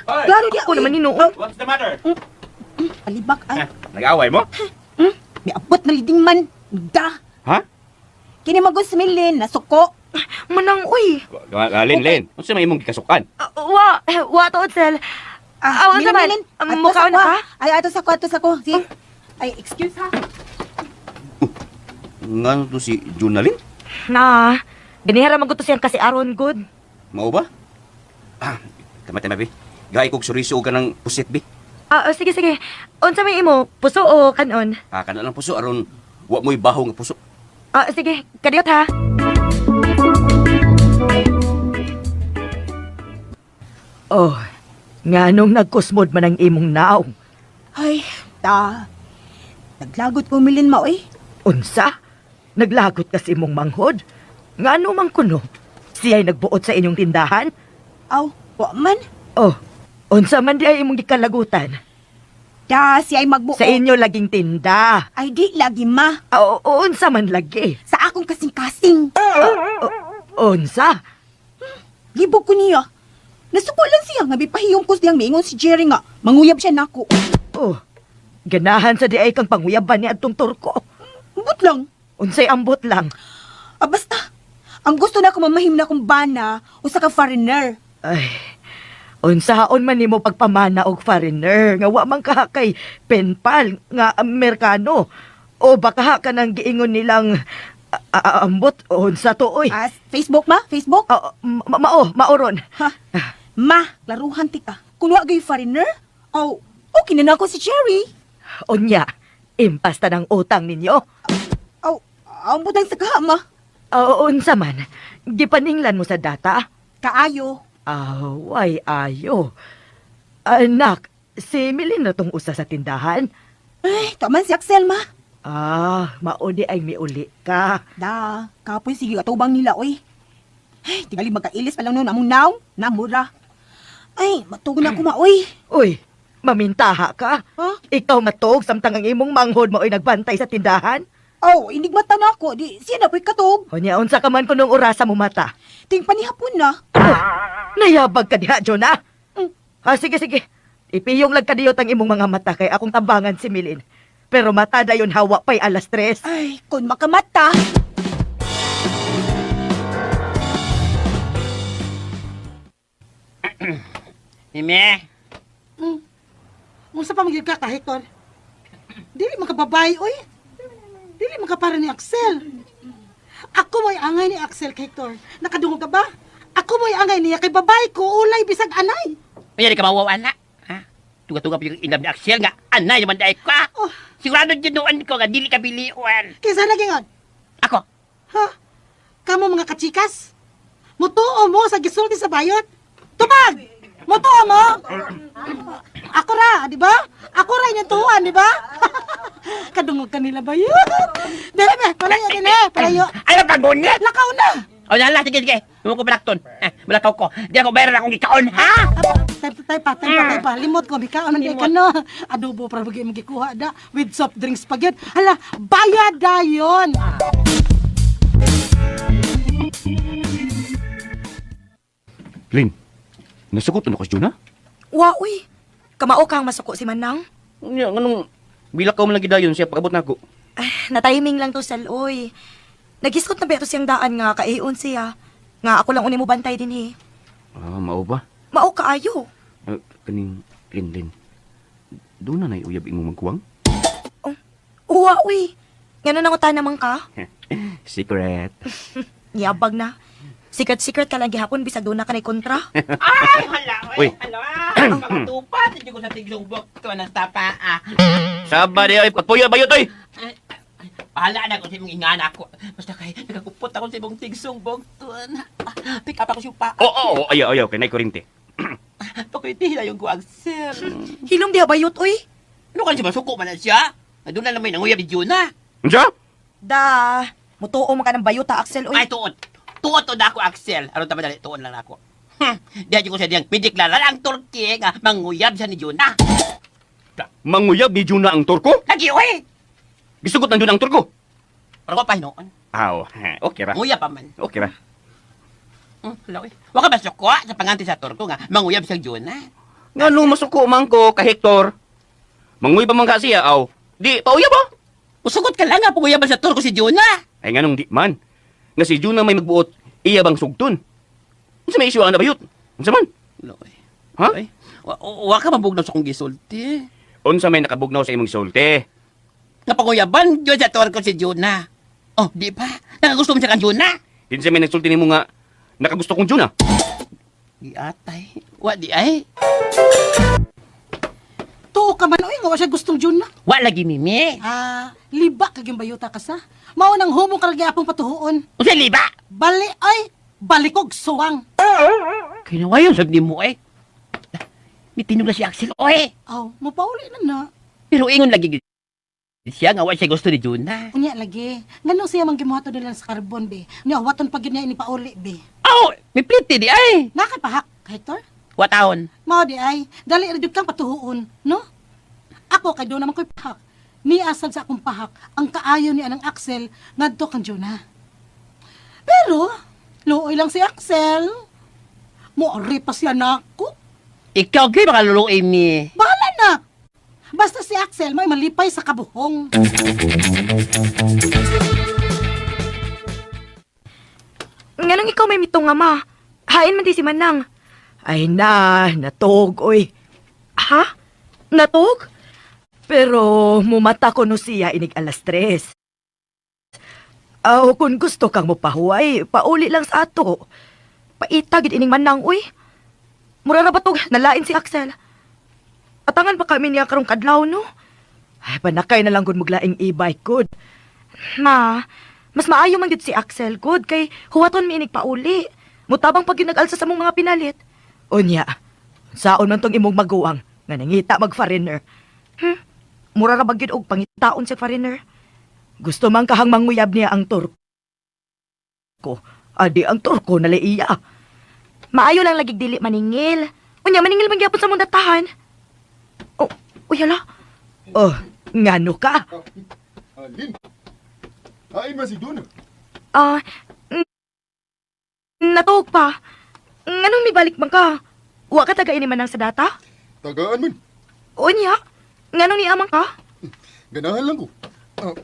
Klaro di Ako naman hinuon. What's the matter? Alibak ay. Nag-away mo? May abot na liding man. Da. Ha? Kini magos si Milin, nasuko. Manang uy. Lin, Lin. Unsa may imong gikasukan? Ah, wa, eh, wa tuod sel. Ah, unsa Milin, man? Milin, Um, ato mukhaon sa na ko, ka? ah. Ay, ato sa ko, ato sa ko. Si. Ay, excuse ha. Ngano to si Junalin? Na. Ganihara man gud to siyang kasi aron good. Mao ba? Ah, tama tama bi. Gay kog suriso og kanang pusit bi. Ah, oh, sige sige. Unsa may imo? Puso o kanon? Ah, kana lang puso aron wa mo'y baho nga puso. Ah, sige, kadiyot ha. Oh, nganong nagkusmod man ang imong naong. Ay, ta. Naglagot ko Milin ma, oy. Unsa? Naglagot ka sa imong manghod? Ngano man kuno? Siya'y nagbuot sa inyong tindahan? Aw, wa man. Oh, unsa man di ay imong gikalagutan? Da, siya ay magbuo. Sa inyo laging tinda. Ay, di lagi ma. O, unsa man lagi? Sa akong kasing-kasing. Unsa? Libog ko niya. Nasuko lang siya nga bipahiyom ko siyang miingon si Jerry nga. Manguyab siya nako. Oh, ganahan sa di ay kang panguyaban ni adtong Turko. Ambot lang. Unsay ambot lang? Ah, basta. Ang gusto na ko mamahim na akong bana usa ka foreigner. Ay, unsaon man nimo pagpamana og foreigner nga wa man ka kay penpal nga Amerikano o baka ka nang giingon nilang ambot unsa to oy. Ah, Facebook ma? Facebook? Ah, mao maoron. Ha? Ma, laruhan ti ka. Kung wa gay foreigner, aw, okay na nako si Jerry. Unya, impasta ng utang ninyo. Aw, ambot ang saka ma. O, unsa man, gipaninglan mo sa data. Kaayo. Away ayo. Anak, si Milin na tong usa sa tindahan. Ay, taman si Axel ma. Ah, mauni ay miuli ka. Da, kapoy sige katubang nila oy. Ay, tingali magkailis pa lang noon among naong, namura. Ay, matug na ko ma oy. Uy, mamintaha ka. Ha? Ikaw matog samtang ang imong manghod mao'y nagbantay sa tindahan. Aw, inigmata na ako. Di, siya na po'y katog. Unya, unsa ka man kunong orasa mo mata. Ting panihapon na. Nayabag ka diha, Jonah. Ah, sige, sige. Ipiyong lang kadiyot ang imong mga mata kay akong tabangan si Milin. Pero mata dayon hawa pa'y 3:00. Ay, kung makamata. Mime, Unsa pa magyud ka ka, Hector? Dili makababay, oy. Dili makapara ni Axel. Ako mo'y angay ni Axel, kay Hector. Nakadungog ka ba? Ako mo'y angay niya kay babay ko ulay bisag anay. Kaya di ka mawaw, anak. Ha? Tuga-tuga pa yung inab ni Axel nga. Anay naman dahil ka. Oh. Sigurado dyan ko nga, dili ka biliwan. Kinsa nagingon? Ako, Ha? Kamo mga kachikas? Mutuo mo sa gisulti sa bayot? Tubag! Mutuo mo? Ako ra, di ba? Ako ra inyong tuwan, di ba? Kadungog kanila ba yun? Dili be, palayo din eh, palayo. Ano pagunit? Lakaw na! O nala, sige, sige. Huwag ko balakton. Eh, balakaw ko. Di ako bayaran akong gikaon, ha? Tay tay pa, tay pa, tay pa. Limot ko, bikaon ang ka no. Adobo para bagay magikuha da with soft drinks pa gyud. Hala, bayad dayon. Lin, nasugot na ko si Jonah? Wa uy. Kamao kang masuko si Manang. Unya, nganong bilakaw man lagi dayon siya pag-abot nako. Ay, na-timing lang to sel oy. Nagiskot na ba ito siyang daan nga kaion siya. Nga ako lang uni mo bantay din he. Ah, mao ba? Mao kaayo. Ah, kaning Lin, Lin. Doon na na'y uyab imong magkuwang? Uwa, uy. Ngano nangutan naman ka? Secret. Yabag na. Secret-secret ka lang gihapon bisag doon na ka na kontra. Ay, hala, Uy. oy. Hala, makatupad. Hindi ko sa tigsong bukto ng tapa, ah. Saba di ay patpuyo bayot oy. Bahala na kung sa imong ingana ako. Basta kay, nakakupot ako sa imong tigsong bukton. Pick up ako siya pa. Oo, oo, ayaw, ayaw kay nay kurinte. Pakwitihin na yung kuwag, sir. Hilom diha bayot, uy. Ano ka siya masuko man na siya? Doon na naman nanguyab ni Juna. Unsa? Da, mutuo man ka ng bayot ha, Axel, uy. Ay, tuon. Tuon to na ako, Axel. Aron tama dali, tuon lang ako. Diyan ko siya diyang pidiklarar ang Turki nga manguyab siya ni Juna. Manguyab ni Juna ang Turko? Lagi, oy! Gisugot ng Juna ang Turko. Pero ko pa hinoon. Aw, okay ra. Nguyab pa man. Okay ra. Hala, oy. Wa ka masuko sa panganti sa Turko nga manguyab siya Juna. Nganong masuko man ko ka Hector? Manguy pa man ka siya aw. Di pauyab ba? Usugot ka lang nga panguyaban sa Turko si Juna. Ay nganong di man. Nga si Juna may magbuot, iya bang sugton? Unsa may isyu ang nabayot? Unsa man? Hala, oy. Ha? Oy, wa ka mabugnaw sa kong gisulti. Unsa may nakabugnaw sa imong gisulti? Nga panguyaban yun sa Turko si Juna. Oh, di ba? Nakagusto mo siya kang Juna. Kinsa may nagsulti nimo nga nakagusto kong Juna? Giatay. Wa di ay. Tuo ka man oy, nga wa siya gustong Juna. Wa lagi mimi. Ah, liba kag yung bayuta ka sa. Mao nang humong karagi apong patuhuon. Unsa liba? Bali ay, balikog suwang. Kinawayon sab nimo eh. Mitinog na si Axel oy. Aw, mopauli na na. Pero ingon lagi gyud siya nga wa siya gusto ni Juna. Unya lagi. Nganong siya man gimuhato nila sa karbon be. Unya waton pag yun niya inipauli be. Aw, may pliti di ay. Nakapahak, Hector? Wa taon. Mao di ay, dali ra jud kang patuhuon, no? Ako kay doon naman ko'y pahak. Niasad sa akong pahak ang kaayo ni anang Axel ngadto kang Jonah. Pero luoy lang si Axel. Moari pa siya nako. Ikaw gyud makaluluoy mi. Bahala na. Basta si Axel may malipay sa kabuhong. Nganong ikaw may mitong nga, ma? Hain man di si Manang. Ay na, natog, oy. Ha? Natog? Pero mumata ko no siya inig 3:00. Aw, kung gusto kang mopahuway, pauli lang sa ato. Paita gid ining Manang, uy. Mura ra ba tog nalain si Axel? Atangan pa kami niya karong kadlaw, no? Ay, panakay na lang gud maglaing e-bike gud. Ma, mas maayo man gid si Axel good kay huwaton mi inig pauli. Mutabang pag yun nag-alsa sa mong mga pinalit. Unya, saon man tong imong maguwang nga nangita mag-foreigner. Mura ra ba gyud og pangitaon sa foreigner? Gusto man kahang manguyab niya ang Turko. Adi ang Turko na iya. Maayo lang lagi dili maningil. Unya maningil man gyapon sa mong datahan. Oh, uy hala. Oh, ngano ka? Alin? Hain man si Juna. Ah, natuog pa. Nganong mibalik man ka? Wa ka taga ini man ang sa data? Tagaan man. Unya, nganong niamang ka? Ganahan lang ko. Ah,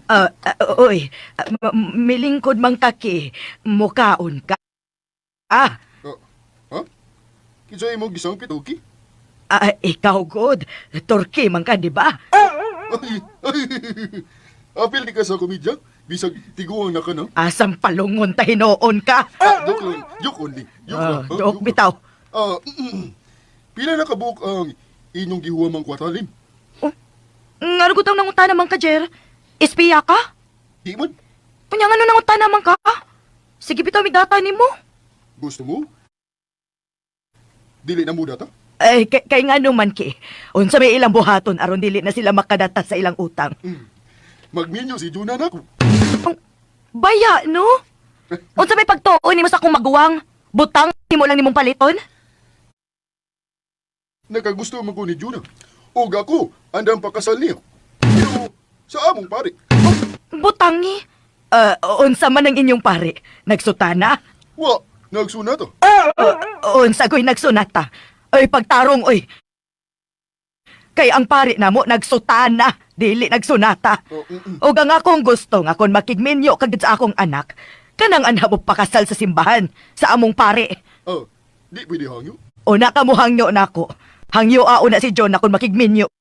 Ah, ah, oy, ah, milingkod mang kaki, mukaon ka. Ah, ah, ha? Kinsa imong gisangpit, okay? ah, ikaw good. Turkey man ka, di ba? Ay, ay, apil di ka sa komedya. Bisag tiguang na ka na. Asam palungon ta hinoon ka. Ah, joke lang. Joke only. Joke Ah, lang. Ah, joke joke lang. bitaw. Ah, pila na kabuok ang inyong gihuwamang kwartalin? Ngano gutang nangutana man ka, Jer? Espiya ka? Di man. Unya ngano nangutana man ka? Sige bitaw mig data nimo. Gusto mo? Dili na mo data? Ay, kay ngano man ki. Unsa may ilang buhaton aron dili na sila makadata sa ilang utang. Magminyo si Juna nako. Baya, no? Unsa may pagtuo nimo sa akong maguwang? Butang nimo lang nimong paliton? Nakagusto man ko ni Juna. Og ako, andang pakasal niya. Pero sa among pare. Butangi. Ah, unsa man ang inyong pare? Nagsutana? Wa, nagsunata. Unsa ko'y nagsunata? Ay, pagtarong, oy. Kay ang pare namo nagsutana, dili nagsunata. Oh, Og ang akong gusto nga kon makigminyo kagid sa akong anak, kanang anak mo pakasal sa simbahan sa among pare. Ah, di pwede hangyo. Una ka mo hangyo nako. Hangyo a una si John na kon makigminyo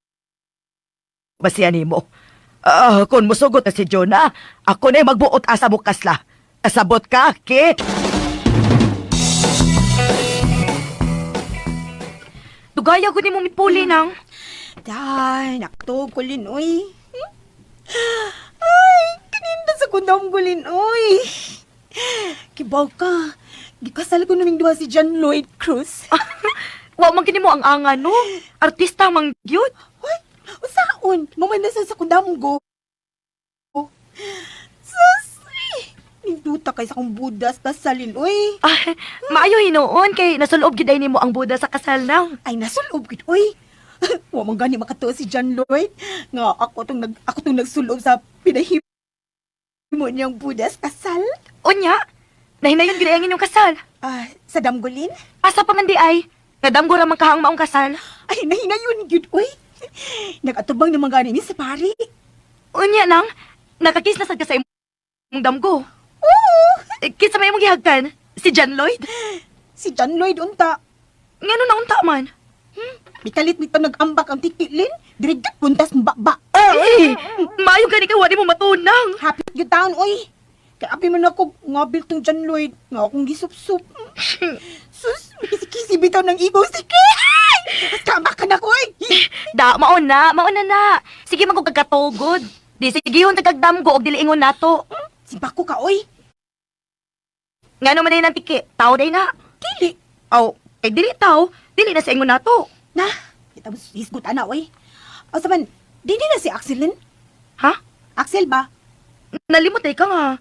ba siya nimo? Ah, kung musugot na si Jonah, ako na magbuot asa mo kasla. Kasabot ka, ke? Dugaya ko nimo mipuli nang. Day, nakatog ko lin, oy. Ay, kaninda sa kundam ko lin, oy. Kibaw ka. Gikasal ko naming duha si John Lloyd Cruz. Wa man kini mo ang anga no. Artista man gyud. What? Usaon? Mamanasan sa kundamgo. Sus! Ay, ninduta kay sa akong budas kasalin, oy. Ah, maayo hinuon kay nasulob gid ay nimo ang buda sa kasal nang. Ay, nasulob gid, oy. Wa man gani makatuo si John Lloyd nga ako tong nagsulob sa pinahimo niyang budas kasal. Unya, nahinayon gid ay ang inyong kasal. Ah, sa Damgolin? Asa pa man di ay? Nga damgo ra man kahang maong kasal. Ay, nahinayon gyud, oy. Nagatubang naman gani ni sa pari. Unya nang, nakakis na sad ka sa imong damgo. Oo. Eh, kinsa may imong gihagkan? Si John Lloyd? Si John Lloyd unta. Ngano na unta man? Mikalit mito nag-ambak ang tikilin. Dirigit puntas mbaba. Eh, maayo gani ka wali mo matunang. Happy gyud taon, oy. Kay abi man ako ngabil tong John Lloyd nga akong gisupsup. Sus, kisi-kisi bitaw ng ego sige. Ay! Kama ka na ko, oy. Da, maon na, maon na na. Sige man kog kagkatugod. Di sige yun tagagdamgo og dili ingon nato. Simbako ka, oy. Ngano man day nang tiki, tao day na. Dili. Aw, kay dili tao, dili na sa ingon nato. Na, kita mo hisgot ana, oy. O sa man, dili na si Axelin. Ha? Axel ba? Nalimot ay ka nga.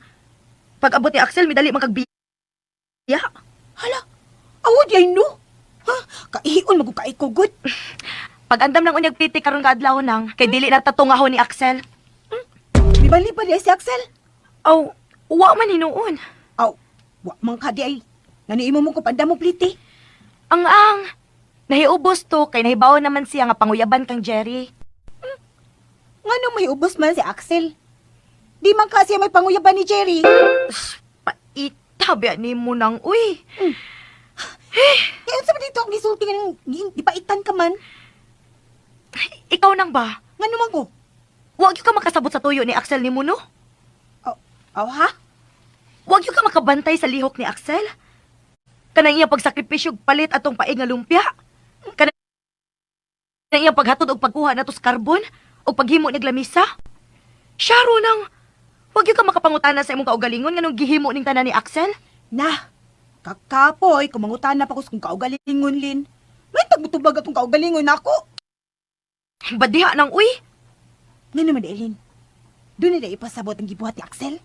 Pag abot ni Axel, midali man kag biya. Hala, awo di ay no. Ha? Kaihion magukay ko gud. Pag andam lang unyag pliti karon kaadlaw nang, kay dili na tatungahon ni Axel. Libal-libal di ay si Axel. Aw, wa man hinuon. Aw, wa man ka di ay. Naniimo mo ko panda mo pliti. Ang ang nahiubos to kay nahibaw naman siya nga panguyaban kang Jerry. Ngano may ubos man si Axel? Di man kasi may panguyaban ni Jerry. Paita ba nimo nang uy. Kaya unsa man dito ang gisulti nga nang gipaitan ka man? Ikaw nang ba? Ngano man ko? Wa gyud ka makasabot sa tuyo ni Axel nimo no? Aw, aw ha? Wa gyud ka makabantay sa lihok ni Axel. Kanang iya pagsakripisyo og palit atong paig nga lumpia. Kanang iya paghatod og pagkuha nato sa karbon og paghimo nig lamisa. Syaro nang wa gyud ka makapangutana sa imong kaugalingon nganong gihimo ning tanan ni Axel. Na, kakapoy, kumangutana pa ko sa kung kaugalingon, Lin. May tagmutubag akong kaugalingon ako. Badiha nang uy. Nga naman, Elin. Doon nila ipasabot ang gibuhat ni Axel.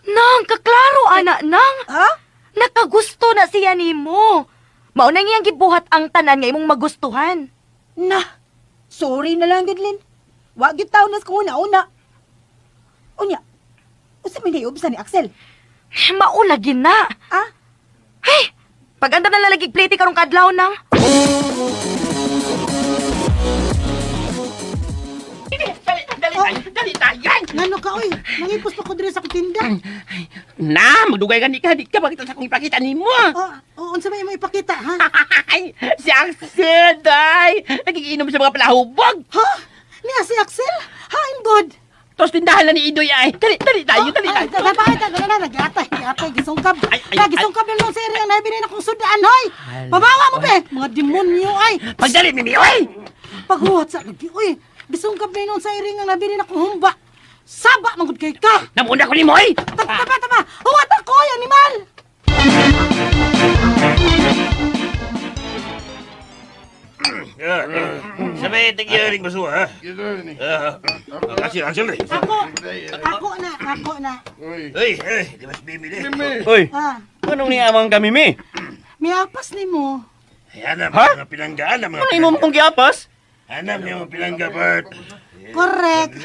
Nang kaklaro ana nang. Ha? Nakagusto na siya nimo. Mao nang iyang gibuhat ang tanan nga imong magustuhan. Na, sorry na lang, gud, Lin. Wa gyud taon nas kung una-una. Unya, usa may naiubsa ni Axel. Mao lagi na. Ah? Hey, pag-andam na lalagig plate karong kadlaw nang. Dali, dali tayo, dali tayo. Ngano ka, oy? Nangipos pa ko diri sa kutinda. Na, magdugay gani ka, di ka makita sa akong ipakita nimo. Oh, oh, unsa may imo ipakita, ha? Ay, si Axel, day! Nagiginom sa mga palahubog. Ha? Niya si Axel? Ha, I'm good. Tapos tindahan na ni Idoy ay. Dali, dali tayo, dali Ay, tayo. ay, ay, ay, ay, ay, ay, atay, gisungkab. Ay, ay, Na, gisungkab na lang sa area na ibinin akong sudaan, hoy. Pabawa mo, be. Mga demonyo, ay. Pagdali, Mimi, oy! Paghuwat sa lagi, uy. Gisungkab na yun sa area nga nabilin akong humba. Saba, manggod kay ka. Namuna ko ni mo, oy! Taba, taba, taba. Huwat ako, oy, animal. Sabay, tagyaring basuha, ha? Kasi, Axel, eh. Ako, ako na, ako na. Uy, uy, di mas bibili. Uy, Ah, anong niamang kami, mi? miapas ni mo. Hanap Ha? mga pilangga, hanap mga Ano imo kong giapas? Hanap niya mga pilangga, Bert. Correct.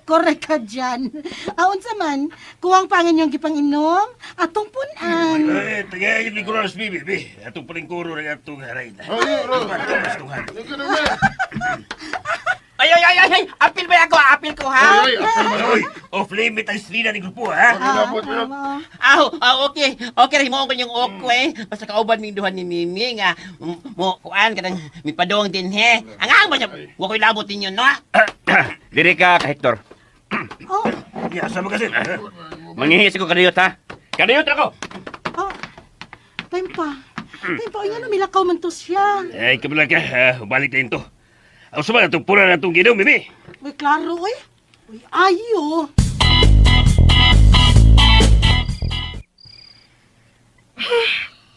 Correct ka dyan. Aon sa man, kuwang pangin yung gipanginom, atong punan. Ay, tagay ni Kuros Bibi, bi. Atong palingkuro na atong haray na. Tuhan, tuhan, tuhan. Ay, ay, ay, ay, ay! Apil ba ako? Apil ko, ha? Ay, ay, apil man, Oy, off limit ang strina ni grupo, ha? Pinabot, pinabot. Aw, ah, okay. Okay, himuon ko yung okay. Basta kauban ming duha ni Mimi nga mo kuan kanang mipadong din he. Ang ang ba siya? Wa ko'y labot ninyo, no? Diri ka, ka Hector. Oh, Ya, sama kasi. Manghihis ko kadiyot ha. Kadiyot ako. oh. Time pa. Time pa, nga milakaw man to siya. Ay, kabila ka, ha? Balik na to. Ang sama na itong pura na itong ginom, Mimi. Uy, klaro, uy. Uy, ayo.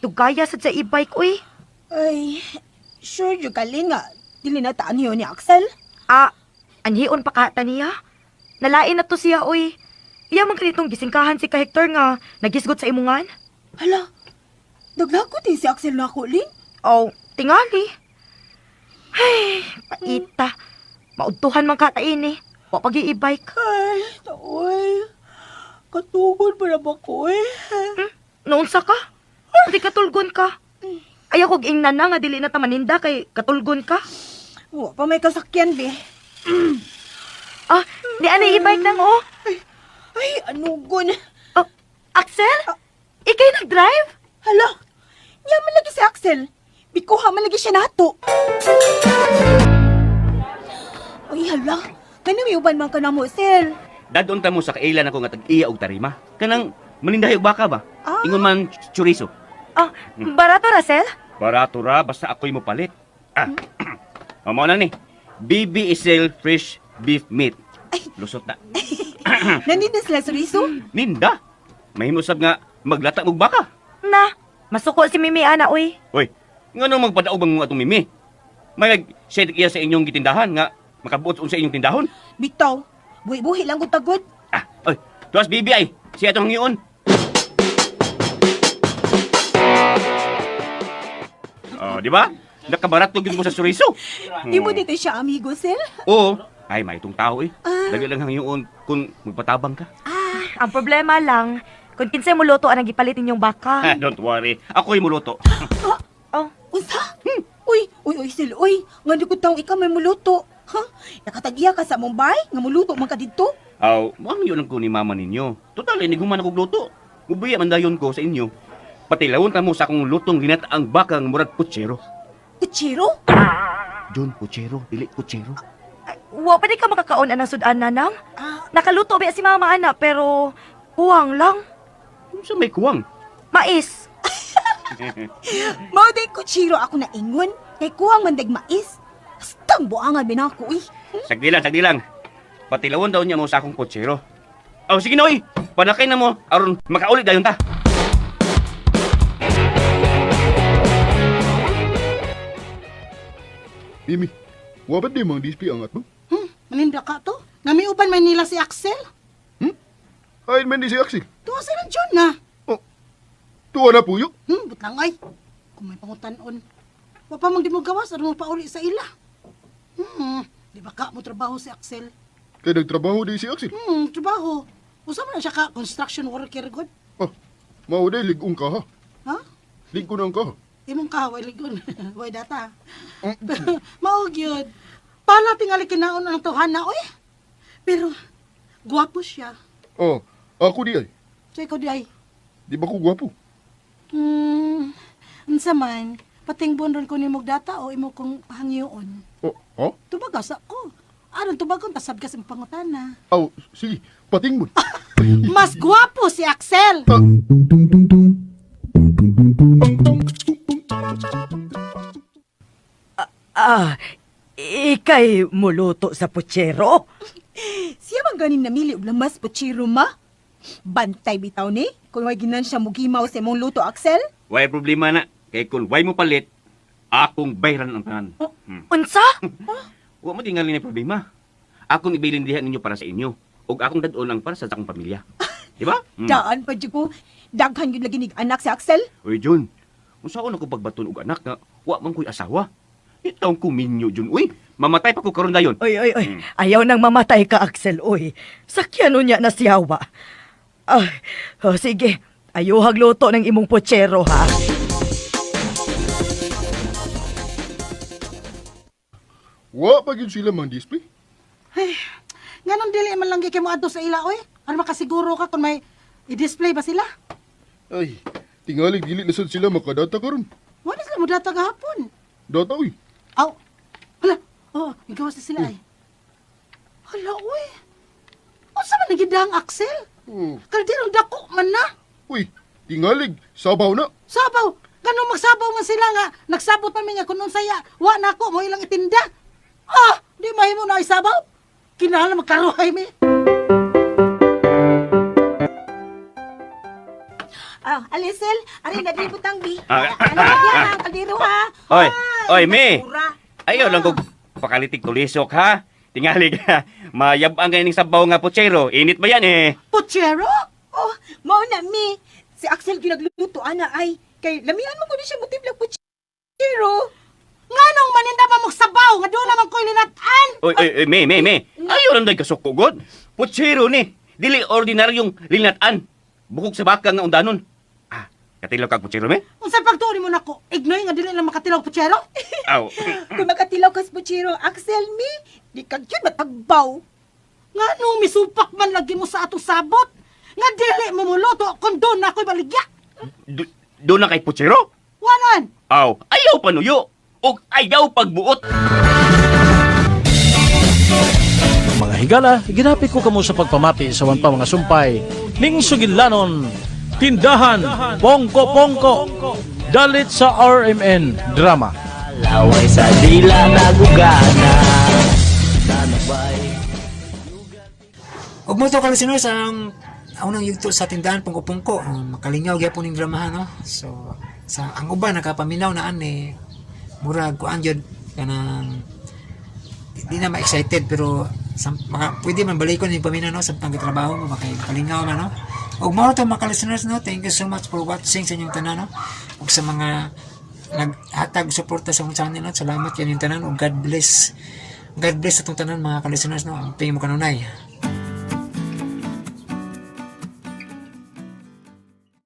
Tugaya sad sa e-bike uy. Ay, sure jud ka Lin, nga. Dili na taan yun ni Axel. Ah, anhion pa ka niya. Nalain na to siya uy. Iya man kanitong gisingkahan si ka Hector nga nagisgot sa imungan. Hala, naglagot din si Axel na ako, Lin. Oh, tingali. Ay, paita. Maudtuhan man ka ta ini. Wa pag i-bike. Ay, taoy. Katugod pa na ba ko eh? Noon sa ka? Di katulgon ka. Ayaw kog ingnan na nga dili na ta maninda kay katulgon ka. Wa pa may kasakyan, be. Ah, ni anay e-bike nang oh. Ay, anugon. Oh, Axel? Ikay nag-drive? Hala, niya man lagi si Axel. Bikuha man lagi siya nato. Ay, hala. Kano may uban man ka na mo, Sel? Dadon ta mo sa kailan ako nga tag-iya og tarima. Kanang manindahi og baka ba? Ah. Ingon man chorizo. Ah, barato Russell? Barato ra basta ako'y mopalit. Ah. Mao na ni. BB Isel fresh beef meat. Lusot na. Nandito sila sa riso? Ninda. Mahimo sab nga maglata og baka. Na, masuko si Mimi ana uy. Hoy, ngano magpadaog bang atong mimi? May nag iya sa inyong gitindahan nga makabuot unsa inyong tindahon. Bitaw. Buhi-buhi lang kong tagod. Ah, oy, tuwas BB ay. Siya atong hangion. Oh, di ba? Nakabarato gyud mo sa chorizo. Imo dito siya, amigo, Sel. Oo. Ay, may itong tao eh. Ah. Dali lang hangyoon kung magpatabang ka. Ang problema lang, kung kinsay mo luto ang gipalit ninyong baka. Ah, don't worry. Ako'y muluto. Oh, Unsa? Uy, uy, uy, Sel, uy. Nga di ko taong ikaw may muluto. Ha? Nakatagiya ka sa Mumbai? Nga muluto man ka dito? Aw, mo yun ang ko ni mama ninyo. Total, ini guman akong luto. Mubiya man dayon ko sa inyo. Patilawon ka mo sa akong lutong ginataang bakang murag putsero. Kutsiro? John, putsero, dili putsero. Wa pa di ka makakaon anang sudan nanang. Ah. Nakaluto ba si mama ana pero kuwang lang. Unsa may kuwang? Mais. Mao day kutsiro ako na ingon. Kay kuwang man dag mais. Bastang buangan binako, uy. Sagdi lang, sagdi lang. Patilawon daw niya mo sa akong putsero. Aw, sige na oy. Panakay na mo aron makauli dayon ta. Mimi, wabat di mang display ang atmo? Maninda ka to. Namiuban man nila si Axel. Ay, man di si Axel. Tuwa sila John na. Oh, tuwa na puyo. Butlang ay. Kung may pangutanon. Wa pa mang di mo gawas, ano mo pauli sa ila. Di ba ka mo trabaho si Axel? Kaya nagtrabaho di si Axel. Trabaho. Usa man na siya ka construction worker god. Oh, mao day ligong ka ha. Ha? Ligong ang ka ha. Imong ka way ligon. Way data. Mao gyud. Pala tingali kinaon ang tuhan na oy. Pero gwapo siya. Oh, ako di ay. So ikaw di ay. Di ba ko gwapo? Unsa man, patingbon ron ko nimog data o imo kong hangyoon. Oh, ha? Tubaga sa ko. Aron tubagon tasab ka sa imong pangutana. Aw, sige, patingbon. Mas gwapo si Axel. Ah, ikay muluto sa putsero. Siya man ganin namili og lamas putsiro, ma. Bantay bitaw ni. Kung way ginan siya mugimaw sa imong luto, Axel. Way problema na. Kay kung way mo palit, akong bayran ang tanan. Unsa? Wa mo tingali na problema. Akong ibilin diha ninyo para sa inyo. Ug akong dadon ang para sa akong pamilya. Di ba? Daan pa jud ko. Daghan gyud lagi nig anak si Axel. Uy, Jun. Unsaon ako pagbaton og anak nga wa man ko'y asawa? Itaw ko minyo, Jun. Uy, mamatay pa ko karon dayon. Oy, oy, oy. Ayaw nang mamatay ka, Axel, oy. Sakyan unya na siyawa. Ay, oh, sige. Ayuhag luto ng imong putsero, ha? Wa pa gyud sila mang display. Ay, nganong dili man lang gyud kay mo adto sa ila oy? Ano makasiguro ka kung may i-display ba sila? Ay, tingalig dili na sad sila makadata karon. Wala sila mo data gahapon. Data uy. Aw. Hala. Oh, igawas na sila ay. Hala uy. Unsa man nagidang Axel? Oh. Kalderong dako man na. Uy, tingalig sabaw na. Sabaw. Ganun magsabaw man sila nga. Nagsabot pa mi nga kung unsaya. Wa na ako mo ilang itinda. Ah, di mahimo na ay sabaw. Kinahanglan magkaruhay mi. Ah, Alisel, ari naglibot ang bi. Ah. Ano yan ang kaldero ha? Oy, oy, me. Basura. Ayaw lang kog pakalitig tulisok ha. Tingali ka. Mayab-ang kayo sabaw nga putsero. Init ba yan eh? Puchero? Oh, mao na mi. Si Axel ginagluto ana ay kay lamian mo kuno siya mutimpla putsero. Nganong maninda pa mo sabaw nga doon naman ko'y linat-an. Oy, oy, oy, me, me, me. Ayaw lang dahil kasuko, god. Putsero ni. Dili ordinaryong linatan. Bukog sa baka nga undanon. Ah, katilaw kag putsero, me? Unsay pagtuon mo nako? Ignoy nga dili lang makatilaw puchero? Aw. Kung makatilaw kas putsero, Axel mi, di kag yun matagbaw. Nganong misupak man lagi mo sa atong sabot? Nga dili mo muluto kung doon na ako'y baligya. Doon na kay putsero? Wanan! Aw, ayaw panuyo. Og ayaw pagbuot. Mga higala, ginapit ko kamo sa pagpamati sa wan pa mga sumpay. Ning sugilanon, tindahan, pongko pongko, dalit sa RMN Drama. Laway sa dila nagugana. Ug mo to ka-listeners ang unang yugto sa tindahan pungko-pungko. Makalingaw gyapon ning dramahan no. So sa ang uban nakapaminaw na ani murag kuan jud kanang di na ma-excited pero sa, maka, pwede man balikon yung paminaw no sa pagtrabaho mo makay kalingaw man no. Ug mao to mga ka-listeners no. Thank you so much for watching sa inyong tanan no. Ug sa mga naghatag suporta sa akong channel no. Salamat yan yung tanan ug God bless. God bless sa atong tanan mga ka-listeners no. Amping mo kanunay.